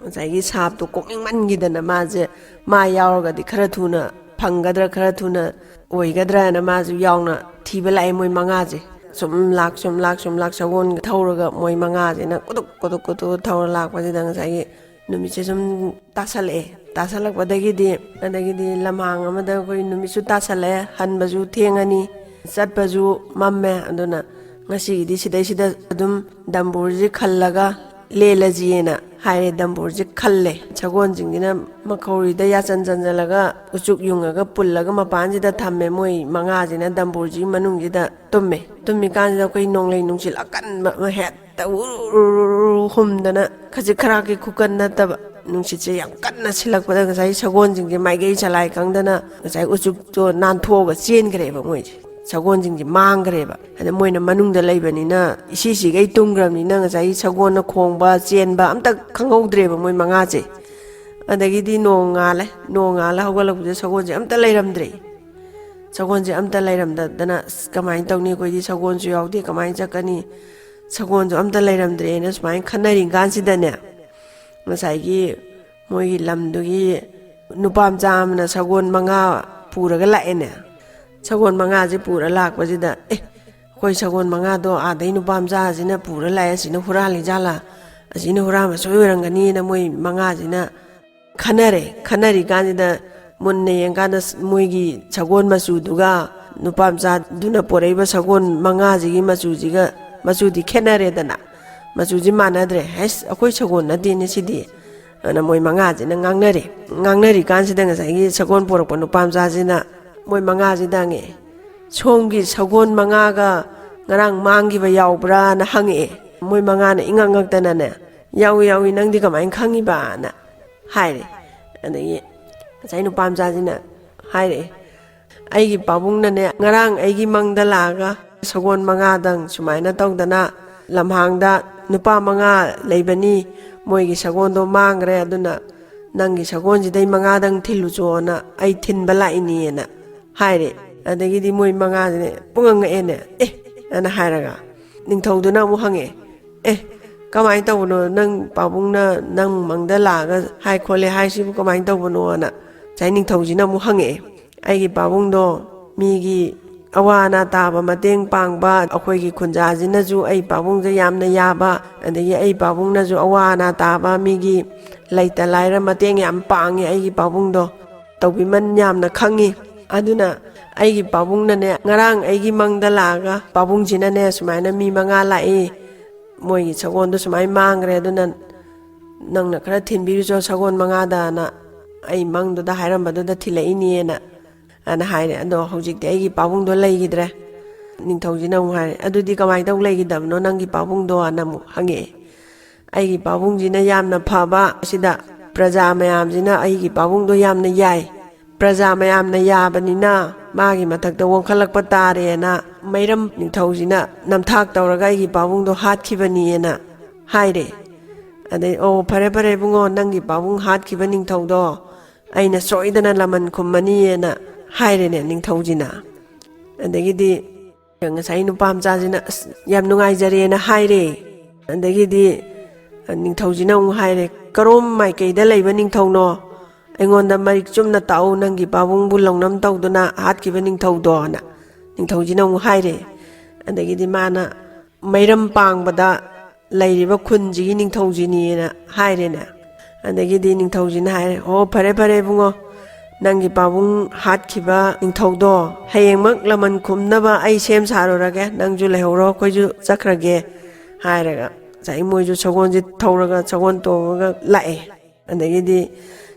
ꯉꯁꯥꯏꯒꯤ ꯁꯥꯞꯇꯣ ꯀꯣꯛꯅꯤꯡꯃꯟꯈꯤꯗꯅ ꯃꯥꯁꯦ, ꯃꯥ ꯌꯥꯎꯔꯒꯗꯤ ꯈꯔ ꯊꯨꯅ ꯐꯪꯒꯗ꯭ꯔꯥ, ꯈꯔ ꯊꯨꯅ ꯑꯣꯏꯒꯗ꯭ꯔꯥꯅ ꯃꯥꯁꯨ ꯌꯥꯎꯅ ꯊꯤꯕ ꯂꯥꯛꯑꯦ ꯃꯣꯏ ꯃꯉꯥꯁꯦ꯫ ꯁꯨꯝ ꯂꯥꯛ, ꯁꯨꯝ ꯂꯥꯛ, ꯁꯨꯝ ꯂꯥꯛ, ꯁꯒꯣꯜ ꯊꯧꯔꯒ ꯃꯣꯏ ꯃꯉꯥꯁꯤꯅ ꯀꯨꯗꯨꯛ ꯀꯨꯗꯨꯛ ꯀꯨꯗꯨꯛ ꯊꯧꯔ ꯂꯥꯛꯄꯁꯤꯗ ꯉꯁꯥꯏꯒꯤ ꯅꯨꯃꯤꯠꯁꯦ ꯁꯨꯝ ꯇꯥꯁꯜꯂꯛꯑꯦ꯫ ꯇꯥꯁꯜꯂꯛꯄꯗꯒꯤꯗꯤ, ꯑꯗꯒꯤꯗꯤ ꯂꯝꯍꯥꯡ ꯑꯃꯗ ꯑꯩꯈꯣꯏ ꯅꯨꯃꯤꯠꯁꯨ ꯇꯥꯁꯜꯂꯛꯑꯦ, ꯍꯟꯕꯁꯨ ꯊꯦꯡꯉꯅꯤ, ꯆꯠꯄꯁꯨ ꯃꯝꯃꯦ, ꯑꯗꯨꯅ ꯉꯁꯤꯒꯤꯗꯤ ꯁꯤꯗꯩꯁꯤꯗ ꯑꯗꯨꯝ ꯗꯝꯕꯨꯔꯁꯤ ꯈꯜꯂꯒ ꯂꯦꯜꯂꯁꯤꯅ ꯍꯥꯏꯔꯦ꯫ ꯗꯝꯕꯨꯔꯁꯤ ꯈꯜꯂꯦ꯫ ꯁꯒꯣꯜꯁꯤꯡꯁꯤꯅ ꯃꯈꯧꯔꯤꯗ ꯌꯥꯆꯟ ꯆꯟꯁꯤꯜꯂꯒ ꯎꯆꯨꯛ ꯌꯨꯡꯉꯒ ꯄꯨꯜꯂꯒ ꯃꯄꯥꯟꯁꯤꯗ ꯊꯝꯃꯦ꯫ ꯃꯣꯏ ꯃꯉꯥꯁꯤꯅ ꯗꯝꯕꯨꯔꯁꯤꯒꯤ ꯃꯅꯨꯡꯁꯤꯗ ꯇꯨꯝꯃꯦ꯫ ꯇꯨꯝꯃꯤꯀꯥꯟꯁꯤꯗ ꯑꯩꯈꯣꯏ ꯅꯣꯡꯂꯩ ꯅꯨꯡꯁꯤꯠ ꯑꯀꯟꯕ ꯑꯃ ꯍꯦꯛꯇ ꯎꯔꯨ ꯎꯔꯨ ꯎꯔꯨ ꯎꯔꯨ ꯍꯨꯝꯗꯅ, ꯈꯖꯤꯛ ꯈꯔꯥꯛꯀꯤ ꯈꯨꯀꯟ ꯅꯠꯇꯕ, ꯅꯨꯡꯁꯤꯠꯁꯦ ꯌꯥꯝ ꯀꯟꯅ ꯁꯤꯜꯂꯛꯄꯗ ꯉꯁꯥꯏ ꯁꯒꯣꯜꯁꯤꯡꯁꯦ ꯃꯥꯏꯀꯩ ꯆꯂꯥꯏ ꯈꯪꯗꯅ ꯉꯁꯥꯏ ꯎꯆꯨꯛꯇꯣ ꯅꯥꯟꯊꯣꯛꯑꯒ ꯆꯦꯟꯈ꯭ꯔꯦꯕ ꯃꯣꯏꯁꯦ꯫ ꯁꯒꯣꯜꯁꯤꯡꯁꯦ ꯃꯥꯡꯈ꯭ꯔꯦꯕ꯫ ꯑꯗ ꯃꯣꯏꯅ ꯃꯅꯨꯡꯗ ꯂꯩꯕꯅꯤꯅ, ꯏꯁꯤꯁꯤꯒꯩ ꯇꯨꯝꯈ꯭ꯔꯕꯅꯤꯅ, ꯉꯁꯥꯏꯒꯤ ꯁꯒꯣꯜꯅ ꯈꯣꯡꯕ, ꯆꯦꯟꯕ ꯑꯝꯇ ꯈꯪꯍꯧꯗ꯭ꯔꯦꯕ ꯃꯣꯏ ꯃꯉꯥꯁꯦ꯫ ꯑꯗꯒꯤꯗꯤ ꯅꯣꯡꯉꯥꯜꯂꯦ꯫ ꯅꯣꯡꯉꯥꯜꯂ ꯍꯧꯒꯠꯂꯛꯄꯁꯦ ꯁꯒꯣꯜꯁꯦ ꯑꯝꯇ ꯂꯩꯔꯝꯗ꯭ꯔꯦ꯫ ꯁꯒꯣꯜꯁꯦ ꯑꯝꯇ ꯂꯩꯔꯝꯗꯗꯅ, "ꯑꯁ, ꯀꯃꯥꯏꯅ ꯇꯧꯅꯤ? ꯑꯩꯈꯣꯏꯗꯤ ꯁꯒꯣꯜꯁꯨ ꯌꯥꯎꯗꯦ, ꯀꯃꯥꯏꯅ ꯆꯠꯀꯅꯤ? ꯁꯒꯣꯜꯁꯨ ꯑꯝꯇ ꯂꯩꯔꯝꯗ꯭ꯔꯦꯅ" ꯁꯨꯃꯥꯏꯅ ꯈꯟꯅꯔꯤ ꯀꯥꯟꯁꯤꯗꯅꯦ, ꯉꯁꯥꯏꯒꯤ ꯃꯣꯏꯒꯤ ꯂꯝꯗꯨꯒꯤ ꯅꯨꯄꯥ ꯃꯆꯥ ꯑꯃꯅ ꯁꯒꯣꯜ ꯃꯉꯥ ꯄꯨꯔꯒ ꯂꯥꯛꯑꯦꯅꯦ꯫ ꯁꯒꯣꯜ ꯃꯉꯥꯁꯦ ꯄꯨꯔ ꯂꯥꯛꯄꯁꯤꯗ, "ꯑꯦ, ꯑꯩꯈꯣꯏ ꯁꯒꯣꯜ ꯃꯉꯥꯗꯣ ꯑꯥꯗꯩ ꯅꯨꯄꯥ ꯃꯆꯥꯁꯤꯅ ꯄꯨꯔ ꯂꯥꯛꯑꯦ, ꯑꯁꯤꯅ ꯍꯨꯔꯥꯜꯂꯤ ꯖꯥꯠꯂꯥ? ꯑꯁꯤꯅ ꯍꯨꯔꯥꯟꯕ ꯁꯣꯏ ꯑꯣꯏꯔꯝꯒꯅꯤꯅ" ꯃꯣꯏ ꯃꯉꯥꯁꯤꯅ ꯈꯟꯅꯔꯦ꯫ ꯈꯟꯅꯔꯤꯀꯥꯟꯁꯤꯗ ꯃꯨꯟꯅ ꯌꯦꯡꯀꯥꯟꯗ ꯃꯣꯏꯒꯤ ꯁꯒꯣꯜ ꯃꯆꯨꯗꯨꯒ ꯅꯨꯄꯥ ꯃꯆꯥꯗꯨꯅ ꯄꯣꯔꯛꯏꯕ ꯁꯒꯣꯜ ꯃꯉꯥꯁꯤꯒꯤ ꯃꯆꯨꯁꯤꯒ, ꯃꯆꯨꯗꯤ ꯈꯦꯠꯅꯔꯦꯗꯅ꯫ ꯃꯆꯨꯁꯤ ꯃꯥꯟꯅꯗ꯭ꯔꯦ꯫ "ꯍꯩꯁ, ꯑꯩꯈꯣꯏ ꯁꯒꯣꯜ ꯅꯠꯇꯦꯅꯦ ꯁꯤꯗꯤ" ꯑꯅ ꯃꯣꯏ ꯃꯉꯥꯁꯤꯅ ꯉꯥꯡꯅꯔꯦ꯫ ꯉꯥꯡꯅꯔꯤꯀꯥꯟꯁꯤꯗ ꯉꯁꯥꯏꯒꯤ ꯁꯒꯣꯜ ꯄꯣꯔꯛꯄ ꯅꯨꯄꯥ ꯃꯆꯥꯁꯤꯅ ꯃꯣꯏ ꯃꯉꯥꯁꯤꯗ ꯍꯪꯉꯛꯑꯦ, "ꯁꯣꯝꯒꯤ ꯁꯒꯣꯜ ꯃꯉꯥꯒ ꯉꯔꯥꯡ ꯃꯥꯡꯈꯤꯕ ꯌꯥꯎꯕ꯭ꯔꯥꯅ?" ꯍꯪꯉꯛꯑꯦ꯫ ꯃꯣꯏ ꯃꯉꯥꯅ ꯏꯉꯛ ꯉꯛꯇꯅꯅꯦ, "ꯌꯥꯎꯏ, ꯌꯥꯎꯏ, ꯅꯪꯗꯤ ꯀꯃꯥꯏꯅ ꯈꯪꯉꯤꯕꯅ?" ꯍꯥꯏꯔꯦ꯫ ꯑꯗꯒꯤ ꯉꯁꯥꯏ ꯅꯨꯄꯥ ꯃꯆꯥꯁꯤꯅ ꯍꯥꯏꯔꯛꯑꯦ, "ꯑꯩꯒꯤ ꯄꯥꯕꯨꯡꯅꯅꯦ ꯉꯔꯥꯡ ꯑꯩꯒꯤ ꯃꯪꯗ ꯂꯥꯛꯑꯒ ꯁꯒꯣꯜ ꯃꯉꯥꯗꯪ ꯁꯨꯃꯥꯏꯅ ꯇꯧꯗꯅ ꯂꯝꯍꯥꯡꯗ ꯅꯨꯄꯥ ꯃꯉꯥ ꯂꯩꯕꯅꯤ, ꯃꯣꯏꯒꯤ ꯁꯒꯣꯜꯗꯣ ꯃꯥꯡꯈ꯭ꯔꯦ, ꯑꯗꯨꯅ ꯅꯪꯒꯤ ꯁꯒꯣꯜꯁꯤꯗꯩ ꯃꯉꯥꯗꯪ ꯊꯤꯜꯂꯨꯆꯣꯅ ꯑꯩ ꯊꯤꯟꯕ ꯂꯥꯛꯏꯅꯦꯅ" ꯍꯥꯏꯔꯦ꯫ ꯑꯗꯒꯤꯗꯤ ꯃꯣꯏ ꯃꯉꯥꯁꯤꯅꯦ ꯄꯨꯡꯉꯛ ꯉꯛꯑꯦꯅꯦ꯫ "ꯑꯦ?" ꯑꯅ ꯍꯥꯏꯔꯒ ꯅꯤꯡꯊꯧꯗꯨꯅ ꯑꯃꯨꯛ ꯍꯪꯉꯛꯑꯦ, "ꯑꯦ, ꯀꯃꯥꯏꯅ ꯇꯧꯕꯅꯣ? ꯅꯪ ꯄꯥꯕꯨꯡꯅ ꯅꯪ ꯃꯪꯗ ꯂꯥꯛꯑꯒ ꯍꯥꯏ ꯈꯣꯠꯂꯦ ꯍꯥꯏꯁꯤꯕꯨ ꯀꯃꯥꯏꯅ ꯇꯧꯕꯅꯣꯅ?" ꯉꯁꯥꯏ ꯅꯤꯡꯊꯧꯁꯤꯅ ꯑꯃꯨꯛ ꯍꯪꯉꯛꯑꯦ꯫ "ꯑꯩꯒꯤ ꯄꯥꯕꯨꯡꯗꯣ ꯃꯤꯒꯤ ꯑꯋꯥ ꯑꯅꯥ ꯇꯥꯕ ꯃꯇꯦꯡ ꯄꯥꯡꯕ, ꯑꯩꯈꯣꯏꯒꯤ ꯈꯨꯟꯖꯥꯁꯤꯅꯁꯨ ꯑꯩ ꯄꯥꯕꯨꯡꯁꯦ ꯌꯥꯝꯅ ꯌꯥꯕ, ꯑꯗꯒꯤ ꯑꯩ ꯄꯥꯕꯨꯡꯅꯁꯨ ꯑꯋꯥ ꯑꯅꯥ ꯇꯥꯕ ꯃꯤꯒꯤ ꯂꯩꯇ ꯂꯥꯏꯔ ꯃꯇꯦꯡ ꯌꯥꯝ ꯄꯥꯡꯉꯦ ꯑꯩꯒꯤ ꯄꯥꯕꯨꯡꯗꯣ꯫ ꯇꯧꯕꯤꯃꯟ ꯌꯥꯝꯅ ꯈꯪꯉꯤ꯫ ꯑꯗꯨꯅ ꯑꯩꯒꯤ ꯄꯥꯕꯨꯡꯅꯅꯦ, ꯉꯔꯥꯡ ꯑꯩꯒꯤ ꯃꯪꯗ ꯂꯥꯛꯑꯒ ꯄꯥꯕꯨꯡꯁꯤꯅꯅꯦ ꯁꯨꯃꯥꯏꯅ ꯃꯤ ꯃꯉꯥ ꯂꯥꯛꯏ, ꯃꯣꯏꯒꯤ ꯁꯒꯣꯜꯗꯣ ꯁꯨꯃꯥꯏꯅ ꯃꯥꯡꯈ꯭ꯔꯦ, ꯑꯗꯨꯅ ꯅꯪꯅ ꯈꯔ ꯊꯤꯟꯕꯤꯔꯨꯆꯣ ꯁꯒꯣꯜ ꯃꯉꯥꯗꯅ ꯑꯩ ꯃꯪꯗꯨꯗ ꯍꯥꯏꯔꯝꯕꯗꯨꯗ ꯊꯤꯜꯂꯛꯏꯅꯦꯅ" ꯑꯅ ꯍꯥꯏꯔꯦ꯫ ꯑꯗꯣ ꯍꯧꯖꯤꯛꯇꯤ ꯑꯩꯒꯤ ꯄꯥꯕꯨꯡꯗꯣ ꯂꯩꯈꯤꯗ꯭ꯔꯦ꯫ ꯅꯤꯡꯊꯧꯁꯤꯅ ꯑꯃꯨꯛ ꯍꯥꯏꯔꯦ, "ꯑꯗꯨꯗꯤ ꯀꯃꯥꯏꯅ ꯇꯧ ꯂꯩꯈꯤꯗꯕꯅꯣ ꯅꯪꯒꯤ ꯄꯥꯕꯨꯡꯗꯣ?" ꯑꯅ ꯑꯃꯨꯛ ꯍꯪꯉꯛꯑꯦ꯫ "ꯑꯩꯒꯤ ꯄꯥꯕꯨꯡꯁꯤꯅ ꯌꯥꯝꯅ ꯐꯕ, ꯁꯤꯗ ꯄ꯭ꯔꯖꯥ ꯃꯌꯥꯝꯁꯤꯅ ꯑꯩꯒꯤ ꯄꯥꯕꯨꯡꯗꯣ ꯌꯥꯝꯅ ꯌꯥꯏ꯫ ꯄ꯭ꯔꯖꯥ ꯃꯌꯥꯝꯅ ꯌꯥꯕꯅꯤꯅ ꯃꯥꯒꯤ ꯃꯊꯛꯇ ꯑꯣꯟꯈꯠꯂꯛꯄ ꯇꯥꯔꯦꯅ ꯃꯩꯔꯝ ꯅꯤꯡꯊꯧꯁꯤꯅ ꯅꯝꯊꯥꯛ ꯇꯧꯔꯒ ꯑꯩꯒꯤ ꯄꯥꯕꯨꯡꯗꯣ ꯍꯥꯠꯈꯤꯕꯅꯤꯅ" ꯍꯥꯏꯔꯦ꯫ ꯑꯗꯩ, "ꯑꯣ, ꯐꯔꯦ, ꯐꯔꯦ, ꯏꯕꯨꯡꯉꯣ, ꯅꯪꯒꯤ ꯄꯥꯕꯨꯡ ꯍꯥꯠꯈꯤꯕ ꯅꯤꯡꯊꯧꯗꯣ ꯑꯩꯅ ꯁꯣꯏꯗꯅ ꯂꯃꯟ ꯈꯨꯝꯃꯅꯤꯅ" ꯍꯥꯏꯔꯦꯅꯦ ꯅꯤꯡꯊꯧꯁꯤꯅ꯫ ꯑꯗꯒꯤꯗꯤ ꯉꯁꯥꯏ ꯅꯨꯄꯥ ꯃꯆꯥꯁꯤꯅ, "ꯑꯁ, ꯌꯥꯝ ꯅꯨꯡꯉꯥꯏꯖꯔꯦꯅ" ꯍꯥꯏꯔꯦ꯫ ꯑꯗꯒꯤꯗꯤ ꯅꯤꯡꯊꯧꯁꯤꯅ ꯑꯃꯨꯛ ꯍꯥꯏꯔꯦ, "ꯀꯔꯣꯝ ꯃꯥꯏꯀꯩꯗ ꯂꯩꯕ ꯅꯤꯡꯊꯧꯅꯣ?" ꯑꯩꯉꯣꯟꯗ ꯃꯔꯤꯛ ꯆꯨꯝꯅ ꯇꯥꯛꯎ, ꯅꯪꯒꯤ ꯄꯥꯕꯨꯡꯕꯨ ꯂꯧꯅꯝ ꯇꯧꯗꯨꯅ ꯍꯥꯠꯈꯤꯕ ꯅꯤꯡꯊꯧꯗꯣꯅ ꯅꯤꯡꯊꯧꯁꯤꯅ ꯑꯃꯨꯛ ꯍꯥꯏꯔꯦ꯫ ꯑꯗꯒꯤꯗꯤ ꯃꯥꯅ ꯃꯩꯔꯝ ꯄꯥꯡꯕꯗ ꯂꯩꯔꯤꯕ ꯈꯨꯟꯁꯤꯒꯤ ꯅꯤꯡꯊꯧꯁꯤꯅꯤꯅ ꯍꯥꯏꯔꯦꯅꯦ꯫ ꯑꯗꯒꯤꯗꯤ ꯅꯤꯡꯊꯧꯁꯤꯅ ꯍꯥꯏꯔꯦ, "ꯑꯣ, ꯐꯔꯦ ꯐꯔꯦ ꯏꯕꯨꯡꯉꯣ, ꯅꯪꯒꯤ ꯄꯥꯕꯨꯡ ꯍꯥꯠꯈꯤꯕ ꯅꯤꯡꯊꯧꯗꯣ ꯍꯌꯦꯡꯃꯛ ꯂꯃꯟ ꯈꯨꯝꯅꯕ ꯑꯩ ꯁꯦꯝ ꯁꯥꯔꯨꯔꯒꯦ, ꯅꯪꯁꯨ ꯂꯩꯍꯧꯔꯣ, ꯑꯩꯈꯣꯏꯁꯨ ꯆꯠꯈ꯭ꯔꯒꯦ" ꯍꯥꯏꯔꯒ ꯉꯁꯥꯏ ꯃꯣꯏꯁꯨ ꯁꯒꯣꯜꯁꯦ ꯊꯧꯔꯒ ꯁꯒꯣꯜ ꯇꯣꯡꯉꯒ ꯂꯥꯛꯑꯦ꯫ ꯑꯗꯒꯤꯗꯤ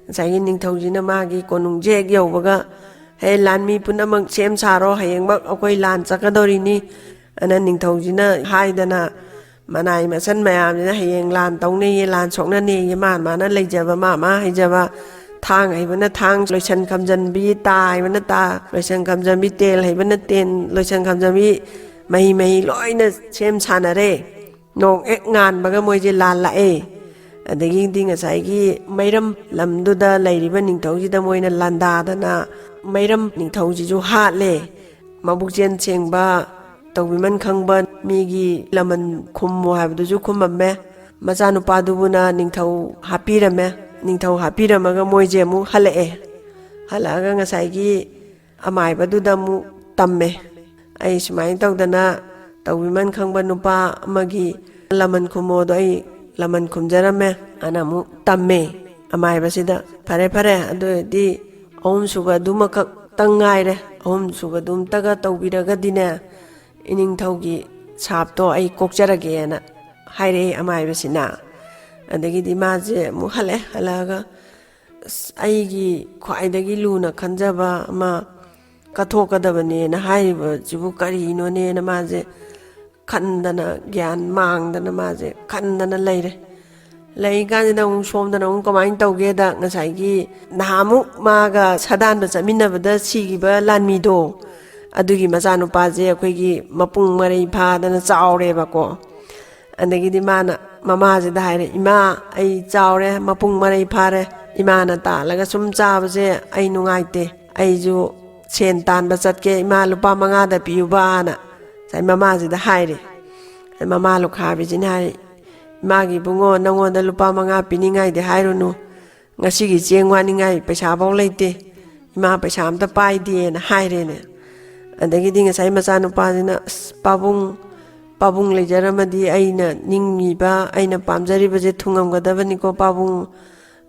ꯉꯁꯥꯏꯒꯤ ꯅꯤꯡꯊꯧꯁꯤꯅ ꯃꯥꯒꯤ ꯀꯣꯅꯨꯡꯁꯦ ꯍꯦꯛ ꯌꯧꯕꯒ, "ꯍꯦ, ꯂꯥꯟꯃꯤ ꯄꯨꯝꯅꯃꯛ ꯁꯦꯝ ꯁꯥꯔꯣ, ꯍꯌꯦꯡꯃꯛ ꯑꯩꯈꯣꯏ ꯂꯥꯟ ꯆꯠꯀꯗꯧꯔꯤꯅꯤ" ꯑꯅ ꯅꯤꯡꯊꯧꯁꯤꯅ ꯍꯥꯏꯗꯅ, ꯃꯅꯥꯏ ꯃꯁꯟ ꯃꯌꯥꯝꯁꯤꯅ ꯍꯌꯦꯡ ꯂꯥꯟ ꯇꯧꯅꯦꯌꯦ, ꯂꯥꯟ ꯁꯣꯛꯅꯅꯦꯌꯦ, ꯃꯥ ꯃꯥꯅ ꯂꯩꯖꯕ, ꯃꯥ ꯃꯥ ꯍꯩꯖꯕ, ꯊꯥꯡ ꯍꯩꯕꯅ ꯊꯥꯡ ꯂꯣꯏꯁꯟ ꯈꯝꯖꯟꯕꯤ, ꯇꯥ ꯍꯩꯕꯅ ꯇꯥ ꯂꯣꯏꯁꯟ ꯈꯝꯖꯟꯕꯤ, ꯇꯦꯟ ꯍꯩꯕꯅ ꯇꯦꯟ ꯂꯣꯏꯁꯟ ꯈꯝꯖꯟꯕꯤ, ꯃꯍꯤ ꯃꯍꯤ ꯂꯣꯏꯅ ꯁꯦꯝ ꯁꯥꯟꯅꯔꯦ꯫ ꯅꯣꯡ ꯍꯦꯛ ꯉꯥꯟꯕꯒ ꯃꯣꯏꯁꯦ ꯂꯥꯜꯂꯛꯑꯦ꯫ ꯑꯗꯒꯤꯗꯤ ꯉꯁꯥꯏꯒꯤ ꯃꯩꯔꯝ ꯂꯝꯗꯨꯗ ꯂꯩꯔꯤꯕ ꯅꯤꯡꯊꯧꯁꯤꯗ ꯃꯣꯏꯅ ꯂꯥꯟꯗꯥꯗꯅ ꯃꯩꯔꯝ ꯅꯤꯡꯊꯧꯁꯤꯁꯨ ꯍꯥꯠꯂꯦ꯫ ꯃꯕꯨꯛꯆꯦꯜ ꯁꯦꯡꯕ, ꯇꯧꯕꯤꯃꯟ ꯈꯪꯕ, ꯃꯤꯒꯤ ꯂꯃꯟ ꯈꯨꯝꯃꯨ ꯍꯥꯏꯕꯗꯨꯁꯨ ꯈꯨꯝꯃꯝꯃꯦ꯫ ꯃꯆꯥꯅꯨꯄꯥꯗꯨꯕꯨꯅ ꯅꯤꯡꯊꯧ ꯍꯥꯞꯄꯤꯔꯝꯃꯦ꯫ ꯅꯤꯡꯊꯧ ꯍꯥꯞꯄꯤꯔꯝꯃꯒ ꯃꯣꯏꯁꯦ ꯑꯃꯨꯛ ꯍꯜꯂꯛꯑꯦ꯫ ꯍꯜꯂꯛꯑꯒ ꯉꯁꯥꯏꯒꯤ ꯑꯃꯥꯏꯕꯗꯨꯗ ꯑꯃꯨꯛ ꯇꯝꯃꯦ꯫ "ꯑꯩ ꯁꯨꯃꯥꯏꯅ ꯇꯧꯗꯅ ꯇꯧꯕꯤꯃꯟ ꯈꯪꯕ ꯅꯨꯄꯥ ꯑꯃꯒꯤ ꯂꯃꯟ ꯈꯨꯝꯃꯣꯗꯣ ꯑꯩ ꯂꯃꯟ ꯈꯨꯝꯖꯔꯝꯃꯦ" ꯑꯅ ꯑꯃꯨꯛ ꯇꯝꯃꯦ꯫ ꯑꯃꯥꯏꯕꯁꯤꯗ, "ꯐꯔꯦ ꯐꯔꯦ, ꯑꯗꯨ ꯑꯣꯏꯔꯗꯤ ꯑꯍꯨꯝꯁꯨꯕ ꯑꯗꯨꯃꯈꯛꯇꯪ ꯉꯥꯏꯔꯦ, ꯑꯍꯨꯝꯁꯨꯕꯗꯨꯝꯇꯒ ꯇꯧꯕꯤꯔꯒꯗꯤꯅꯦ, ꯏꯅꯤꯡꯊꯧꯒꯤ ꯁꯥꯞꯇꯣ ꯑꯩ ꯀꯣꯛꯆꯔꯒꯦꯅ" ꯍꯥꯏꯔꯛꯑꯦ ꯑꯃꯥꯏꯕꯁꯤꯅ꯫ ꯑꯗꯒꯤꯗꯤ ꯃꯥꯁꯦ ꯑꯃꯨꯛ ꯍꯜꯂꯛꯑꯦ꯫ ꯍꯜꯂꯛꯑꯒ, "ꯑꯁ, ꯑꯩꯒꯤ ꯈ꯭ꯋꯥꯏꯗꯒꯤ ꯂꯨꯅ ꯈꯟꯖꯕ ꯑꯃ ꯀꯠꯊꯣꯛꯀꯗꯕꯅꯦꯅ ꯍꯥꯏꯔꯤꯕꯁꯤꯕꯨ ꯀꯔꯤꯅꯣꯅꯦꯅ" ꯃꯥꯁꯦ ꯈꯟꯗꯅ, ꯒ꯭ꯌꯥꯟ ꯃꯥꯡꯗꯅ ꯃꯥꯁꯦ ꯈꯟꯗꯅ ꯂꯩꯔꯦ꯫ ꯂꯩꯔꯤꯀꯥꯟꯁꯤꯗ ꯑꯃꯨꯛ ꯁꯣꯝꯗꯅ ꯑꯃꯨꯛ ꯀꯃꯥꯏꯅ ꯇꯧꯒꯦꯗ, ꯉꯁꯥꯏꯒꯤ ꯅꯍꯥꯟꯃꯨꯛ ꯃꯥꯒ ꯁꯥꯗꯥꯟꯕ ꯆꯠꯃꯤꯟꯅꯕꯗ ꯁꯤꯈꯤꯕ ꯂꯥꯟꯃꯤꯗꯣ, ꯑꯗꯨꯒꯤ ꯃꯆꯥꯅꯨꯄꯥꯁꯦ ꯑꯩꯈꯣꯏꯒꯤ ꯃꯄꯨꯡ ꯃꯔꯩ ꯐꯥꯗꯅ ꯆꯥꯎꯔꯦꯕꯀꯣ꯫ ꯑꯗꯒꯤꯗꯤ ꯃꯥꯅ ꯃꯃꯥꯁꯤꯗ ꯍꯥꯏꯔꯦ, "ꯏꯃꯥ, ꯑꯩ ꯆꯥꯎꯔꯦ, ꯃꯄꯨꯡ ꯃꯔꯩ ꯐꯥꯔꯦ, ꯏꯃꯥꯅ ꯇꯥꯜꯂꯒ ꯁꯨꯝ ꯆꯥꯕꯁꯦ ꯑꯩ ꯅꯨꯡꯉꯥꯏꯇꯦ, ꯑꯩꯁꯨ ꯁꯦꯟ ꯇꯥꯟꯕ ꯆꯠꯀꯦ, ꯏꯃꯥ, ꯂꯨꯄꯥ ꯃꯉꯥꯗ ꯄꯤꯌꯨꯕꯅ" ꯉꯁꯥꯏ ꯃꯃꯥꯁꯤꯗ ꯍꯥꯏꯔꯦ꯫ ꯃꯃꯥ ꯂꯨꯈꯥꯕꯤꯁꯤꯅ ꯍꯥꯏ, "ꯏꯃꯥꯒꯤ ꯏꯕꯨꯡꯉꯣ, ꯅꯪꯉꯣꯟꯗ ꯂꯨꯄꯥ ꯃꯉꯥ ꯄꯤꯅꯤꯡꯉꯥꯏꯗꯤ ꯍꯥꯏꯔꯨꯅꯨ, ꯉꯁꯤꯒꯤ ꯆꯦꯡ ꯋꯥꯅꯤꯡꯉꯥꯏ ꯄꯩꯁꯥꯐꯧ ꯂꯩꯇꯦ, ꯏꯃꯥ ꯄꯩꯁꯥ ꯑꯝꯇ ꯄꯥꯏꯗꯦꯅ ꯍꯥꯏꯔꯦꯅꯦ꯫ ꯑꯗꯒꯤꯗꯤ ꯉꯁꯥꯏ ꯃꯆꯥꯅꯨꯄꯥꯁꯤꯅ, "ꯑꯁ, ꯄꯥꯕꯨꯡ, ꯄꯥꯕꯨꯡ ꯂꯩꯖꯔꯝꯃꯗꯤ ꯑꯩꯅ ꯅꯤꯡꯉꯤꯕ, ꯑꯩꯅ ꯄꯥꯝꯖꯔꯤꯕꯁꯦ ꯊꯨꯡꯉꯝꯒꯗꯕꯅꯤꯀꯣ ꯄꯥꯕꯨꯡ"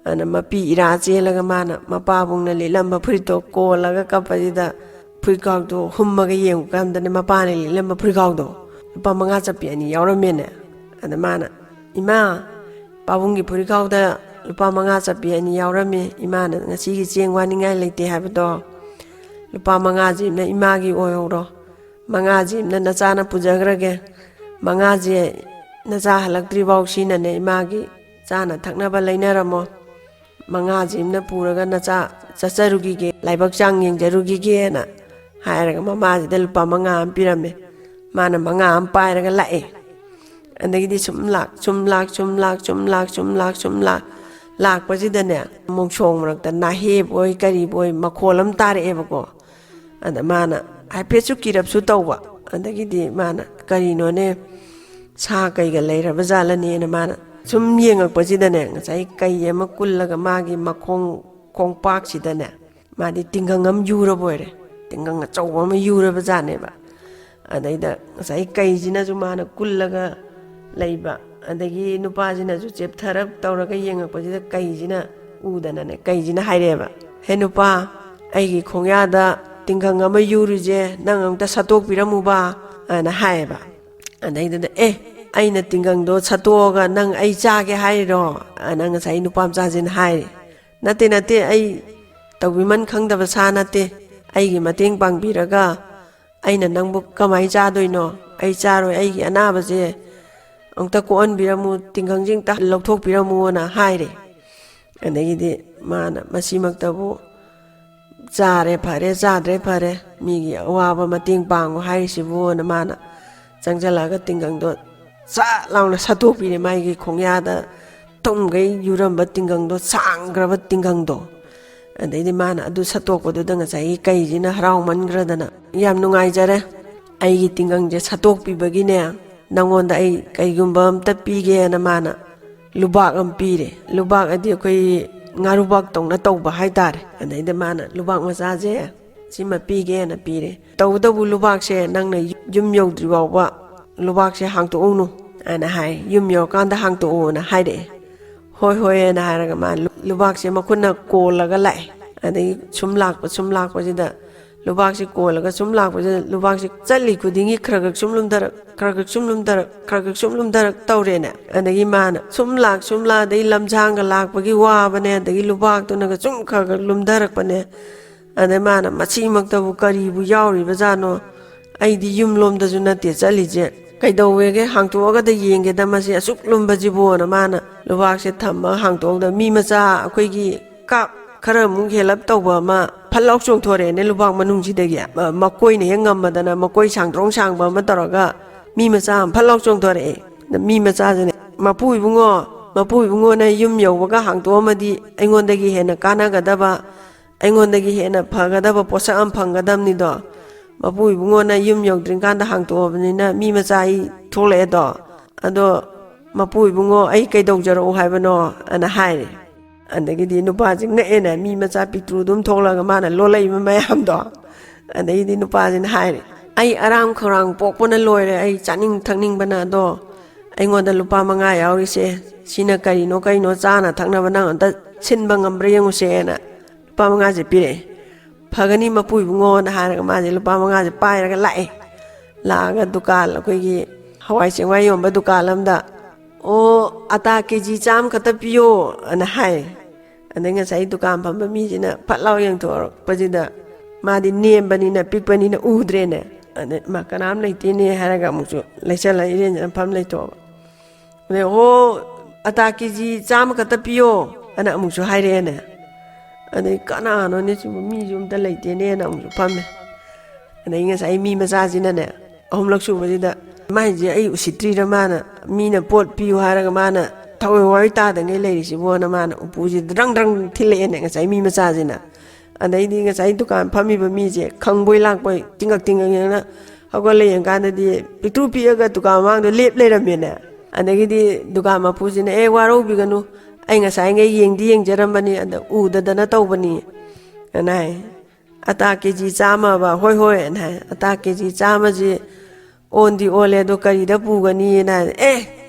ꯑꯅ ꯃꯄꯤ ꯏꯔꯥ ꯆꯦꯜꯂꯒ ꯃꯥꯅ ꯃꯄꯥꯕꯨꯡꯅ ꯂꯤꯠꯂꯝꯕ ꯐꯨꯔꯤꯠꯇꯣ ꯀꯣꯜꯂꯒ ꯀꯞꯄꯁꯤꯗ, ꯐꯨꯔꯤꯠꯈꯥꯎꯗꯣ ꯍꯨꯝꯃꯒ ꯌꯦꯡꯉꯨ ꯀꯥꯟꯗꯅꯦ, ꯃꯄꯥꯅ ꯂꯤꯠꯂꯝꯕ ꯐꯨꯔꯤꯠꯈꯥꯎꯗꯣ ꯂꯨꯄꯥ ꯃꯉꯥ ꯆꯠꯄꯤ ꯑꯅꯤ ꯌꯥꯎꯔꯝꯃꯦꯅꯦ꯫ ꯑꯗ ꯃꯥꯅ, "ꯏꯃꯥ, ꯄꯥꯕꯨꯡꯒꯤ ꯐꯨꯔꯤꯠꯈꯥꯎꯗ ꯂꯨꯄꯥ ꯃꯉꯥ ꯆꯠꯄꯤ ꯑꯅꯤ ꯌꯥꯎꯔꯝꯃꯤ꯫ ꯏꯃꯥꯅ ꯉꯁꯤꯒꯤ ꯆꯦꯡ ꯋꯥꯅꯤꯡꯉꯥꯏ ꯂꯩꯇꯦ ꯍꯥꯏꯕꯗꯣ, ꯂꯨꯄꯥ ꯃꯉꯥꯁꯤꯅ ꯏꯃꯥꯒꯤ ꯑꯣꯏꯍꯧꯔꯣ, ꯃꯉꯥꯁꯤꯅ ꯅꯆꯥꯅ ꯄꯨꯖꯈ꯭ꯔꯒꯦ, ꯃꯉꯥꯁꯦ ꯅꯆꯥ ꯍꯜꯂꯛꯇ꯭ꯔꯤꯐꯥꯎ ꯁꯤꯅꯅꯦ ꯏꯃꯥꯒꯤ ꯆꯥꯅ ꯊꯛꯅꯕ ꯂꯩꯅꯔꯝꯃꯣ, ꯃꯉꯥꯁꯤꯅ ꯄꯨꯔꯒ ꯅꯆꯥ ꯆꯠꯆꯔꯨꯈꯤꯒꯦ, ꯂꯥꯏꯕꯛ ꯆꯥꯡ ꯌꯦꯡꯖꯔꯨꯈꯤꯒꯦꯅ" ꯍꯥꯏꯔꯒ ꯃꯃꯥꯁꯤꯗ ꯂꯨꯄꯥ ꯃꯉꯥ ꯑꯃ ꯄꯤꯔꯝꯃꯦ꯫ ꯃꯥꯅ ꯃꯉꯥ ꯑꯃ ꯄꯥꯏꯔꯒ ꯂꯥꯛꯑꯦ꯫ ꯑꯗꯒꯤꯗꯤ ꯁꯨꯝ ꯂꯥꯛ, ꯁꯨꯝ ꯂꯥꯛ, ꯁꯨꯝ ꯂꯥꯛ, ꯁꯨꯝ ꯂꯥꯛ, ꯁꯨꯝ ꯂꯥꯛ, ꯁꯨꯝ ꯂꯥꯛ, ꯂꯥꯛꯄꯁꯤꯗꯅꯦ, ꯃꯣꯡꯁꯣꯡ ꯃꯔꯛꯇ ꯅꯥꯍꯦꯕꯣꯏ ꯀꯔꯤꯕꯣꯏ ꯃꯈꯣꯜ ꯑꯃ ꯇꯥꯔꯛꯑꯦꯕꯀꯣ꯫ ꯑꯗ ꯃꯥꯅ ꯍꯥꯏꯐꯦꯠꯁꯨ ꯀꯤꯔꯞꯁꯨ ꯇꯧꯕ꯫ ꯑꯗꯒꯤꯗꯤ ꯃꯥꯅ, "ꯀꯔꯤꯅꯣꯅꯦ, ꯁꯥ ꯀꯩꯒ ꯂꯩꯔꯕ ꯖꯥꯠꯂꯅꯦꯅ" ꯃꯥꯅ ꯁꯨꯝ ꯌꯦꯡꯉꯛꯄꯁꯤꯗꯅꯦ, ꯉꯁꯥꯏ ꯀꯩ ꯑꯃ ꯀꯨꯜꯂꯒ ꯃꯥꯒꯤ ꯃꯈꯣꯡ ꯈꯣꯡꯄꯥꯛꯁꯤꯗꯅꯦ, ꯃꯥꯗꯤ ꯇꯤꯡꯒꯪ ꯑꯃ ꯌꯨꯔꯕ ꯑꯣꯏꯔꯦ꯫ ꯇꯤꯡꯒꯪ ꯑꯆꯧꯕ ꯑꯃ ꯌꯨꯔꯕ ꯖꯥꯠꯅꯦꯕ꯫ ꯑꯗꯩꯗ ꯉꯁꯥꯏ ꯀꯩꯁꯤꯅꯁꯨ ꯃꯥꯅ ꯀꯨꯜꯂꯒ ꯂꯩꯕ, ꯑꯗꯒꯤ ꯅꯨꯄꯥꯁꯤꯅꯁꯨ ꯆꯦꯞꯊꯔꯞ ꯇꯧꯔꯒ ꯌꯦꯡꯉꯛꯄꯁꯤꯗ ꯀꯩꯁꯤꯅ ꯎꯗꯅꯅꯦ, ꯀꯩꯁꯤꯅ ꯍꯥꯏꯔꯛꯑꯦꯕ, "ꯍꯦ ꯅꯨꯄꯥ, ꯑꯩꯒꯤ ꯈꯣꯡꯌꯥꯗ ꯇꯤꯡꯒꯪ ꯑꯃ ꯌꯨꯔꯤꯁꯦ ꯅꯪ ꯑꯝꯇ ꯁꯠꯇꯣꯛꯄꯤꯔꯝꯃꯨꯕ" ꯑꯅ ꯍꯥꯏꯌꯦꯕ꯫ ꯑꯗꯩꯗꯨꯗ, "ꯑꯦ, ꯑꯩꯅ ꯇꯤꯡꯒꯪꯗꯣ ꯁꯠꯇꯣꯛꯑꯒ ꯅꯪ ꯑꯩ ꯆꯥꯒꯦ ꯍꯥꯏꯔꯤꯔꯣ?" ꯑꯅ ꯉꯁꯥꯏ ꯅꯨꯄꯥ ꯃꯆꯥꯁꯤꯅ ꯍꯥꯏꯔꯦ꯫ "ꯅꯠꯇꯦ, ꯅꯠꯇꯦ, ꯑꯩ ꯇꯧꯕꯤꯃꯟ ꯈꯪꯗꯕ ꯁꯥ ꯅꯠꯇꯦ꯫ ꯑꯩꯒꯤ ꯃꯇꯦꯡ ꯄꯥꯡꯕꯤꯔꯒ ꯑꯩꯅ ꯅꯪꯕꯨ ꯀꯃꯥꯏꯅ ꯆꯥꯗꯣꯏꯅꯣ? ꯑꯩ ꯆꯥꯔꯣꯏ, ꯑꯩꯒꯤ ꯑꯅꯥꯕꯁꯦ ꯑꯃꯨꯛꯇ ꯀꯣꯛꯍꯟꯕꯤꯔꯝꯃꯨ, ꯇꯤꯡꯈꯪꯁꯦ ꯑꯃꯨꯛꯇ ꯂꯧꯊꯣꯛꯄꯤꯔꯝꯃꯨꯅ" ꯍꯥꯏꯔꯦ꯫ ꯑꯗꯒꯤꯗꯤ ꯃꯥꯅ ꯃꯁꯤꯃꯛꯇꯕꯨ "ꯆꯥꯔꯦ ꯐꯔꯦ, ꯆꯥꯗ꯭ꯔꯦ ꯐꯔꯦ, ꯃꯤꯒꯤ ꯑꯋꯥꯕ ꯃꯇꯦꯡ ꯄꯥꯡꯉꯨ ꯍꯥꯏꯔꯤꯁꯤꯕꯨꯅ" ꯃꯥꯅ ꯆꯪꯁꯤꯜꯂꯛꯑꯒ ꯇꯤꯡꯈꯪꯗꯣ ꯆꯥꯛ ꯂꯥꯎꯅ ꯁꯠꯇꯣꯛꯄꯤꯔꯦ, ꯃꯥꯒꯤ ꯈꯣꯡꯌꯥꯗ ꯇꯨꯝꯈꯩ ꯌꯨꯔꯝꯕ ꯇꯤꯡꯈꯪꯗꯣ, ꯁꯥꯡꯈ꯭ꯔꯕ ꯇꯤꯡꯈꯪꯗꯣ꯫ ꯑꯗꯩꯗꯤ ꯃꯥꯅ ꯑꯗꯨ ꯁꯠꯇꯣꯛꯄꯗꯨꯗ ꯉꯁꯥꯏꯒꯤ ꯀꯩꯁꯤꯅ ꯍꯔꯥꯎꯃꯟꯈ꯭ꯔꯗꯅ, "ꯌꯥꯝ ꯅꯨꯡꯉꯥꯏꯖꯔꯦ, ꯑꯩꯒꯤ ꯇꯤꯡꯈꯪꯁꯦ ꯁꯠꯇꯣꯛꯄꯤꯕꯒꯤꯅꯦ, ꯅꯪꯉꯣꯟꯗ ꯑꯩ ꯀꯩꯒꯨꯝꯕ ꯑꯝꯇ ꯄꯤꯒꯦꯅ" ꯃꯥꯅ ꯂꯨꯕꯥꯛ ꯑꯃ ꯄꯤꯔꯦ꯫ ꯂꯨꯕꯥꯛ ꯑꯗꯤ ꯑꯩꯈꯣꯏ ꯉꯥꯔꯨꯕꯥꯛꯇꯧꯅ ꯇꯧꯕ ꯍꯥꯏꯇꯥꯔꯦ꯫ ꯑꯗꯩꯗ ꯃꯥꯅ, "ꯂꯨꯕꯥꯛ ꯃꯆꯥꯁꯦ ꯁꯤꯃ ꯄꯤꯒꯦꯅ ꯄꯤꯔꯦ꯫ ꯇꯧꯕꯇꯕꯨ ꯂꯨꯕꯥꯛꯁꯦ ꯅꯪꯅ ꯌꯨꯝ ꯌꯧꯗ꯭ꯔꯤ ꯐꯥꯎꯕ ꯂꯨꯕꯥꯛꯁꯦ ꯍꯥꯡꯇꯣꯛꯎꯅꯨ" ꯍꯥꯏꯅ ꯍꯥꯏ꯫ "ꯌꯨꯝ ꯌꯧꯔꯀꯥꯟꯗ ꯍꯥꯡꯇꯣꯛꯎꯅ" ꯍꯥꯏꯔꯛꯑꯦ꯫ "ꯍꯣꯏ, ꯍꯣꯏ" ꯍꯥꯏꯅ ꯍꯥꯏꯔꯒ ꯃꯥ ꯂꯨ-, ꯂꯨꯕꯥꯛꯁꯦ ꯃꯈꯨꯠꯅ ꯀꯣꯜꯂꯒ ꯂꯥꯛꯑꯦ꯫ ꯑꯗꯒꯤ ꯁꯨꯝ ꯂꯥꯛꯄ, ꯁꯨꯝ ꯂꯥꯛꯄꯁꯤꯗ ꯂꯨꯕꯥꯛꯁꯦ ꯀꯣꯜꯂꯒ ꯁꯨꯝ ꯂꯥꯛꯄꯁꯤꯗ ꯂꯨꯕꯥꯛꯁꯦ ꯆꯠꯂꯤ ꯈꯨꯗꯤꯡꯒꯤ ꯈꯔ ꯈꯔ ꯁꯨꯝ ꯂꯨꯝꯊꯔꯛ, ꯈꯔ ꯈꯔ ꯁꯨꯝ ꯂꯨꯝꯊꯔꯛ, ꯈꯔ ꯈꯔ ꯁꯨꯝ ꯂꯨꯝꯊꯔꯛ ꯇꯧꯔꯦꯅꯦ꯫ ꯑꯗꯒꯤ ꯃꯥꯅ ꯁꯨꯝ ꯂꯥꯛ, ꯁꯨꯝ ꯂꯥꯛ, ꯑꯗꯩ ꯂꯝꯁꯥꯡꯒ ꯂꯥꯛꯄꯒꯤ ꯋꯥꯕꯅꯦ, ꯑꯗꯒꯤ ꯂꯨꯕꯥꯛꯇꯨꯅꯒ ꯁꯨꯝ ꯈꯔ ꯈꯔ ꯂꯨꯝꯊꯔꯛꯄꯅꯦ꯫ ꯑꯗꯩ ꯃꯥꯅ, "ꯃꯁꯤꯃꯛꯇꯕꯨ ꯀꯔꯤꯕꯨ ꯌꯥꯎꯔꯤꯕꯖꯥꯠꯅꯣ? ꯑꯩꯗꯤ ꯌꯨꯝ ꯂꯣꯝꯗꯁꯨ ꯅꯠꯇꯦ ꯆꯠꯂꯤꯁꯦ꯫ ꯀꯩꯗꯧꯋꯦꯒꯦ? ꯍꯥꯡꯇꯣꯛꯑꯒꯗ ꯌꯦꯡꯒꯦꯗ ꯃꯁꯤ ꯑꯁꯨꯛ ꯂꯨꯝꯕꯁꯤꯕꯨꯅ" ꯃꯥꯅ ꯂꯨꯕꯥꯛꯁꯦ ꯊꯝꯃꯒ ꯍꯥꯡꯇꯣꯛꯑꯒ, ꯃꯤ ꯃꯆꯥ ꯑꯩꯈꯣꯏꯒꯤ ꯀꯥꯞ ꯈꯔ ꯑꯃꯨꯛ ꯍꯦꯜꯂꯞ ꯇꯧꯕ ꯑꯃ ꯐꯠ ꯂꯥꯎ ꯆꯣꯡꯊꯣꯔꯛꯑꯦꯅꯦ ꯂꯨꯕꯥꯛ ꯃꯅꯨꯡꯁꯤꯗꯒꯤ꯫ ꯃ-, ꯃꯀꯣꯏꯅ ꯍꯦꯛ ꯉꯝꯃꯗꯅ ꯃꯀꯣꯏ ꯁꯥꯡꯗ꯭ꯔꯣꯡ ꯁꯥꯡꯕ ꯑꯃ ꯇꯧꯔꯒ ꯃꯤ ꯃꯆꯥ ꯑꯃ ꯐꯠ ꯂꯥꯎ ꯆꯣꯡꯊꯣꯔꯛꯑꯦ꯫ ꯑꯗ ꯃꯤ ꯃꯆꯥꯁꯤꯅ, "ꯃꯄꯨ ꯏꯕꯨꯡꯉꯣ, ꯃꯄꯨ ꯏꯕꯨꯡꯉꯣꯅ ꯌꯨꯝ ꯌꯧꯕꯒ ꯍꯥꯡꯇꯣꯛꯑꯝꯃꯗꯤ ꯑꯩꯉꯣꯟꯗꯒꯤ ꯍꯦꯟꯅ ꯀꯥꯟꯅꯒꯗꯕ, ꯑꯩꯉꯣꯟꯗꯒꯤ ꯍꯦꯟꯅ ꯐꯒꯗꯕ ꯄꯣꯠꯁꯛ ꯑꯃ ꯐꯪꯒꯗꯕꯅꯤꯗꯣ꯫ ꯃꯄꯨ ꯏꯕꯨꯡꯉꯣꯅ ꯌꯨꯝ ꯌꯧꯗ꯭ꯔꯤꯀꯥꯟꯗ ꯍꯥꯡꯇꯣꯛꯑꯕꯅꯤꯅ ꯃꯤ ꯃꯆꯥ ꯑꯩ ꯊꯣꯛꯂꯛꯑꯦꯗꯣ꯫ ꯑꯗꯣ ꯃꯄꯨ ꯏꯕꯨꯡꯉꯣ ꯑꯩ ꯀꯩꯗꯧꯖꯔꯛꯎ ꯍꯥꯏꯕꯅꯣ?" ꯑꯅ ꯍꯥꯏꯔꯦ꯫ ꯑꯗꯒꯤꯗꯤ ꯅꯨꯄꯥꯁꯤ ꯉꯛꯑꯦꯅ, ꯃꯤ ꯃꯆꯥ ꯄꯤꯛꯇ꯭ꯔꯨ ꯑꯗꯨꯝ ꯊꯣꯛꯂꯒ ꯃꯥꯅ ꯂꯣꯜꯂꯛꯏꯕ ꯃꯌꯥꯝꯗꯣ꯫ ꯑꯗꯩꯗꯤ ꯅꯨꯄꯥꯁꯤꯅ ꯍꯥꯏꯔꯦ, "ꯑꯩ ꯑꯔꯥꯝ ꯈꯧꯔꯥꯡ ꯄꯣꯛꯄꯅ ꯂꯣꯏꯔꯦ, ꯑꯩ ꯆꯥꯅꯤꯡ ꯊꯛꯅꯤꯡꯕꯅ, ꯑꯗꯣ ꯑꯩꯉꯣꯟꯗ ꯂꯨꯄꯥ ꯃꯉꯥ ꯌꯥꯎꯔꯤꯁꯦ, ꯁꯤꯅ ꯀꯔꯤꯅꯣ ꯀꯩꯅꯣ ꯆꯥꯅ ꯊꯛꯅꯕ ꯅꯪ ꯑꯝꯇ ꯁꯤꯟꯕ ꯉꯝꯕ꯭ꯔꯥ ꯌꯦꯡꯉꯨꯁꯦꯅ" ꯂꯨꯄꯥ ꯃꯉꯥꯁꯦ ꯄꯤꯔꯛꯑꯦ꯫ "ꯐꯒꯅꯤ ꯃꯄꯨ ꯏꯕꯨꯡꯉꯣꯅ" ꯍꯥꯏꯔꯒ ꯃꯥꯁꯦ ꯂꯨꯄꯥ ꯃꯉꯥꯁꯦ ꯄꯥꯏꯔꯒ ꯂꯥꯛꯑꯦ꯫ ꯂꯥꯛꯑꯒ ꯗꯨꯀꯥꯟ, ꯑꯩꯈꯣꯏꯒꯤ ꯍꯋꯥꯏ ꯆꯦꯡꯋꯥꯏ ꯌꯣꯟꯕ ꯗꯨꯀꯥꯟ ꯑꯝꯗ, "ꯑꯣ, ꯑꯇꯥ ꯀꯦ ꯖꯤ ꯆꯥꯝꯃ ꯈꯛꯇ ꯄꯤꯌꯣ" ꯑꯅ ꯍꯥꯏ꯫ ꯑꯗꯩ ꯉꯁꯥꯏ ꯗꯨꯀꯥꯟ ꯐꯝꯕ ꯃꯤꯁꯤꯅ ꯐꯠ ꯂꯥꯎ ꯌꯦꯡꯊꯣꯔꯛꯄꯁꯤꯗ, ꯃꯥꯗꯤ ꯅꯦꯝꯕꯅꯤꯅ ꯄꯤꯛꯄꯅꯤꯅ ꯎꯗ꯭ꯔꯦꯅꯦ꯫ ꯑꯗꯩ, "ꯃꯥ ꯀꯅꯥꯝ ꯂꯩꯇꯦꯅꯦ" ꯍꯥꯏꯔꯒ ꯑꯃꯨꯛꯁꯨ ꯂꯩꯁꯜꯂ ꯏꯔꯦꯟꯖꯅ ꯐꯝ ꯂꯩꯊꯣꯛꯑꯕ꯫ ꯑꯗꯩ, "ꯍꯣ, ꯑꯇꯥ ꯀꯦ ꯖꯤ ꯆꯥꯝꯃ ꯈꯛꯇ ꯄꯤꯌꯣ" ꯑꯅ ꯑꯃꯨꯛꯁꯨ ꯍꯥꯏꯔꯛꯑꯦꯅꯦ꯫ ꯑꯗꯩ, "ꯀꯅꯥꯅꯣꯅꯦ ꯁꯤꯕꯨ, ꯃꯤꯁꯨ ꯑꯝꯇ ꯂꯩꯇꯦꯅꯦꯅ" ꯑꯃꯨꯛꯁꯨ ꯐꯝꯃꯦ꯫ ꯑꯗꯩ ꯉꯁꯥꯏ ꯃꯤ ꯃꯆꯥꯁꯤꯅꯅꯦ, ꯑꯍꯨꯝꯂꯛ ꯁꯨꯕꯁꯤꯗ, "ꯃꯥꯏꯁꯦ ꯑꯩ ꯎꯁꯤꯠꯇ꯭ꯔꯤꯔ? ꯃꯥꯅ, ꯃꯤꯅ ꯄꯣꯠ ꯄꯤꯌꯨ ꯍꯥꯏꯔꯒ ꯃꯥꯅ ꯊꯑꯣꯏ ꯋꯥꯔꯤ ꯇꯥꯗꯉꯩ ꯂꯩꯔꯤꯁꯤꯕꯣꯅ" ꯃꯥꯅ ꯎꯄꯨꯁꯤꯗ ꯗ꯭ꯔꯪ ꯗ꯭ꯔꯪ ꯊꯤꯜꯂꯛꯑꯦꯅꯦ ꯉꯁꯥꯏ ꯃꯤ ꯃꯆꯥꯁꯤꯅ꯫ ꯑꯗꯩꯗꯤ ꯉꯁꯥꯏ ꯗꯨꯀꯥꯟ ꯐꯝꯃꯤꯕ ꯃꯤꯁꯦ ꯈꯪꯕꯣꯏ ꯂꯥꯛꯄꯣꯏ ꯇꯤꯡꯉꯛ ꯇꯤꯡꯉꯛ ꯌꯦꯡꯅ ꯍꯧꯒꯠꯂ ꯌꯦꯡꯀꯥꯟꯗꯗꯤ ꯄꯤꯛꯇ꯭ꯔꯨ ꯄꯤꯛꯑꯒ ꯗꯨꯀꯥꯟ ꯃꯃꯥꯡꯗ ꯂꯦꯞ ꯂꯩꯔꯝꯃꯦꯅꯦ꯫ ꯑꯗꯒꯤꯗꯤ ꯗꯨꯀꯥꯟ ꯃꯄꯨꯁꯤꯅ, "ꯑꯦ, ꯋꯥꯔꯧꯕꯤꯒꯅꯨ, ꯑꯩ ꯉꯁꯥꯏꯉꯩ ꯌꯦꯡꯗꯤ ꯌꯦꯡꯖꯔꯝꯕꯅꯤ, ꯑꯗ ꯎꯗꯗꯅ ꯇꯧꯕꯅꯤ ꯑꯅ ꯍꯥꯏ꯫ "ꯑꯇꯥ ꯀꯦ ꯖꯤ ꯆꯥꯝꯃꯕ?" "ꯍꯣꯏ, ꯍꯣꯏ" ꯑꯅ ꯍꯥꯏ꯫ "ꯑꯇꯥ ꯀꯦ ꯖꯤ ꯆꯥꯝꯃꯁꯤ ꯑꯣꯟꯗꯤ ꯑꯣꯜꯂꯦ, ꯑꯗꯣ ꯀꯔꯤꯗ ꯄꯨꯒꯅꯤꯅ ꯍꯥꯏ꯫ "ꯑꯦ,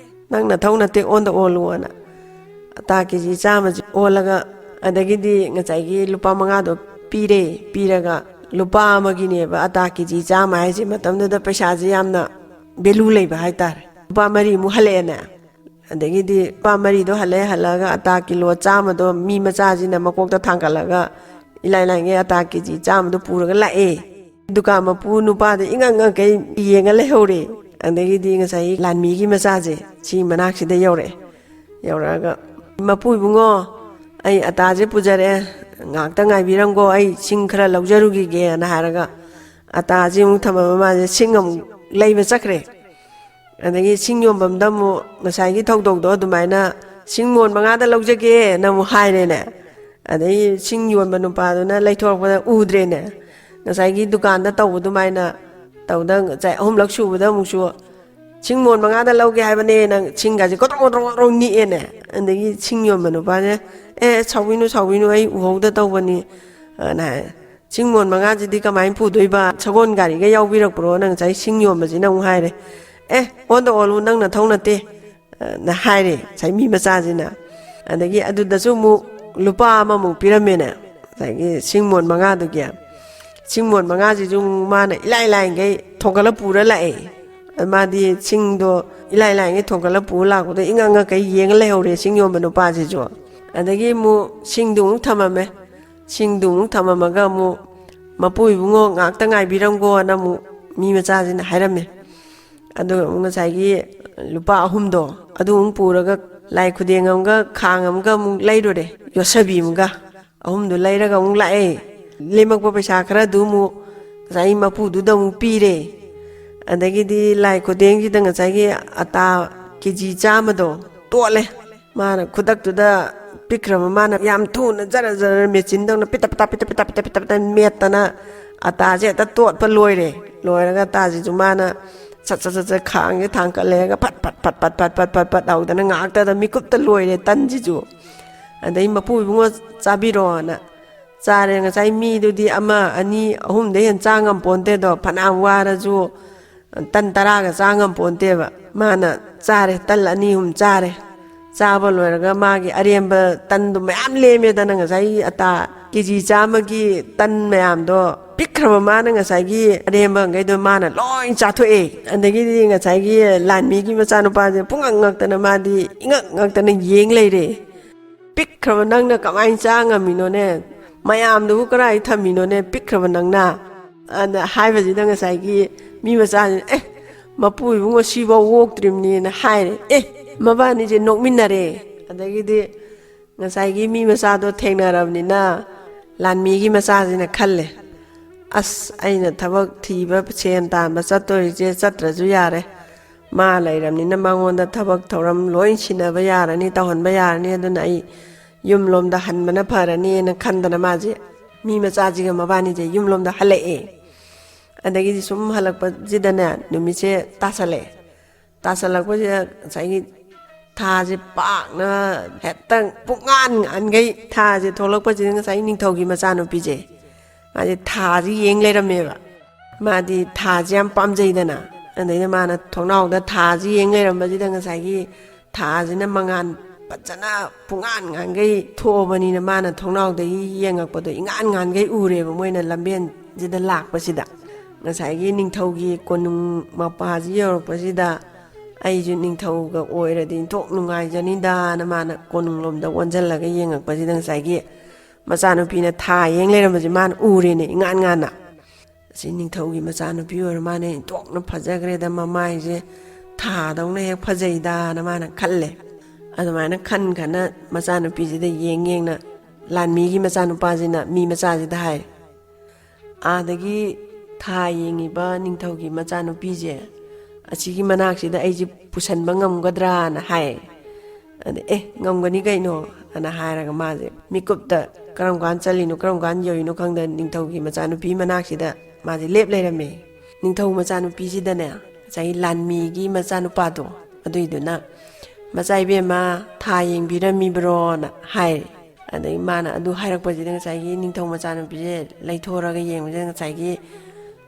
ꯅꯪ ꯅꯊꯧ ꯅꯠꯇꯦ, ꯑꯣꯟꯗ ꯑꯣꯜꯂꯨꯅ" ꯑꯇꯥ ꯀꯦ ꯖꯤ ꯆꯥꯝꯃꯁꯤ ꯑꯣꯜꯂꯒ, ꯑꯗꯒꯤꯗꯤ ꯉꯁꯥꯏꯒꯤ ꯂꯨꯄꯥ ꯃꯉꯥꯗꯣ ꯄꯤꯔꯦ꯫ ꯄꯤꯔꯒ ꯂꯨꯄꯥ ꯑꯃꯒꯤꯅꯦꯕ ꯑꯇꯥ ꯀꯦ ꯖꯤ ꯆꯥꯝꯃ ꯍꯥꯏꯁꯦ, ꯃꯇꯝꯗꯨꯗ ꯄꯩꯁꯥꯁꯦ ꯌꯥꯝꯅ ꯚꯦꯂꯨ ꯂꯩꯕ ꯍꯥꯏꯇꯥꯔꯦ꯫ ꯂꯨꯄꯥ ꯃꯔꯤꯃꯨꯛ ꯍꯜꯂꯛꯑꯦꯅꯦ꯫ ꯑꯗꯒꯤꯗꯤ ꯂꯨꯄꯥ ꯃꯔꯤꯗꯣ ꯍꯜꯂꯛꯑꯦ꯫ ꯍꯜꯂꯛꯑꯒ ꯑꯇꯥ ꯀꯤꯂꯣ ꯆꯥꯝꯃꯗꯣ ꯃꯤ ꯃꯆꯥꯁꯤꯅ ꯃꯀꯣꯛꯇ ꯊꯥꯡꯒꯠꯂꯒ ꯏꯂꯥꯏ ꯂꯥꯏꯉꯩ ꯑꯇꯥ ꯀꯦ ꯖꯤ ꯆꯥꯝꯃꯗꯣ ꯄꯨꯔꯒ ꯂꯥꯛꯑꯦ꯫ ꯗꯨꯀꯥꯟ ꯃꯄꯨ ꯅꯨꯄꯥꯗ ꯏꯉꯛ ꯉꯛꯈꯩ ꯌꯦꯡꯉ ꯂꯩꯍꯧꯔꯦ꯫ ꯑꯗꯒꯤꯗꯤ ꯉꯁꯥꯏꯒꯤ ꯂꯥꯟꯃꯤꯒꯤ ꯃꯆꯥꯁꯦ ꯁꯤ ꯃꯅꯥꯛꯁꯤꯗ ꯌꯧꯔꯛꯑꯦ꯫ ꯌꯧꯔꯛꯑꯒ, "ꯃꯄꯨ ꯏꯕꯨꯡꯉꯣ, ꯑꯩ ꯑꯇꯥꯁꯦ ꯄꯨꯖꯔꯛꯑꯦ, ꯉꯥꯏꯍꯥꯛꯇ ꯉꯥꯏꯕꯤꯔꯝꯀꯣ, ꯑꯩ ꯁꯤꯡ ꯈꯔ ꯂꯧꯖꯔꯨꯈꯤꯒꯦꯅ" ꯍꯥꯏꯔꯒ ꯑꯇꯥꯁꯤ ꯑꯃꯨꯛ ꯊꯝꯃꯝꯃ ꯃꯥꯁꯦ ꯁꯤꯡ ꯑꯃꯨꯛ ꯂꯩꯕ ꯆꯠꯈ꯭ꯔꯦ꯫ ꯑꯗꯒꯤ ꯁꯤꯡ ꯌꯣꯟꯐꯝꯗ ꯑꯃꯨꯛ ꯉꯁꯥꯏꯒꯤ ꯊꯧꯗꯧꯗꯣ ꯑꯗꯨꯃꯥꯏꯅ "ꯁꯤꯡ ꯃꯣꯟ ꯃꯉꯥꯗ ꯂꯧꯖꯒꯦꯅ" ꯑꯃꯨꯛ ꯍꯥꯏꯔꯦꯅꯦ꯫ ꯑꯗꯩ ꯁꯤꯡ ꯌꯣꯟꯕ ꯅꯨꯄꯥꯗꯨꯅ ꯂꯩꯊꯣꯔꯛꯄꯗ ꯎꯗ꯭ꯔꯦꯅꯦ꯫ ꯉꯁꯥꯏꯒꯤ ꯗꯨꯀꯥꯟꯗ ꯇꯧꯕ ꯑꯗꯨꯃꯥꯏꯅ ꯇꯧꯗ ꯉꯁꯥꯏ ꯑꯍꯨꯝꯂꯛ ꯁꯨꯕꯗ ꯑꯃꯨꯛꯁꯨ "ꯁꯤꯡ ꯃꯣꯟ ꯃꯉꯥꯗ ꯂꯧꯒꯦ ꯍꯥꯏꯕꯅꯦ", ꯅꯪ ꯁꯤꯡꯒꯁꯦ ꯀꯣꯇ꯭ꯔꯣꯛ ꯀꯣꯇ꯭ꯔꯣꯛ ꯀꯣꯇ꯭ꯔꯣꯛ ꯅꯤꯛꯑꯦꯅꯦ꯫ ꯑꯗꯒꯤ ꯁꯤꯡ ꯌꯣꯟꯕ ꯅꯨꯄꯥꯁꯦ, "ꯑꯦ, ꯁꯥꯎꯕꯤꯅꯨ, ꯁꯥꯎꯕꯤꯅꯨ, ꯑꯩ ꯎꯍꯧꯗ ꯇꯧꯕꯅꯤ" ꯑꯅ ꯍꯥꯏ꯫ "ꯁꯤꯡ ꯃꯣꯟ ꯃꯉꯥꯁꯤꯗꯤ ꯀꯃꯥꯏꯅ ꯄꯨꯗꯣꯏꯕ? ꯁꯒꯣꯜ ꯒꯥꯔꯤꯒ ꯌꯥꯎꯕꯤꯔꯛꯄ꯭ꯔꯣ?" ꯅꯪ ꯉꯁꯥꯏ ꯁꯤꯡ ꯌꯣꯟꯕꯁꯤꯅ ꯑꯃꯨꯛ ꯍꯥꯏꯔꯦ꯫ "ꯑꯦ, ꯑꯣꯟꯗ ꯑꯣꯜꯂꯨ, ꯅꯪ ꯅꯊꯧ ꯅꯠꯇꯦ" ꯅ ꯍꯥꯏꯔꯦ ꯉꯁꯥꯏ ꯃꯤ ꯃꯆꯥꯁꯤꯅ꯫ ꯑꯗꯒꯤ ꯑꯗꯨꯗꯁꯨ ꯑꯃꯨꯛ ꯂꯨꯄꯥ ꯑꯃꯃꯨꯛ ꯄꯤꯔꯝꯃꯦꯅꯦ, ꯉꯁꯥꯏꯒꯤ ꯁꯤꯡ ꯃꯣꯟ ꯃꯉꯥꯗꯨꯒꯤ꯫ ꯁꯤꯡ ꯃꯣꯟ ꯃꯉꯥꯁꯤꯁꯨ ꯑꯃꯨꯛ ꯃꯥꯅ ꯏꯂꯥꯏ ꯂꯥꯏꯅꯈꯩ ꯊꯣꯡꯒꯠꯂ ꯄꯨꯔ ꯂꯥꯛꯑꯦ꯫ ꯑꯗ ꯃꯥꯗꯤ ꯁꯤꯡꯗꯣ ꯏꯂꯥꯏ ꯂꯥꯏꯅꯈꯩ ꯊꯣꯡꯒꯠꯂ ꯄꯨꯔ ꯂꯥꯛꯄꯗꯣ ꯏꯉꯛ ꯉꯛꯈꯩ ꯌꯦꯡꯉ ꯂꯩꯍꯧꯔꯦ ꯁꯤꯡ ꯌꯣꯟꯕ ꯅꯨꯄꯥꯁꯤꯁꯨ꯫ ꯑꯗꯒꯤ ꯑꯃꯨꯛ ꯁꯤꯡꯗꯨ ꯑꯃꯨꯛ ꯊꯝꯃꯝꯃꯦ꯫ ꯁꯤꯡꯗꯨ ꯑꯃꯨꯛ ꯊꯝꯃꯝꯃꯒ ꯑꯃꯨꯛ, "ꯃꯄꯨ ꯏꯕꯨꯡꯉꯣ, ꯉꯥꯛꯇ ꯉꯥꯏꯕꯤꯔꯝꯒꯣꯅ" ꯑꯃꯨꯛ ꯃꯤ ꯃꯆꯥꯁꯤꯅ ꯍꯥꯏꯔꯝꯃꯦ꯫ ꯑꯗꯨꯒ ꯑꯃꯨꯛ ꯉꯁꯥꯏꯒꯤ ꯂꯨꯄꯥ ꯑꯍꯨꯝꯗꯣ ꯑꯗꯨ ꯑꯃꯨꯛ ꯄꯨꯔꯒ ꯂꯥꯏ ꯈꯨꯗꯦꯡ ꯑꯃꯒ ꯈꯥꯡ ꯑꯃꯒ ꯑꯃꯨꯛ ꯂꯩꯔꯨꯔꯦ, ꯌꯣꯠꯁꯕꯤ ꯑꯃꯒ꯫ ꯑꯍꯨꯝꯗꯨ ꯂꯩꯔꯒ ꯑꯃꯨꯛ ꯂꯥꯛꯑꯦ꯫ ꯂꯦꯝꯃꯛꯄ ꯄꯩꯁꯥ ꯈꯔꯗꯨ ꯑꯃꯨꯛ ꯉꯁꯥꯏ ꯃꯄꯨꯗꯨꯗ ꯑꯃꯨꯛ ꯄꯤꯔꯦ꯫ ꯑꯗꯒꯤꯗꯤ ꯂꯥꯏ ꯈꯨꯗꯦꯡꯁꯤꯗ ꯉꯁꯥꯏꯒꯤ ꯑꯇꯥ ꯀꯦ ꯖꯤ ꯆꯥꯝꯃꯗꯣ ꯇꯣꯠꯂꯦ꯫ ꯃꯥꯅ ꯈꯨꯗꯛꯇꯨꯗ ꯄꯤꯛꯈ꯭ꯔꯕ ꯃꯥꯅ ꯌꯥꯝ ꯊꯨꯅ ꯖꯔ ꯖꯔ ꯃꯦꯆꯤꯟꯗꯧꯅ ꯄꯤꯇ ꯄꯤꯇ ꯄꯤꯇ ꯄꯤꯇ ꯄꯤꯇ ꯄꯤꯇ ꯃꯦꯠꯇꯅ ꯑꯇꯥꯁꯦ ꯍꯦꯛꯇ ꯇꯣꯠꯄ ꯂꯣꯏꯔꯦ꯫ ꯂꯣꯏꯔꯒ ꯑꯇꯥꯁꯤꯁꯨ ꯃꯥꯅ ꯁꯠ ꯁꯠ ꯁꯠ ꯁꯠ ꯈꯥꯡꯁꯦ ꯊꯥꯡꯀꯠꯂꯦꯒ ꯐꯠ ꯐꯠ ꯐꯠ ꯐꯠ ꯐꯠ ꯐꯠ ꯐꯠ ꯐꯠ ꯍꯧꯗꯅ ꯉꯥꯏꯍꯥꯛꯇꯗ ꯃꯤꯀꯨꯞꯇ ꯂꯣꯏꯔꯦ ꯇꯟꯁꯤꯁꯨ꯫ ꯑꯗꯩ ꯃꯄꯨ ꯏꯕꯨꯡꯉꯣ ꯆꯥꯕꯤꯔꯣꯅ ꯆꯥꯔꯦ꯫ ꯉꯁꯥꯏ ꯃꯤꯗꯨꯗꯤ ꯑꯃ ꯑꯅꯤ ꯑꯍꯨꯝꯗꯩ ꯍꯦꯟꯅ ꯆꯥ ꯉꯝ ꯄꯣꯟꯇꯦꯗꯣ, ꯐꯅꯌꯥꯝ ꯋꯥꯔꯁꯨ ꯇꯟ ꯇꯔꯥꯒ ꯆꯥ ꯉꯝ ꯄꯣꯟꯇꯦꯕ꯫ ꯃꯥꯅ ꯆꯥꯔꯦ, ꯇꯟ ꯑꯅꯤ ꯑꯍꯨꯝ ꯆꯥꯔꯦ꯫ ꯆꯥꯕ ꯂꯣꯏꯔꯒ ꯃꯥꯒꯤ ꯑꯔꯦꯝꯕ ꯇꯟꯗꯣ ꯃꯌꯥꯝ ꯂꯦꯝꯃꯦꯗꯅ, ꯉꯁꯥꯏꯒꯤ ꯑꯇꯥ ꯀꯦ ꯖꯤ ꯆꯥꯝꯃꯒꯤ ꯇꯟ ꯃꯌꯥꯝꯗꯣ ꯄꯤꯛꯈ꯭ꯔꯕ ꯃꯥꯅ ꯉꯁꯥꯏꯒꯤ ꯑꯔꯦꯝꯕꯈꯩꯗꯣ ꯃꯥꯅ ꯂꯣꯏ ꯆꯥꯊꯣꯛꯑꯦ꯫ ꯑꯗꯒꯤꯗꯤ ꯉꯁꯥꯏꯒꯤ ꯂꯥꯟꯃꯤꯒꯤ ꯃꯆꯥꯅꯨꯄꯥꯁꯦ ꯄꯨꯡꯉꯛ ꯉꯛꯇꯅ, ꯃꯥꯗꯤ ꯏꯉꯛ ꯉꯛꯇꯅ ꯌꯦꯡ ꯂꯩꯔꯦ꯫ "ꯄꯤꯛꯈ꯭ꯔꯕ ꯅꯪꯅ ꯀꯃꯥꯏꯅ ꯆꯥ ꯉꯝꯃꯤꯅꯣꯅꯦ? ꯃꯌꯥꯝꯗꯨꯕꯨ ꯀꯗꯥꯏ ꯊꯝꯃꯤꯅꯣꯅꯦ, ꯄꯤꯛꯈ꯭ꯔꯕ ꯅꯪꯅ?" ꯑꯗ ꯍꯥꯏꯕꯁꯤꯗ ꯉꯁꯥꯏꯒꯤ ꯃꯤ ꯃꯆꯥꯁꯤꯅ, "ꯑꯦ, ꯃꯄꯨ ꯏꯕꯨꯡꯉꯣ ꯁꯤꯐꯥꯎ ꯑꯣꯛꯇ꯭ꯔꯤꯕꯅꯦꯅ" ꯍꯥꯏꯔꯦ꯫ ꯑꯦ, ꯃꯕꯥꯅꯤꯁꯦ ꯅꯣꯛꯃꯤꯟꯅꯔꯦ꯫ ꯑꯗꯒꯤꯗꯤ ꯉꯁꯥꯏꯒꯤ ꯃꯤ ꯃꯆꯥꯗꯣ ꯊꯦꯡꯅꯔꯕꯅꯤꯅ ꯂꯥꯟꯃꯤꯒꯤ ꯃꯆꯥꯁꯤꯅ ꯈꯜꯂꯦ, "ꯑꯁ, ꯑꯩꯅ ꯊꯕꯛ ꯊꯤꯕ, ꯁꯦꯟ ꯇꯥꯟꯕ ꯆꯠꯇꯣꯔꯤꯁꯦ ꯆꯠꯇ꯭ꯔꯁꯨ ꯌꯥꯔꯦ꯫ ꯃꯥ ꯂꯩꯔꯕꯅꯤꯅ ꯃꯉꯣꯟꯗ ꯊꯕꯛ ꯊꯧꯔꯝ ꯂꯣꯏ ꯁꯤꯟꯅꯕ ꯌꯥꯔꯅꯤ, ꯇꯧꯍꯟꯕ ꯌꯥꯔꯅꯤ꯫ ꯑꯗꯨꯅ ꯑꯩ ꯌꯨꯝꯂꯣꯝꯗ ꯍꯟꯕꯅ ꯐꯔꯅꯤꯅ" ꯈꯟꯗꯅ ꯃꯥꯁꯦ ꯃꯤ ꯃꯆꯥꯁꯤꯒ ꯃꯕꯥꯅꯤꯁꯦ ꯌꯨꯝꯂꯣꯝꯗ ꯍꯜꯂꯛꯑꯦ꯫ ꯑꯗꯒꯤꯗꯤ ꯁꯨꯝ ꯍꯜꯂꯛꯄꯁꯤꯗꯅꯦ, ꯅꯨꯃꯤꯠꯁꯦ ꯇꯥꯁꯜꯂꯛꯑꯦ꯫ ꯇꯥꯁꯜꯂꯛꯄꯁꯤꯗ ꯉꯁꯥꯏꯒꯤ ꯊꯥꯁꯦ ꯄꯥꯛꯅ ꯍꯦꯛꯇ ꯄꯨꯡꯉꯥꯟ ꯉꯥꯟꯈꯩ ꯊꯥꯁꯦ ꯊꯣꯛꯂꯛꯄꯁꯤꯗ ꯉꯁꯥꯏ ꯅꯤꯡꯊꯧꯒꯤ ꯃꯆꯥꯅꯨꯄꯤꯁꯦ, ꯃꯥꯁꯦ ꯊꯥꯁꯦ ꯌꯦꯡ ꯂꯩꯔꯝꯃꯦꯕ꯫ ꯃꯥꯗꯤ ꯊꯥꯁꯦ ꯌꯥꯝ ꯄꯥꯝꯖꯩꯗꯅ꯫ ꯑꯗꯩꯗ ꯃꯥꯅ ꯊꯣꯡꯅꯥꯎꯗ ꯊꯥꯁꯦ ꯌꯦꯡ ꯂꯩꯔꯝꯕꯁꯤꯗ ꯉꯁꯥꯏꯒꯤ ꯊꯥꯁꯤꯅ ꯃꯉꯥꯜ ꯐꯖꯅ ꯄꯨꯡꯉꯥꯟ ꯉꯥꯟꯈꯩ ꯊꯣꯛꯑꯕꯅꯤꯅ ꯃꯥꯅ ꯊꯣꯡꯅꯥꯎꯗꯒꯤ ꯌꯦꯡꯉꯛꯄꯗꯣ ꯏꯉꯥꯟ ꯉꯥꯟꯈꯩ ꯎꯔꯦꯕ ꯃꯣꯏꯅ ꯂꯝꯕꯦꯟꯁꯤꯗ ꯂꯥꯛꯄꯁꯤꯗ꯫ ꯉꯁꯥꯏꯒꯤ ꯅꯤꯡꯊꯧꯒꯤ ꯀꯣꯅꯨꯡ ꯃꯄꯥꯁꯤ ꯌꯧꯔꯛꯄꯁꯤꯗ, "ꯑꯩꯁꯨ ꯅꯤꯡꯊꯧꯒ ꯑꯣꯏꯔꯗꯤ ꯏꯟꯊꯣꯛ ꯅꯨꯡꯉꯥꯏꯖꯅꯤꯗꯥꯅ" ꯃꯥꯅ ꯀꯣꯅꯨꯡꯂꯣꯝꯗ ꯑꯣꯟꯁꯤꯜꯂꯒ ꯌꯦꯡꯉꯛꯄꯁꯤꯗ ꯉꯁꯥꯏꯒꯤ ꯃꯆꯥꯅꯨꯄꯤꯅ ꯊꯥ ꯌꯦꯡ ꯂꯩꯔꯝꯕꯁꯦ ꯃꯥꯅ ꯎꯔꯦꯅꯦ ꯏꯉꯥꯟ ꯉꯥꯟꯅ꯫ "ꯑꯁꯤ ꯅꯤꯡꯊꯧꯒꯤ ꯃꯆꯥꯅꯨꯄꯤ ꯑꯣꯏꯔ ꯃꯥꯅꯦ, ꯏꯟꯊꯣꯛꯅ ꯐꯖꯈ꯭ꯔꯦꯗ, ꯃꯃꯥꯏꯁꯦ ꯊꯥꯗꯧꯅ ꯍꯦꯛ ꯐꯖꯩꯗꯥꯅ" ꯃꯥꯅ ꯈꯜꯂꯦ꯫ ꯑꯗꯨꯃꯥꯏꯅ ꯈꯟ ꯈꯟꯅ ꯃꯆꯥꯅꯨꯄꯤꯁꯤꯗ ꯌꯦꯡ ꯌꯦꯡꯅ ꯂꯥꯟꯃꯤꯒꯤ ꯃꯆꯥꯅꯨꯄꯥꯁꯤꯅ ꯃꯤ ꯃꯆꯥꯁꯤꯗ ꯍꯥꯏ, "ꯑꯥꯗꯒꯤ ꯊꯥ ꯌꯦꯡꯉꯤꯕ ꯅꯤꯡꯊꯧꯒꯤ ꯃꯆꯥꯅꯨꯄꯤꯁꯦ, ꯑꯁꯤꯒꯤ ꯃꯅꯥꯛꯁꯤꯗ ꯑꯩꯁꯦ ꯄꯨꯁꯟꯕ ꯉꯝꯒꯗ꯭ꯔꯥꯅ" ꯍꯥꯏ꯫ ꯑꯗ, "ꯑꯦ, ꯉꯝꯒꯅꯤ ꯀꯩꯅꯣ" ꯑꯅ ꯍꯥꯏꯔꯒ ꯃꯥꯁꯦ ꯃꯤꯀꯨꯞꯇ ꯀꯔꯝ ꯀꯥꯟ ꯆꯠꯂꯤꯅꯣ, ꯀꯔꯝ ꯀꯥꯟ ꯌꯧꯔꯤꯅꯣ ꯈꯪꯗꯅ ꯅꯤꯡꯊꯧꯒꯤ ꯃꯆꯥꯅꯨꯄꯤ ꯃꯅꯥꯛꯁꯤꯗ ꯃꯥꯁꯦ ꯂꯦꯞ ꯂꯩꯔꯝꯃꯦ꯫ ꯅꯤꯡꯊꯧ ꯃꯆꯥꯅꯨꯄꯤꯁꯤꯗꯅꯦ, ꯉꯁꯥꯏ ꯂꯥꯟꯃꯤꯒꯤ ꯃꯆꯥꯅꯨꯄꯥꯗꯣ, ꯑꯗꯨꯏꯗꯨꯅ, "ꯃꯆꯥ ꯏꯕꯦꯝꯃ, ꯊꯥ ꯌꯦꯡꯕꯤꯔꯝꯃꯤꯕ꯭ꯔꯣꯅ?" ꯍꯥꯏꯔꯦ꯫ ꯑꯗꯩ ꯃꯥꯅ ꯑꯗꯨ ꯍꯥꯏꯔꯛꯄꯁꯤꯗ ꯉꯁꯥꯏꯒꯤ ꯅꯤꯡꯊꯧ ꯃꯆꯥꯅꯨꯄꯤꯁꯦ ꯂꯩꯊꯣꯔꯒ ꯌꯦꯡꯕꯁꯤꯗ ꯉꯁꯥꯏꯒꯤ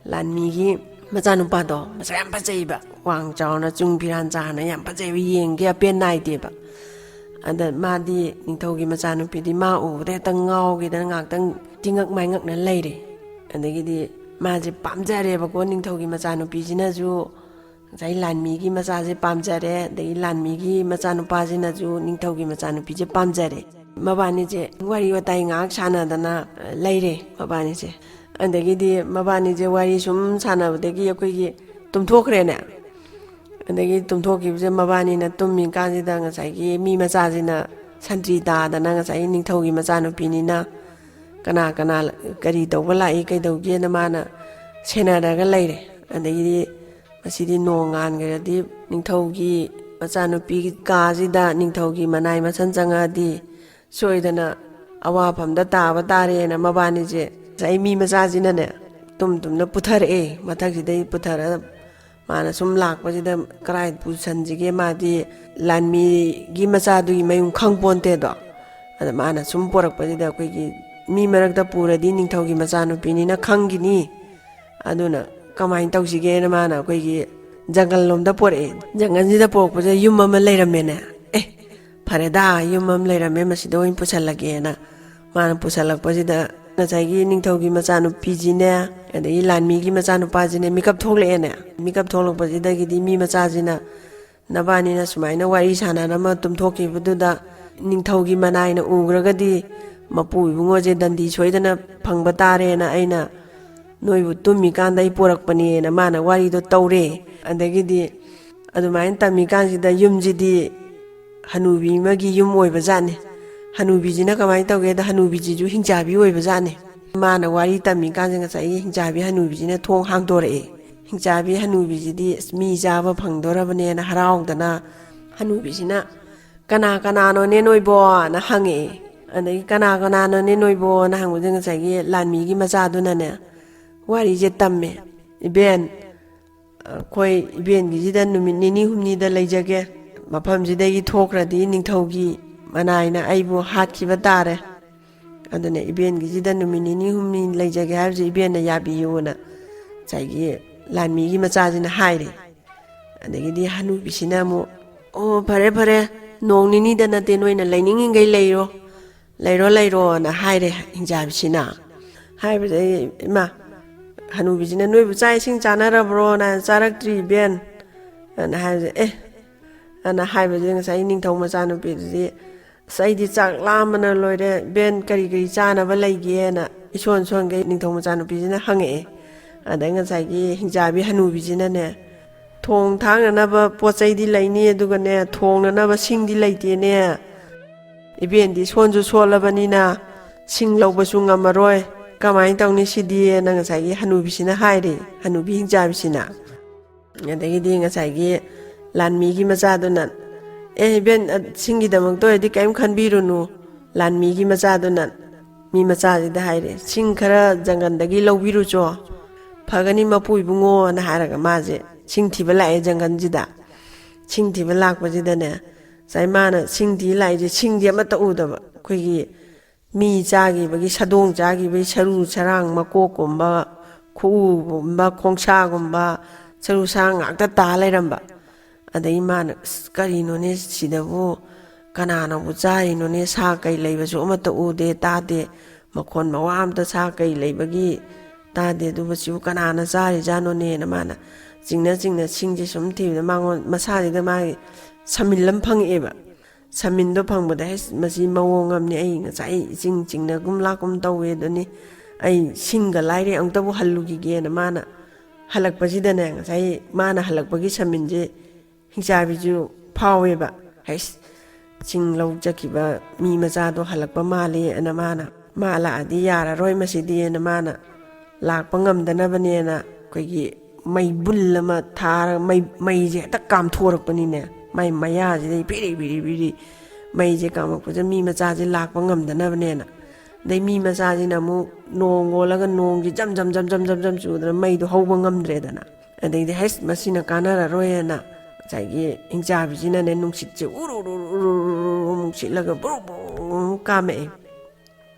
ꯂꯥꯟꯃꯤꯒꯤ ꯃꯆꯥꯅꯨꯄꯥꯗꯣ ꯃꯁꯛ ꯌꯥꯝ ꯐꯖꯩꯕ, ꯋꯥꯡ ꯆꯥꯎꯅ ꯆꯨꯡ ꯐꯤꯔꯥꯟ ꯆꯥꯅ ꯌꯥꯝ ꯐꯖꯩꯕ, ꯌꯦꯡꯒꯦ ꯑꯄꯦꯟ ꯅꯥꯏꯗꯦꯕ꯫ ꯑꯗ ꯃꯥꯗꯤ, ꯅꯤꯡꯊꯧꯒꯤ ꯃꯆꯥꯅꯨꯄꯤꯗꯤ ꯃꯥ ꯎꯕꯗ ꯍꯦꯛꯇ ꯉꯥꯎꯒꯦꯗꯅ ꯉꯥꯏꯍꯥꯛꯇꯪ ꯇꯤꯉꯛ ꯃꯥꯏꯉꯛꯅ ꯂꯩꯔꯦ꯫ ꯑꯗꯒꯤꯗꯤ ꯃꯥꯁꯦ ꯄꯥꯝꯖꯔꯦꯕꯀꯣ, ꯅꯤꯡꯊꯧꯒꯤ ꯃꯆꯥꯅꯨꯄꯤꯁꯤꯅꯁꯨ ꯉꯁꯥꯏ ꯂꯥꯟꯃꯤꯒꯤ ꯃꯆꯥꯁꯦ ꯄꯥꯝꯖꯔꯦ, ꯑꯗꯒꯤ ꯂꯥꯟꯃꯤꯒꯤ ꯃꯆꯥꯅꯨꯄꯥꯁꯤꯅꯁꯨ ꯅꯤꯡꯊꯧꯒꯤ ꯃꯆꯥꯅꯨꯄꯤꯁꯦ ꯄꯥꯝꯖꯔꯦ꯫ ꯃꯕꯥꯅꯤꯁꯦ ꯋꯥꯔꯤ ꯋꯥꯇꯥꯏ ꯉꯥꯏꯍꯥꯛ ꯁꯥꯟꯅꯗꯅ, ꯑ, ꯂꯩꯔꯦ ꯃꯕꯥꯅꯤꯁꯦ꯫ ꯑꯗꯒꯤꯗꯤ ꯃꯕꯥꯅꯤꯁꯦ ꯋꯥꯔꯤ ꯁꯨꯝ ꯁꯥꯟꯅꯕꯗꯒꯤ ꯑꯩꯈꯣꯏꯒꯤ ꯇꯨꯝꯊꯣꯛꯈ꯭ꯔꯦꯅꯦ꯫ ꯑꯗꯒꯤ ꯇꯨꯝꯊꯣꯛꯈꯤꯕꯁꯦ, ꯃꯕꯥꯅꯤꯅ ꯇꯨꯝꯃꯤ ꯀꯥꯟꯁꯤꯗ ꯉꯁꯥꯏꯒꯤ ꯃꯤ ꯃꯆꯥꯁꯤꯅ ꯁꯟꯇ꯭ꯔꯤ ꯇꯥꯗꯅ ꯉꯁꯥꯏꯒꯤ ꯅꯤꯡꯊꯧꯒꯤ ꯃꯆꯥꯅꯨꯄꯤꯅꯤꯅ ꯀꯅꯥ ꯀꯅꯥ ꯀꯔꯤ ꯇꯧꯕ ꯂꯥꯛꯏ ꯀꯩꯗꯧꯒꯦꯅ ꯃꯥꯅ ꯁꯦꯟꯅꯔꯒ ꯂꯩꯔꯦ꯫ ꯑꯗꯒꯤꯗꯤ ꯃꯁꯤꯗꯤ ꯅꯣꯡ ꯉꯥꯟꯈ꯭ꯔꯗꯤ ꯅꯤꯡꯊꯧꯒꯤ ꯃꯆꯥꯅꯨꯄꯤ ꯀꯥꯁꯤꯗ ꯅꯤꯡꯊꯧꯒꯤ ꯃꯅꯥꯏ ꯃꯁꯟ ꯆꯪꯉꯛꯑꯗꯤ ꯁꯣꯏꯗꯅ ꯑꯋꯥꯐꯝꯗ ꯇꯥꯕ ꯇꯥꯔꯦꯅ ꯃꯕꯥꯅꯤꯁꯦ ꯉꯁꯥꯏ ꯃꯤ ꯃꯆꯥꯁꯤꯅꯅꯦ ꯇꯨꯝ ꯇꯨꯝꯅ ꯄꯨꯊꯔꯛꯑꯦ꯫ ꯃꯊꯛꯁꯤꯗꯩ ꯄꯨꯊꯔ ꯃꯥꯅ ꯁꯨꯝ ꯂꯥꯛꯄꯁꯤꯗ ꯀꯔꯥꯏ ꯄꯨꯁꯟꯁꯤꯒꯦ, ꯃꯥꯗꯤ ꯂꯥꯟꯃꯤꯒꯤ ꯃꯆꯥꯗꯨꯒꯤ ꯃꯌꯨꯝ ꯈꯪ ꯄꯣꯟꯇꯦꯗꯣ꯫ ꯑꯗ ꯃꯥꯅ ꯁꯨꯝ ꯄꯣꯔꯛꯄꯁꯤꯗ ꯑꯩꯈꯣꯏꯒꯤ ꯃꯤ ꯃꯔꯛꯇ ꯄꯨꯔꯗꯤ ꯅꯤꯡꯊꯧꯒꯤ ꯃꯆꯥꯅꯨꯄꯤꯅꯤꯅ ꯈꯪꯈꯤꯅꯤ꯫ ꯑꯗꯨꯅ ꯀꯃꯥꯏꯅ ꯇꯧꯁꯤꯒꯦꯅ ꯃꯥꯅ ꯑꯩꯈꯣꯏꯒꯤ ꯖꯪꯒꯜ ꯂꯣꯝꯗ ꯄꯣꯔꯛꯑꯦ꯫ ꯖꯪꯒꯜꯁꯤꯗ ꯄꯣꯔꯛꯄꯁꯤꯗ ꯌꯨꯝ ꯑꯃ ꯂꯩꯔꯝꯃꯦꯅꯦ꯫ "ꯑꯦ, ꯐꯔꯦꯗ, ꯌꯨꯝ ꯑꯃ ꯂꯩꯔꯝꯃꯦ, ꯃꯁꯤꯗ ꯑꯣꯏꯅ ꯄꯨꯁꯜꯂꯒꯦꯅ" ꯃꯥꯅ ꯄꯨꯁꯜꯂꯛꯄꯁꯤꯗ ꯉꯁꯥꯏꯒꯤ ꯅꯤꯡꯊꯧꯒꯤ ꯃꯆꯥꯅꯨꯄꯤꯁꯤꯅꯦ, ꯑꯗꯒꯤ ꯂꯥꯟꯃꯤꯒꯤ ꯃꯆꯥꯅꯨꯄꯥꯁꯤꯅꯦ ꯃꯤꯀꯞ ꯊꯣꯛꯂꯛꯑꯦꯅꯦ꯫ ꯃꯤꯀꯞ ꯊꯣꯛꯂꯛꯄꯁꯤꯗꯒꯤꯗꯤ ꯃꯤ ꯃꯆꯥꯁꯤꯅ, "ꯅꯕꯥꯅꯤꯅ ꯁꯨꯃꯥꯏꯅ ꯋꯥꯔꯤ ꯁꯥꯟꯅꯔꯝꯃ ꯇꯨꯝꯊꯣꯛꯈꯤꯕꯗꯨꯗ ꯅꯤꯡꯊꯧꯒꯤ ꯃꯅꯥꯏꯅ ꯎꯈ꯭ꯔꯒꯗꯤ ꯃꯄꯨ ꯏꯕꯨꯡꯉꯣꯁꯦ ꯗꯟꯗꯤ ꯁꯣꯏꯗꯅ ꯐꯪꯕ ꯇꯥꯔꯦꯅ ꯑꯩꯅ ꯅꯣꯏꯕꯨ ꯇꯨꯝꯃꯤꯀꯥꯟꯗ ꯑꯩ ꯄꯣꯔꯛꯄꯅꯦꯅ" ꯃꯥꯅ ꯋꯥꯔꯤꯗꯣ ꯇꯧꯔꯦ꯫ ꯑꯗꯒꯤꯗꯤ ꯑꯗꯨꯃꯥꯏꯅ ꯇꯝꯃꯤꯀꯥꯟꯁꯤꯗ ꯌꯨꯝꯁꯤꯗꯤ ꯍꯅꯨꯕꯤ ꯑꯃꯒꯤ ꯌꯨꯝ ꯑꯣꯏꯕ ꯖꯥꯠꯅꯤ꯫ ꯍꯅꯨꯕꯤꯁꯤꯅ ꯀꯃꯥꯏꯅ ꯇꯧꯒꯦꯗ, ꯍꯅꯨꯕꯤꯁꯤꯁꯨ ꯍꯤꯡꯆꯥꯕꯤ ꯑꯣꯏꯕ ꯖꯥꯠꯅꯤ꯫ ꯃꯥꯅ ꯋꯥꯔꯤ ꯇꯝꯃꯤꯀꯥꯟꯁꯤꯗ ꯉꯁꯥꯏꯒꯤ ꯍꯤꯡꯆꯥꯕꯤ ꯍꯅꯨꯕꯤꯁꯤꯅ ꯊꯣꯡ ꯍꯥꯡꯗꯣꯔꯛꯑꯦ꯫ ꯍꯤꯡꯆꯥꯕꯤ ꯍꯅꯨꯕꯤꯁꯤꯗꯤ, "ꯑꯁ, ꯃꯤ ꯆꯥꯕ ꯐꯪꯗꯣꯔꯕꯅꯦꯅ" ꯍꯔꯥꯎꯗꯅ, ꯍꯅꯨꯕꯤꯁꯤꯅ, "ꯀꯅꯥ ꯀꯅꯥꯅꯣꯅꯦ ꯅꯣꯏꯕꯣꯅ" ꯍꯪꯉꯛꯑꯦ꯫ ꯑꯗꯒꯤ "ꯀꯅꯥ ꯀꯅꯥꯅꯣꯅꯦ ꯅꯣꯏꯕꯣꯅ" ꯍꯪꯕꯁꯦ ꯉꯁꯥꯏꯒꯤ ꯂꯥꯟꯃꯤꯒꯤ ꯃꯆꯥꯗꯨꯅꯅꯦ ꯋꯥꯔꯤꯁꯦ ꯇꯝꯃꯦ꯫ "ꯏꯕꯦꯟ, ꯑꯩꯈꯣꯏ ꯏꯕꯦꯟꯒꯤꯁꯤꯗ ꯅꯨꯃꯤꯠ ꯅꯤꯅꯤ ꯍꯨꯝꯅꯤꯗ ꯂꯩꯖꯒꯦ, ꯃꯐꯝꯁꯤꯗꯒꯤ ꯊꯣꯛꯈ꯭ꯔꯗꯤ ꯅꯤꯡꯊꯧꯒꯤ ꯃꯅꯥꯏꯅ ꯑꯩꯕꯨ ꯍꯥꯠꯈꯤꯕ ꯇꯥꯔꯦ, ꯑꯗꯨꯅ ꯏꯕꯦꯟꯒꯤꯁꯤꯗ ꯅꯨꯃꯤꯠ ꯅꯤꯅꯤ ꯍꯨꯝꯅꯤ ꯂꯩꯖꯒꯦ ꯍꯥꯏꯕꯁꯦ ꯏꯕꯦꯟꯅ ꯌꯥꯕꯤꯌꯨꯅ ꯉꯁꯥꯏꯒꯤ ꯂꯥꯟꯃꯤꯒꯤ ꯃꯆꯥꯁꯤꯅ ꯍꯥꯏꯔꯦ꯫ ꯑꯗꯒꯤꯗꯤ ꯍꯅꯨꯕꯤꯁꯤꯅ ꯑꯃꯨꯛ, "ꯑꯣ, ꯐꯔꯦ ꯐꯔꯦ, ꯅꯣꯡ ꯅꯤꯅꯤꯗ ꯅꯠꯇꯦ, ꯅꯣꯏꯅ ꯂꯩꯅꯤꯡꯉꯤꯈꯩ ꯂꯩꯔꯣ, ꯂꯩꯔꯣ ꯂꯩꯔꯣꯅ" ꯍꯥꯏꯔꯦ ꯍꯤꯡꯆꯥꯕꯤꯁꯤꯅ꯫ ꯍꯥꯏꯕꯗ ꯑꯩ, ꯏꯃꯥ, ꯍꯅꯨꯕꯤꯁꯤꯅ, "ꯅꯣꯏꯕꯨ ꯆꯥꯛ ꯏꯁꯤꯡ ꯆꯥꯅꯔꯕ꯭ꯔꯣꯅ?" "ꯆꯥꯔꯛꯇ꯭ꯔꯤ ꯏꯕꯦꯟ" ꯑꯅ ꯍꯥꯏꯕꯁꯦ, "ꯑꯦ" ꯑꯅ ꯍꯥꯏꯕꯁꯦ ꯉꯁꯥꯏ ꯅꯤꯡꯊꯧ ꯃꯆꯥꯅꯨꯄꯤꯗꯨꯗꯤ, "ꯑꯁ, ꯑꯩꯗꯤ ꯆꯥꯛ ꯂꯥꯝꯕꯅ ꯂꯣꯏꯔꯦ ꯏꯕꯦꯟ, ꯀꯔꯤ ꯀꯔꯤ ꯆꯥꯅꯕ ꯂꯩꯒꯦꯅ?" ꯏꯁꯣꯟ ꯁꯣꯟꯈꯩ ꯅꯤꯡꯊꯧ ꯃꯆꯥꯅꯨꯄꯤꯁꯤꯅ ꯍꯪꯉꯛꯑꯦ꯫ ꯑꯗꯩ ꯉꯁꯥꯏꯒꯤ ꯍꯤꯡꯆꯥꯕꯤ ꯍꯅꯨꯕꯤꯁꯤꯅꯅꯦ, "ꯊꯣꯡ ꯊꯥꯛꯅꯅꯕ ꯄꯣꯠ ꯆꯩꯗꯤ ꯂꯩꯅꯤ, ꯑꯗꯨꯒꯅꯦ, ꯊꯣꯡꯅꯅꯕ ꯁꯤꯡꯗꯤ ꯂꯩꯇꯦꯅꯦ꯫ ꯏꯕꯦꯟꯗꯤ ꯁꯣꯟꯁꯨ ꯁꯣꯜꯂꯕꯅꯤꯅ ꯁꯤꯡ ꯂꯧꯕꯁꯨ ꯉꯝꯃꯔꯣꯏ꯫ ꯀꯃꯥꯏꯅ ꯇꯧꯅꯤ ꯁꯤꯗꯤꯅ?" ꯉꯁꯥꯏꯒꯤ ꯍꯅꯨꯕꯤꯁꯤꯅ ꯍꯥꯏꯔꯦ, ꯍꯅꯨꯕꯤ ꯍꯤꯡꯆꯥꯕꯤꯁꯤꯅ꯫ ꯑꯗꯒꯤꯗꯤ ꯉꯁꯥꯏꯒꯤ ꯂꯥꯟꯃꯤꯒꯤ ꯃꯆꯥꯗꯨꯅ, "ꯑꯦ ꯏꯕꯦꯟ, ꯑ, ꯁꯤꯡꯒꯤꯗꯃꯛꯇ ꯑꯣꯏꯔꯗꯤ ꯀꯔꯤꯝ ꯈꯟꯕꯤꯔꯨꯅꯨ"꯫ ꯂꯥꯟꯃꯤꯒꯤ ꯃꯆꯥꯗꯨꯅ ꯃꯤ ꯃꯆꯥꯁꯤꯗ ꯍꯥꯏꯔꯦ, "ꯁꯤꯡ ꯈꯔ ꯖꯪꯒꯜꯗꯒꯤ ꯂꯧꯕꯤꯔꯨꯆꯣ, ꯐꯒꯅꯤ ꯃꯄꯨ ꯏꯕꯨꯡꯉꯣꯅ" ꯍꯥꯏꯔꯒ ꯃꯥꯁꯦ ꯁꯤꯡ ꯊꯤꯕ ꯂꯥꯛꯑꯦ ꯖꯪꯒꯜꯁꯤꯗ꯫ ꯁꯤꯡ ꯊꯤꯕ ꯂꯥꯛꯄꯁꯤꯗꯅꯦ, ꯉꯁꯥꯏ ꯃꯥꯅ ꯁꯤꯡ ꯊꯤ ꯂꯥꯛꯏꯁꯦ, ꯁꯤꯡꯗꯤ ꯑꯃꯠꯇ ꯎꯗꯕ, ꯑꯩꯈꯣꯏꯒꯤ ꯃꯤ ꯆꯥꯈꯤꯕꯒꯤ, ꯁꯥꯗꯣꯡ ꯆꯥꯈꯤꯕꯒꯤ ꯁꯔꯨ ꯁꯔꯥꯡ, ꯃꯀꯣꯛꯀꯨꯝꯕ, ꯈꯨꯎꯒꯨꯝꯕ, ꯈꯣꯡꯁꯥꯒꯨꯝꯕ, ꯁꯔꯨ ꯁꯔꯥꯡ ꯉꯥꯛꯇ ꯇꯥ ꯂꯩꯔꯝꯕ꯫ ꯑꯗꯩ ꯃꯥꯅ, "ꯑꯁ, ꯀꯔꯤꯅꯣꯅꯦ ꯁꯤꯗꯕꯨ? ꯀꯅꯥꯅꯕꯨ ꯆꯥꯔꯤꯅꯣꯅꯦ? ꯁꯥ ꯀꯩ ꯂꯩꯕꯁꯨ ꯑꯃꯠꯇ ꯎꯗꯦ, ꯇꯥꯗꯦ, ꯃꯈꯣꯟ ꯃꯋꯥ ꯑꯝꯇ ꯁꯥ ꯀꯩ ꯂꯩꯕꯒꯤ ꯇꯥꯗꯦ, ꯑꯗꯨꯕꯨ ꯁꯤꯕꯨ ꯀꯅꯥꯅ ꯆꯥꯔꯤꯖꯥꯠꯅꯣꯅꯦꯅ?" ꯃꯥꯅ ꯆꯤꯡꯅ ꯆꯤꯡꯅ ꯁꯤꯡꯁꯦ ꯁꯨꯝ ꯊꯤꯕꯗ ꯃꯉꯣꯟ ꯃꯁꯥꯁꯤꯗ ꯃꯥꯒꯤ ꯁꯃꯤꯜ ꯑꯃ ꯐꯪꯉꯛꯑꯦꯕ꯫ ꯁꯃꯤꯟꯗꯣ ꯐꯪꯕꯗ, "ꯍꯩꯁ, ꯃꯁꯤ ꯃꯑꯣꯡ ꯑꯃꯅꯤ, ꯑꯩ ꯉꯁꯥꯏ ꯏꯆꯤꯡ ꯆꯤꯡꯅꯒꯨꯝ ꯂꯥꯛꯀꯨꯝ ꯇꯧꯋꯦ, ꯑꯗꯨꯅꯤ ꯑꯩ ꯁꯤꯡꯒ ꯂꯥꯏꯔꯤ ꯑꯃꯨꯛꯇꯕꯨ ꯍꯜꯂꯨꯈꯤꯒꯦꯅ" ꯃꯥꯅ ꯍꯜꯂꯛꯄꯁꯤꯗꯅꯦ, ꯉꯁꯥꯏ ꯃꯥꯅ ꯍꯜꯂꯛꯄꯒꯤ ꯁꯃꯤꯟꯁꯦ ꯍꯤꯡꯆꯥꯕꯤꯁꯨ ꯐꯥꯎꯋꯦꯕ꯫ "ꯍꯩꯁ, ꯆꯤꯡ ꯂꯧ ꯆꯠꯈꯤꯕ ꯃꯤ ꯃꯆꯥꯗꯣ ꯍꯜꯂꯛꯄ ꯃꯥꯜꯂꯤ" ꯑꯅ ꯃꯥꯅ, "ꯃꯥ ꯂꯥꯛꯑꯗꯤ ꯌꯥꯔꯔꯣꯏ ꯃꯁꯤꯗꯤ" ꯑꯅ ꯃꯥꯅ ꯂꯥꯛꯄ ꯉꯝꯗꯅꯕꯅꯦꯅ ꯑꯩꯈꯣꯏꯒꯤ ꯃꯩꯕꯨꯜ ꯑꯃ ꯊꯥꯔꯒ ꯃꯩ, ꯃꯩꯁꯦ ꯍꯦꯛꯇ ꯀꯥꯝꯊꯣꯔꯛꯄꯅꯤꯅꯦ꯫ ꯃꯩ ꯃꯌꯥꯁꯤꯗꯩ ꯐꯤꯔꯤ ꯐꯤꯔꯤ ꯐꯤꯔꯤ ꯃꯩꯁꯦ ꯀꯥꯝꯃꯛꯄꯁꯦ ꯃꯤ ꯃꯆꯥꯁꯦ ꯂꯥꯛꯄ ꯉꯝꯗꯅꯕꯅꯦꯅ꯫ ꯑꯗꯩ ꯃꯤ ꯃꯆꯥꯁꯤꯅ ꯑꯃꯨꯛ ꯅꯣꯡ ꯑꯣꯜꯂꯒ ꯅꯣꯡꯁꯦ ꯖꯝ ꯖꯝ ꯖꯝ ꯖꯝ ꯖꯝ ꯖꯝ ꯆꯨꯗꯅ ꯃꯩꯗꯣ ꯍꯧꯕ ꯉꯝꯗ꯭ꯔꯦꯗꯅ꯫ ꯑꯗꯩꯗꯤ ꯍꯩꯁ, ꯃꯁꯤꯅ ꯀꯥꯟꯅꯔꯔꯣꯏꯅ ꯉꯁꯥꯏꯒꯤ ꯍꯤꯡꯆꯥꯕꯤꯁꯤꯅꯅꯦ ꯅꯨꯡꯁꯤꯠꯁꯦ ꯎꯔꯨ ꯎꯔꯨ ꯎꯔꯨ ꯎꯔꯨ ꯎꯔꯨ ꯑꯃꯨꯛ ꯁꯤꯠꯂꯒ ꯕ꯭ꯔꯨ ꯕ꯭ꯔꯨ ꯑꯃꯨꯛ ꯀꯥꯝꯃꯛꯑꯦ꯫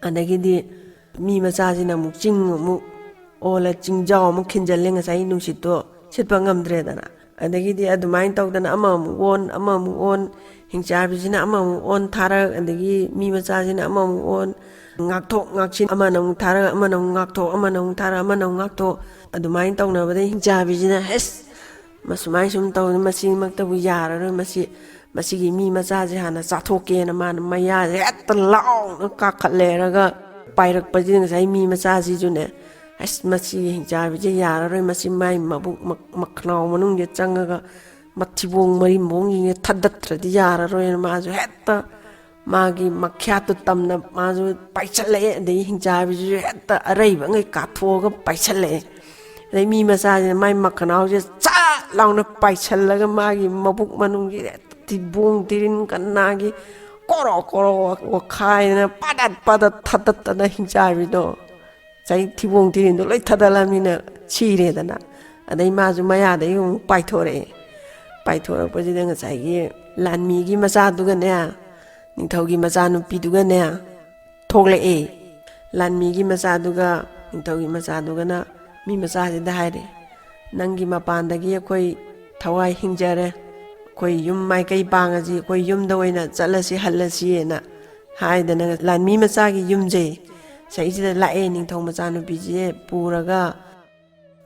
ꯑꯗꯒꯤꯗꯤ ꯃꯤ ꯃꯆꯥꯁꯤꯅ ꯑꯃꯨꯛ ꯆꯤꯡ ꯑꯃꯨꯛ ꯑꯣꯜꯂ ꯆꯤꯡꯖꯥꯎ ꯑꯃꯨꯛ ꯈꯤꯟꯖꯜꯂꯦ, ꯉꯁꯥꯏ ꯅꯨꯡꯁꯤꯠꯇꯣ ꯁꯤꯠꯄ ꯉꯝꯗ꯭ꯔꯦꯗꯅ꯫ ꯑꯗꯒꯤꯗꯤ ꯑꯗꯨꯃꯥꯏꯅ ꯇꯧꯗꯅ ꯑꯃꯃꯨꯛ ꯑꯣꯟ ꯑꯃꯃꯨꯛ ꯑꯣꯟ, ꯍꯤꯡꯆꯥꯕꯤꯁꯤꯅ ꯑꯃꯃꯨꯛ ꯑꯣꯟ ꯊꯥꯔꯛ, ꯑꯗꯒꯤ ꯃꯤ ꯃꯆꯥꯁꯤꯅ ꯑꯃꯃꯨꯛ ꯑꯣꯟ, ꯉꯥꯛꯊꯣꯛ ꯉꯥꯛꯁꯤꯟ, ꯑꯃꯅ ꯑꯃꯨꯛ ꯊꯥꯔꯛ ꯑꯃꯅ ꯑꯃꯨꯛ ꯉꯥꯛꯊꯣꯛ ꯑꯃꯅ ꯑꯃꯨꯛ ꯊꯥꯔꯛ ꯑꯃꯅ ꯑꯃꯨꯛ ꯉꯥꯛꯊꯣꯛ꯫ ꯑꯗꯨꯃꯥꯏꯅ ꯇꯧꯅꯕꯗ ꯍꯤꯡꯆꯥꯕꯤꯁꯤꯅ ꯍꯦꯁ, ꯃꯁꯨꯃꯥꯏ ꯁꯨꯝ ꯇꯧꯗꯅ ꯃꯁꯤꯃꯛꯇꯕꯨ ꯌꯥꯔꯔꯣꯏ, ꯃꯁꯤ ꯃꯁꯤꯒꯤ ꯃꯤ ꯃꯆꯥꯁꯦ ꯍꯥꯟꯅ ꯆꯥꯊꯣꯛꯀꯦꯅ ꯃꯥꯅ ꯃꯌꯥꯁꯦ ꯍꯦꯛꯇ ꯂꯥꯎꯅ ꯀꯥꯈꯠꯂꯦꯔꯒ ꯄꯥꯏꯔꯛꯄꯁꯤꯗ ꯉꯁꯥꯏ ꯃꯤ ꯃꯆꯥꯁꯤꯁꯨꯅꯦ, ꯑꯁ, ꯃꯁꯤꯒꯤ ꯍꯤꯡꯆꯥꯕꯤꯁꯦ ꯌꯥꯔꯔꯣꯏ, ꯃꯁꯤ ꯃꯥꯏ ꯃꯕꯨꯛ ꯃꯈꯅꯥꯎ ꯃꯅꯨꯡꯁꯦ ꯆꯪꯉꯒ ꯃꯊꯤꯕꯣꯡ ꯃꯔꯤꯟꯕꯣꯡꯁꯤꯡꯁꯦ ꯊꯥꯗꯠꯇ꯭ꯔꯗꯤ ꯌꯥꯔꯔꯣꯏꯅ ꯃꯥꯁꯨ ꯍꯦꯛꯇ ꯃꯥꯒꯤ ꯃꯈ꯭ꯌꯥꯠꯇꯨ ꯇꯝꯅ ꯃꯥꯁꯨ ꯄꯥꯏꯁꯜꯂꯛꯑꯦ꯫ ꯑꯗꯩ ꯍꯤꯡꯆꯥꯕꯤꯁꯤꯁꯨ ꯍꯦꯛꯇ ꯑꯔꯩꯕꯉꯩ ꯀꯥꯊꯣꯛꯑꯒ ꯄꯥꯏꯁꯜꯂꯛꯑꯦ꯫ ꯑꯗꯩ ꯃꯤ ꯃꯆꯥꯁꯤꯅ ꯃꯥꯏ ꯃꯈꯅꯥꯎꯁꯦ ꯆꯥꯠ ꯂꯥꯎꯅ ꯄꯥꯏꯁꯜꯂꯒ ꯃꯥꯒꯤ ꯃꯕꯨꯛ ꯃꯅꯨꯡꯒꯤ ꯍꯦꯛꯇ ꯊꯤꯕꯣꯡ ꯊꯤꯔꯤꯟ ꯀꯟꯅꯥꯒꯤ ꯀꯣꯔꯣ ꯀꯣꯔꯣ ꯑꯣꯠꯈꯥꯏꯗꯅ ꯄꯥꯗꯠ ꯄꯥꯗꯠ ꯊꯥꯗꯠꯇꯅ ꯍꯤꯡꯆꯥꯕꯤꯗꯣ ꯉꯁꯥꯏ ꯊꯤꯕꯣꯡ ꯊꯤꯔꯤꯟꯗꯣ ꯂꯣꯏ ꯊꯥꯗꯠꯂꯝꯅꯤꯅ ꯁꯤꯔꯦꯗꯅ꯫ ꯑꯗꯩ ꯃꯥꯁꯨ ꯃꯌꯥꯗꯒꯤ ꯑꯃꯨꯛ ꯄꯥꯏꯊꯣꯔꯛꯑꯦ꯫ ꯄꯥꯏꯊꯣꯔꯛꯄꯁꯤꯗ ꯉꯁꯥꯏꯒꯤ ꯂꯥꯟꯃꯤꯒꯤ ꯃꯆꯥꯗꯨꯒꯅꯦ, ꯅꯤꯡꯊꯧꯒꯤ ꯃꯆꯥꯅꯨꯄꯤꯗꯨꯒꯅꯦ ꯊꯣꯛꯂꯛꯑꯦ꯫ ꯂꯥꯟꯃꯤꯒꯤ ꯃꯆꯥꯗꯨꯒ ꯅꯤꯡꯊꯧꯒꯤ ꯃꯆꯥꯗꯨꯒꯅ ꯃꯤ ꯃꯆꯥꯁꯤꯗ ꯍꯥꯏꯔꯦ, "ꯅꯪꯒꯤ ꯃꯄꯥꯟꯗꯒꯤ ꯑꯩꯈꯣꯏ ꯊꯋꯥꯏ ꯍꯤꯡꯖꯔꯦ, ꯑꯩꯈꯣꯏ ꯌꯨꯝ ꯃꯥꯏꯀꯩ ꯄꯥꯡꯉꯁꯤ, ꯑꯩꯈꯣꯏ ꯌꯨꯝꯗ ꯑꯣꯏꯅ ꯆꯠꯂꯁꯤ, ꯍꯜꯂꯁꯤꯅ" ꯍꯥꯏꯗꯅ ꯂꯥꯟꯃꯤ ꯃꯆꯥꯒꯤ ꯌꯨꯝꯁꯦ ꯁꯤꯗꯩꯁꯤꯗ ꯂꯥꯛꯑꯦ꯫ ꯅꯤꯡꯊꯧ ꯃꯆꯥꯅꯨꯄꯤꯁꯦ ꯄꯨꯔꯒ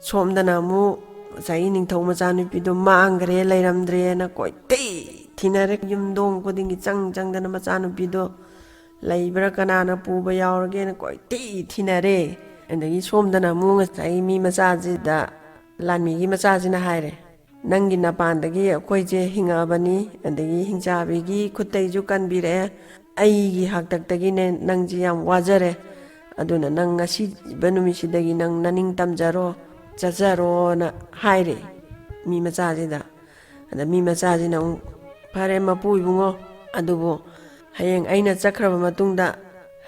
ꯁꯣꯝꯗꯅ ꯑꯃꯨꯛ ꯉꯁꯥꯏꯒꯤ ꯅꯤꯡꯊꯧ ꯃꯆꯥꯅꯨꯄꯤꯗꯣ ꯃꯥꯡꯈ꯭ꯔꯦ, ꯂꯩꯔꯝꯗ꯭ꯔꯦꯅ ꯀꯣꯏꯊꯤ ꯊꯤꯅꯔꯦ꯫ ꯌꯨꯝꯗꯣꯡ ꯈꯨꯗꯤꯡꯒꯤ ꯆꯪ ꯆꯪꯗꯅ ꯃꯆꯥꯅꯨꯄꯤꯗꯣ ꯂꯩꯕ꯭ꯔꯥ, ꯀꯅꯥꯅ ꯄꯨꯕ ꯌꯥꯎꯔꯒꯦꯅ ꯀꯣꯏꯊꯤ ꯊꯤꯅꯔꯦ꯫ ꯑꯗꯒꯤ ꯁꯣꯝꯗꯅ ꯑꯃꯨꯛ ꯉꯁꯥꯏꯒꯤ ꯃꯤ ꯃꯆꯥꯁꯤꯗ, ꯂꯥꯟꯃꯤꯒꯤ ꯃꯆꯥꯁꯤꯅ ꯍꯥꯏꯔꯦ, "ꯅꯪꯒꯤ ꯅꯄꯥꯟꯗꯒꯤ ꯑꯩꯈꯣꯏꯁꯦ ꯍꯤꯡꯉꯛꯑꯕꯅꯤ, ꯑꯗꯒꯤ ꯍꯤꯡꯆꯥꯕꯤꯒꯤ ꯈꯨꯠꯇꯩꯁꯨ ꯀꯟꯕꯤꯔꯛꯑꯦ꯫ ꯑꯩꯒꯤ ꯍꯥꯛꯇꯛꯇꯒꯤꯅꯦ ꯅꯪꯁꯦ ꯌꯥꯝ ꯋꯥꯖꯔꯦ꯫ ꯑꯗꯨꯅ ꯅꯪ ꯉꯁꯤꯕ ꯅꯨꯃꯤꯠꯁꯤꯗꯒꯤ ꯅꯪ ꯅꯅꯤꯡ ꯇꯝꯖꯔꯣ, ꯆꯠꯆꯔꯣꯅ" ꯍꯥꯏꯔꯦ ꯃꯤ ꯃꯆꯥꯁꯤꯗ꯫ ꯑꯗ ꯃꯤ ꯃꯆꯥꯁꯤꯅ ꯑꯃꯨꯛ, "ꯐꯔꯦ ꯃꯄꯨ ꯏꯕꯨꯡꯉꯣ, ꯑꯗꯨꯕꯨ ꯍꯌꯦꯡ ꯑꯩꯅ ꯆꯠꯈ꯭ꯔꯕ ꯃꯇꯨꯡꯗ,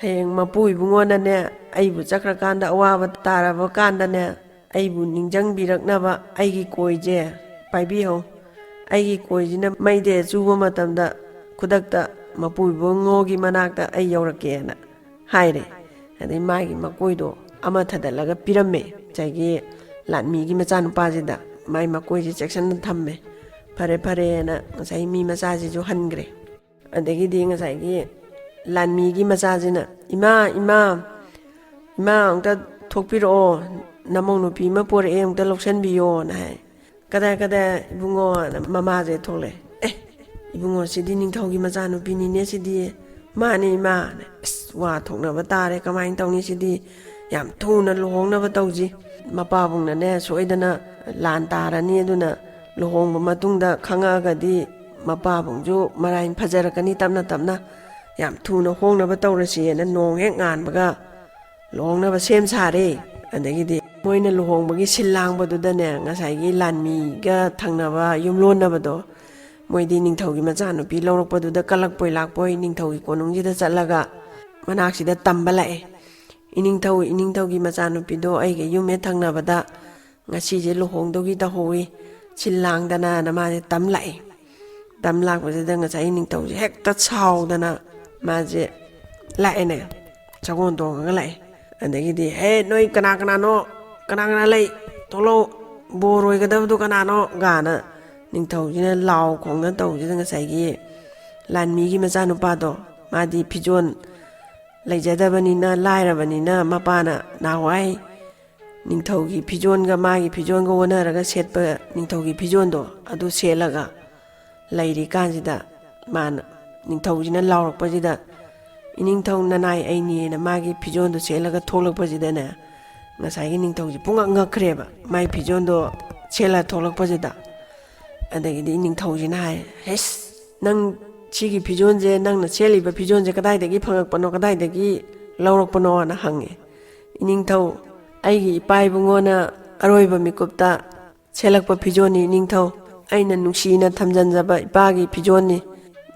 ꯍꯌꯦꯡ ꯃꯄꯨ ꯏꯕꯨꯡꯉꯣꯅꯅꯦ, ꯑꯩꯕꯨ ꯆꯠꯈ꯭ꯔꯀꯥꯟꯗ ꯑꯋꯥꯕ ꯇꯥꯔꯕ ꯀꯥꯟꯗꯅꯦ, ꯑꯩꯕꯨ ꯅꯤꯡꯁꯤꯡꯕꯤꯔꯛꯅꯕ ꯑꯩꯒꯤ ꯀꯣꯏꯁꯦ ꯄꯥꯏꯕꯤꯍꯧ꯫ ꯑꯩꯒꯤ ꯀꯣꯏꯁꯤꯅ ꯃꯩꯗ ꯆꯨꯕ ꯃꯇꯝꯗ ꯈꯨꯗꯛꯇ ꯃꯄꯨ ꯏꯕꯨꯡꯉꯣꯒꯤ ꯃꯅꯥꯛꯇ ꯑꯩ ꯌꯧꯔꯛꯀꯦꯅ ꯍꯥꯏꯔꯦ꯫ ꯑꯗꯩ ꯃꯥꯒꯤ ꯃꯀꯣꯏꯗꯣ ꯑꯃ ꯊꯥꯗꯠꯂꯒ ꯄꯤꯔꯝꯃꯦ ꯉꯁꯥꯏꯒꯤ ꯂꯥꯟꯃꯤꯒꯤ ꯃꯆꯥꯅꯨꯄꯥꯁꯤꯗ꯫ ꯃꯥꯏ ꯃꯀꯣꯏꯁꯦ ꯆꯦꯛꯁꯤꯟꯅ ꯊꯝꯃꯦ꯫ ꯐꯔꯦ ꯐꯔꯦꯅ ꯉꯁꯥꯏ ꯃꯤ ꯃꯆꯥꯁꯤꯁꯨ ꯍꯟꯈ꯭ꯔꯦ꯫ ꯑꯗꯒꯤꯗꯤ ꯉꯁꯥꯏꯒꯤ ꯂꯥꯟꯃꯤꯒꯤ ꯃꯆꯥꯁꯤꯅ, "ꯏꯃꯥ, ꯏꯃꯥ, ꯏꯃꯥ, ꯑꯝꯇ ꯊꯣꯛꯄꯤꯔꯛꯑꯣ, ꯅꯃꯧ ꯅꯨꯄꯤ ꯑꯃ ꯄꯣꯔꯛꯑꯦ, ꯑꯝꯇ ꯂꯧꯁꯟꯕꯤꯌꯣꯅ" ꯍꯥꯏ꯫ "ꯀꯗꯥꯏ, ꯀꯗꯥꯏ ꯏꯕꯨꯡꯉꯣꯅ?" ꯃꯃꯥꯁꯦ ꯊꯣꯛꯂꯛꯑꯦ꯫ "ꯑꯦ, ꯏꯕꯨꯡꯉꯣ, ꯁꯤꯗꯤ ꯅꯤꯡꯊꯧꯒꯤ ꯃꯆꯥꯅꯨꯄꯤꯅꯤꯅꯦ ꯁꯤꯗꯤ꯫" "ꯃꯥꯅꯦ, ꯏꯃꯥ꯫" ꯑꯁ, ꯋꯥ ꯊꯣꯛꯅꯕ ꯇꯥꯔꯦ, ꯀꯃꯥꯏꯅ ꯇꯧꯅꯤ ꯁꯤꯗꯤ? ꯌꯥꯝ ꯊꯨꯅ ꯂꯨꯍꯣꯡꯅꯕ ꯇꯧꯁꯤ꯫ ꯃꯄꯥꯕꯨꯡꯅꯅꯦ ꯁꯣꯏꯗꯅ ꯂꯥꯟ ꯇꯥꯔꯅꯤ, ꯑꯗꯨꯅ ꯂꯨꯍꯣꯡꯕ ꯃꯇꯨꯡꯗ ꯈꯪꯉꯛꯑꯒꯗꯤ ꯃꯄꯥꯕꯨꯡꯁꯨ ꯃꯔꯥꯏ ꯐꯖꯔꯛꯀꯅꯤ, ꯇꯞꯅ ꯇꯞꯅ꯫ ꯌꯥꯝ ꯊꯨꯅ ꯍꯣꯡꯅꯕ ꯇꯧꯔꯁꯤꯅ ꯅꯣꯡ ꯍꯦꯛ ꯉꯥꯟꯕꯒ ꯂꯨꯍꯣꯡꯅꯕ ꯁꯦꯝ ꯁꯥꯔꯦ꯫ ꯑꯗꯒꯤꯗꯤ ꯃꯣꯏꯅ ꯂꯨꯍꯣꯡꯕꯒꯤ ꯁꯤꯜ ꯂꯥꯡꯕꯗꯨꯗꯅꯦ, ꯉꯁꯥꯏꯒꯤ ꯂꯥꯟꯃꯤꯒ ꯊꯪꯅꯕ ꯌꯨꯝꯂꯣꯟꯅꯕꯗꯣ, ꯃꯣꯏꯗꯤ ꯅꯤꯡꯊꯧꯒꯤ ꯃꯆꯥꯅꯨꯄꯤ ꯂꯧꯔꯛꯄꯗꯨꯗ ꯀꯜꯂꯛꯄꯣꯏ ꯂꯥꯛꯄꯣꯏ ꯅꯤꯡꯊꯧꯒꯤ ꯀꯣꯅꯨꯡꯁꯤꯗ ꯆꯠꯂꯒ ꯃꯅꯥꯛꯁꯤꯗ ꯇꯝꯕ ꯂꯥꯛꯑꯦ꯫ "ꯏꯅꯤꯡꯊꯧ, ꯏꯅꯤꯡꯊꯧꯒꯤ ꯃꯆꯥꯅꯨꯄꯤꯗꯣ ꯑꯩꯒ ꯌꯨꯝ ꯍꯦꯛ ꯊꯪꯅꯕꯗ ꯉꯁꯤꯁꯦ ꯂꯨꯍꯣꯡꯗꯧꯒꯤ ꯇꯧꯍꯧꯋꯤ, ꯁꯤꯜ ꯂꯥꯡꯗꯅꯅ" ꯃꯥꯁꯦ ꯇꯝ ꯂꯥꯛꯑꯦ꯫ ꯇꯝ ꯂꯥꯛꯄꯁꯤꯗ ꯉꯁꯥꯏ ꯅꯤꯡꯊꯧꯁꯦ ꯍꯦꯛꯇ ꯁꯥꯎꯗꯅ ꯃꯥꯁꯦ ꯂꯥꯛꯑꯦꯅꯦ, ꯁꯒꯣꯜ ꯇꯣꯡꯉꯒ ꯂꯥꯛꯑꯦ꯫ ꯑꯗꯒꯤꯗꯤ, "ꯍꯦ, ꯅꯣꯏ ꯀꯅꯥ ꯀꯅꯥꯅꯣ, ꯀꯅꯥ ꯀꯅꯥ ꯂꯩ, ꯊꯣꯛꯂꯛꯑꯣ, ꯕꯣꯔ ꯑꯣꯏꯒꯗꯕꯗꯣ ꯀꯅꯥꯅꯣ?" ꯒꯥꯅ ꯅꯤꯡꯊꯧꯁꯤꯅ ꯂꯥꯎ ꯈꯣꯡꯅ ꯇꯧꯕꯁꯤꯗ ꯉꯁꯥꯏꯒꯤ ꯂꯥꯟꯃꯤꯒꯤ ꯃꯆꯥꯅꯨꯄꯥꯗꯣ, ꯃꯥꯗꯤ ꯐꯤꯖꯣꯜ ꯂꯩꯖꯗꯕꯅꯤꯅ, ꯂꯥꯏꯔꯕꯅꯤꯅ, ꯃꯄꯥꯅ ꯅꯍꯥꯟꯋꯥꯏ ꯅꯤꯡꯊꯧꯒꯤ ꯐꯤꯖꯣꯜꯒ ꯃꯥꯒꯤ ꯐꯤꯖꯣꯜꯒ ꯑꯣꯟꯅꯔꯒ ꯁꯦꯠꯄ ꯅꯤꯡꯊꯧꯒꯤ ꯐꯤꯖꯣꯜꯗꯣ ꯑꯗꯨ ꯁꯦꯠꯂꯒ ꯂꯩꯔꯤꯀꯥꯟꯁꯤꯗ, ꯃꯥꯅ, ꯅꯤꯡꯊꯧꯁꯤꯅ ꯂꯥꯎꯔꯛꯄꯁꯤꯗ, "ꯏꯅꯤꯡꯊꯧ ꯅꯅꯥꯏ ꯑꯩꯅꯦꯅ" ꯃꯥꯒꯤ ꯐꯤꯖꯣꯜꯗꯣ ꯁꯦꯠꯂꯒ ꯊꯣꯛꯂꯛꯄꯁꯤꯗꯅꯦ, ꯉꯁꯥꯏꯒꯤ ꯅꯤꯡꯊꯧꯁꯦ ꯄꯨꯡꯉꯛ ꯉꯛꯈ꯭ꯔꯦꯕ, ꯃꯥꯏ ꯐꯤꯖꯣꯜꯗꯣ ꯁꯦꯠꯂ ꯊꯣꯛꯂꯛꯄꯁꯤꯗ꯫ ꯑꯗꯒꯤꯗꯤ ꯅꯤꯡꯊꯧꯁꯤꯅ ꯍꯥꯏ, "ꯍꯩꯁ, ꯅꯪ ꯁꯤꯒꯤ ꯐꯤꯖꯣꯜꯁꯦ, ꯅꯪꯅ ꯁꯦꯠꯂꯤꯕ ꯐꯤꯖꯣꯜꯁꯦ ꯀꯗꯥꯏꯗꯒꯤ ꯐꯪꯉꯛꯄꯅꯣ, ꯀꯗꯥꯏꯗꯒꯤ ꯂꯧꯔꯛꯄꯅꯣꯅ?" ꯍꯪꯉꯦ꯫ "ꯏꯅꯤꯡꯊꯧ, ꯑꯩꯒꯤ ꯏꯄꯥ ꯏꯕꯨꯡꯉꯣꯅ ꯑꯔꯣꯏꯕ ꯃꯤꯀꯨꯞꯇ ꯁꯦꯠꯂꯛꯄ ꯐꯤꯖꯣꯜꯅꯤ, ꯏꯅꯤꯡꯊꯧ꯫ ꯑꯩꯅ ꯅꯨꯡꯁꯤꯅ ꯊꯝꯖꯤꯟꯖꯕ ꯏꯄꯥꯒꯤ ꯐꯤꯖꯣꯜꯅꯤ꯫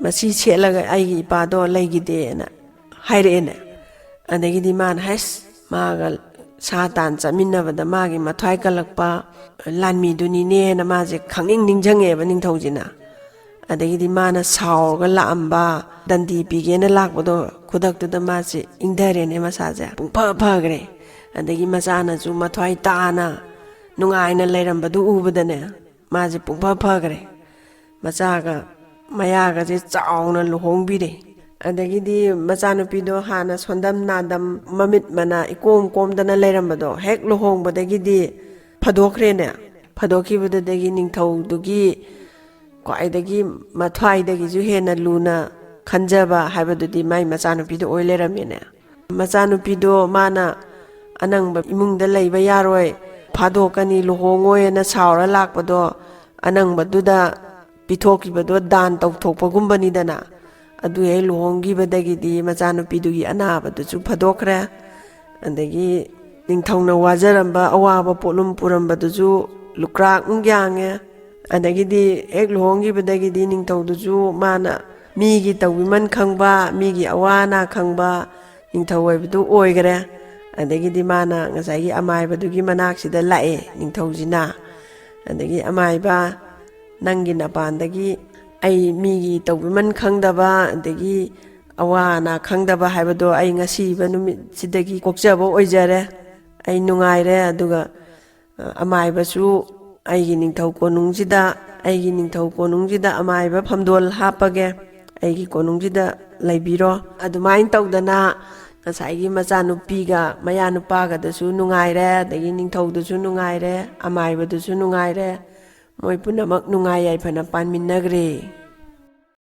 ꯃꯁꯤ ꯁꯦꯠꯂꯒ ꯑꯩꯒꯤ ꯏꯄꯥꯗꯣ ꯂꯩꯈꯤꯗꯦꯅ" ꯍꯥꯏꯔꯛꯑꯦꯅꯦ꯫ ꯑꯗꯒꯤꯗꯤ ꯃꯥꯅ, "ꯍꯩꯁ, ꯃꯥꯒ ꯁꯥ ꯇꯥꯟ ꯆꯠꯃꯤꯟꯅꯕꯗ ꯃꯥꯒꯤ ꯃꯊ꯭ꯋꯥꯏ ꯀꯜꯂꯛꯄ ꯂꯥꯟꯃꯤꯗꯨꯅꯤꯅꯦꯅ ꯃꯥꯁꯦ ꯈꯪꯅꯤꯡ ꯅꯤꯡꯁꯤꯡꯉꯦꯕ ꯅꯤꯡꯊꯧꯁꯤꯅ꯫ ꯑꯗꯒꯤꯗꯤ ꯃꯥꯅ ꯁꯥꯎꯔꯒ ꯂꯥꯛꯑꯝꯕ ꯗꯟꯗꯤ ꯄꯤꯒꯦꯅ ꯂꯥꯛꯄꯗꯣ, ꯈꯨꯗꯛꯇꯨꯗ ꯃꯥꯁꯦ ꯏꯪꯊꯔꯦꯅꯦ, ꯃꯁꯥꯁꯦ ꯄꯨꯡꯐ ꯐꯈ꯭ꯔꯦ꯫ ꯑꯗꯒꯤ ꯃꯆꯥꯅꯁꯨ ꯃꯊ꯭ꯋꯥꯏ ꯇꯥꯅ ꯅꯨꯡꯉꯥꯏꯅ ꯂꯩꯔꯝꯕꯗꯨ ꯎꯕꯗꯅꯦ, ꯃꯥꯁꯦ ꯄꯨꯡꯐ ꯐꯈ꯭ꯔꯦ꯫ ꯃꯆꯥꯒ ꯃꯌꯥꯒꯁꯦ ꯆꯥꯎꯅ ꯂꯨꯍꯣꯡꯕꯤꯔꯦ꯫ ꯑꯗꯒꯤꯗꯤ ꯃꯆꯥꯅꯨꯄꯤꯗꯣ ꯍꯥꯟꯅ ꯁꯣꯟꯗꯝ ꯅꯥꯗꯝ, ꯃꯃꯤꯠ ꯃꯅꯥ ꯏꯀꯣꯝ ꯀꯣꯝꯗꯅ ꯂꯩꯔꯝꯕꯗꯣ ꯍꯦꯛ ꯂꯨꯍꯣꯡꯕꯗꯒꯤꯗꯤ ꯐꯥꯗꯣꯛꯈ꯭ꯔꯦꯅꯦ꯫ ꯐꯥꯗꯣꯛꯈꯤꯕꯗꯨꯗꯒꯤ ꯅꯤꯡꯊꯧꯗꯨꯒꯤ ꯈ꯭ꯋꯥꯏꯗꯒꯤ ꯃꯊ꯭ꯋꯥꯏꯗꯒꯤꯁꯨ ꯍꯦꯟꯅ ꯂꯨꯅ ꯈꯟꯖꯕ ꯍꯥꯏꯕꯗꯨꯗꯤ ꯃꯥꯏ ꯃꯆꯥꯅꯨꯄꯤꯗꯣ ꯑꯣꯏ ꯂꯩꯔꯝꯃꯦꯅꯦ꯫ ꯃꯆꯥꯅꯨꯄꯤꯗꯣ ꯃꯥꯅ ꯑꯅꯪꯕ ꯏꯃꯨꯡꯗ ꯂꯩꯕ ꯌꯥꯔꯣꯏ, ꯐꯥꯗꯣꯛꯀꯅꯤ, ꯂꯨꯍꯣꯡꯉꯣꯏꯅ ꯁꯥꯎꯔ ꯂꯥꯛꯄꯗꯣ, ꯑꯅꯪꯕꯗꯨꯗ ꯄꯤꯊꯣꯛꯈꯤꯕꯗꯣ ꯗꯥꯟ ꯇꯧꯊꯣꯛꯄꯒꯨꯝꯕꯅꯤꯗꯅ꯫ ꯑꯗꯨ ꯍꯦꯛ ꯂꯨꯍꯣꯡꯈꯤꯕꯗꯒꯤꯗꯤ ꯃꯆꯥꯅꯨꯄꯤꯗꯨꯒꯤ ꯑꯅꯥꯕꯗꯨꯁꯨ ꯐꯥꯗꯣꯛꯈ꯭ꯔꯦ꯫ ꯑꯗꯒꯤ ꯅꯤꯡꯊꯧꯅ ꯋꯥꯖꯔꯝꯕ ꯑꯋꯥꯕ ꯄꯣꯠꯂꯨꯝ ꯄꯨꯔꯝꯕꯗꯨꯁꯨ ꯂꯨꯀ꯭ꯔꯥꯛ ꯌꯥꯡꯉꯦ꯫ ꯑꯗꯒꯤꯗꯤ ꯍꯦꯛ ꯂꯨꯍꯣꯡꯈꯤꯕꯗꯒꯤꯗꯤ ꯅꯤꯡꯊꯧꯗꯨꯁꯨ ꯃꯥꯅ ꯃꯤꯒꯤ ꯇꯧꯕꯤꯃꯟ ꯈꯪꯕ, ꯃꯤꯒꯤ ꯑꯋꯥ ꯑꯅꯥ ꯈꯪꯕ ꯅꯤꯡꯊꯧ ꯑꯣꯏꯕꯗꯨ ꯑꯣꯏꯈꯔꯦ꯫ ꯑꯗꯒꯤꯗꯤ ꯃꯥꯅ ꯉꯁꯥꯏꯒꯤ ꯑꯃꯥꯏꯕꯗꯨꯒꯤ ꯃꯅꯥꯛꯁꯤꯗ ꯂꯥꯛꯑꯦ ꯅꯤꯡꯊꯧꯁꯤꯅ꯫ ꯑꯗꯒꯤ, "ꯑꯃꯥꯏꯕ, ꯅꯪꯒꯤ ꯅꯄꯥꯟꯗꯒꯤ ꯑꯩ ꯃꯤꯒꯤ ꯇꯧꯕꯤꯃꯟ ꯈꯪꯗꯕ, ꯑꯗꯒꯤ ꯑꯋꯥ ꯑꯅꯥ ꯈꯪꯗꯕ ꯍꯥꯏꯕꯗꯣ ꯑꯩ ꯉꯁꯤꯕ ꯅꯨꯃꯤꯠꯁꯤꯗꯒꯤ ꯀꯣꯛꯆꯕ ꯑꯣꯏꯖꯔꯦ꯫ ꯑꯩ ꯅꯨꯡꯉꯥꯏꯔꯦ꯫ ꯑꯗꯨꯒ ꯑꯃꯥꯏꯕꯁꯨ ꯑꯩꯒꯤ ꯅꯤꯡꯊꯧ ꯀꯣꯅꯨꯡꯁꯤꯗ, ꯑꯩꯒꯤ ꯅꯤꯡꯊꯧ ꯀꯣꯅꯨꯡꯁꯤꯗ ꯑꯃꯥꯏꯕ ꯐꯝꯗꯣꯜ ꯍꯥꯞꯄꯒꯦ, ꯑꯩꯒꯤ ꯀꯣꯅꯨꯡꯁꯤꯗ ꯂꯩꯕꯤꯔꯣ"꯫ ꯑꯗꯨꯃꯥꯏꯅ ꯇꯧꯗꯅ ꯉꯁꯥꯏꯒꯤ ꯃꯆꯥꯅꯨꯄꯤꯒ ꯃꯌꯥꯅꯨꯄꯥꯒꯗꯁꯨ ꯅꯨꯡꯉꯥꯏꯔꯦ, ꯑꯗꯒꯤ ꯅꯤꯡꯊꯧꯗꯨꯁꯨ ꯅꯨꯡꯉꯥꯏꯔꯦ, ꯑꯃꯥꯏꯕꯗꯨꯁꯨ ꯅꯨꯡꯉꯥꯏꯔꯦ꯫ ꯃꯣꯏ ꯄꯨꯝꯅꯃꯛ ꯅꯨꯡꯉꯥꯏ ꯌꯥꯏꯐꯅ ꯄꯥꯟꯃꯤꯟꯅꯈ꯭ꯔꯦ꯫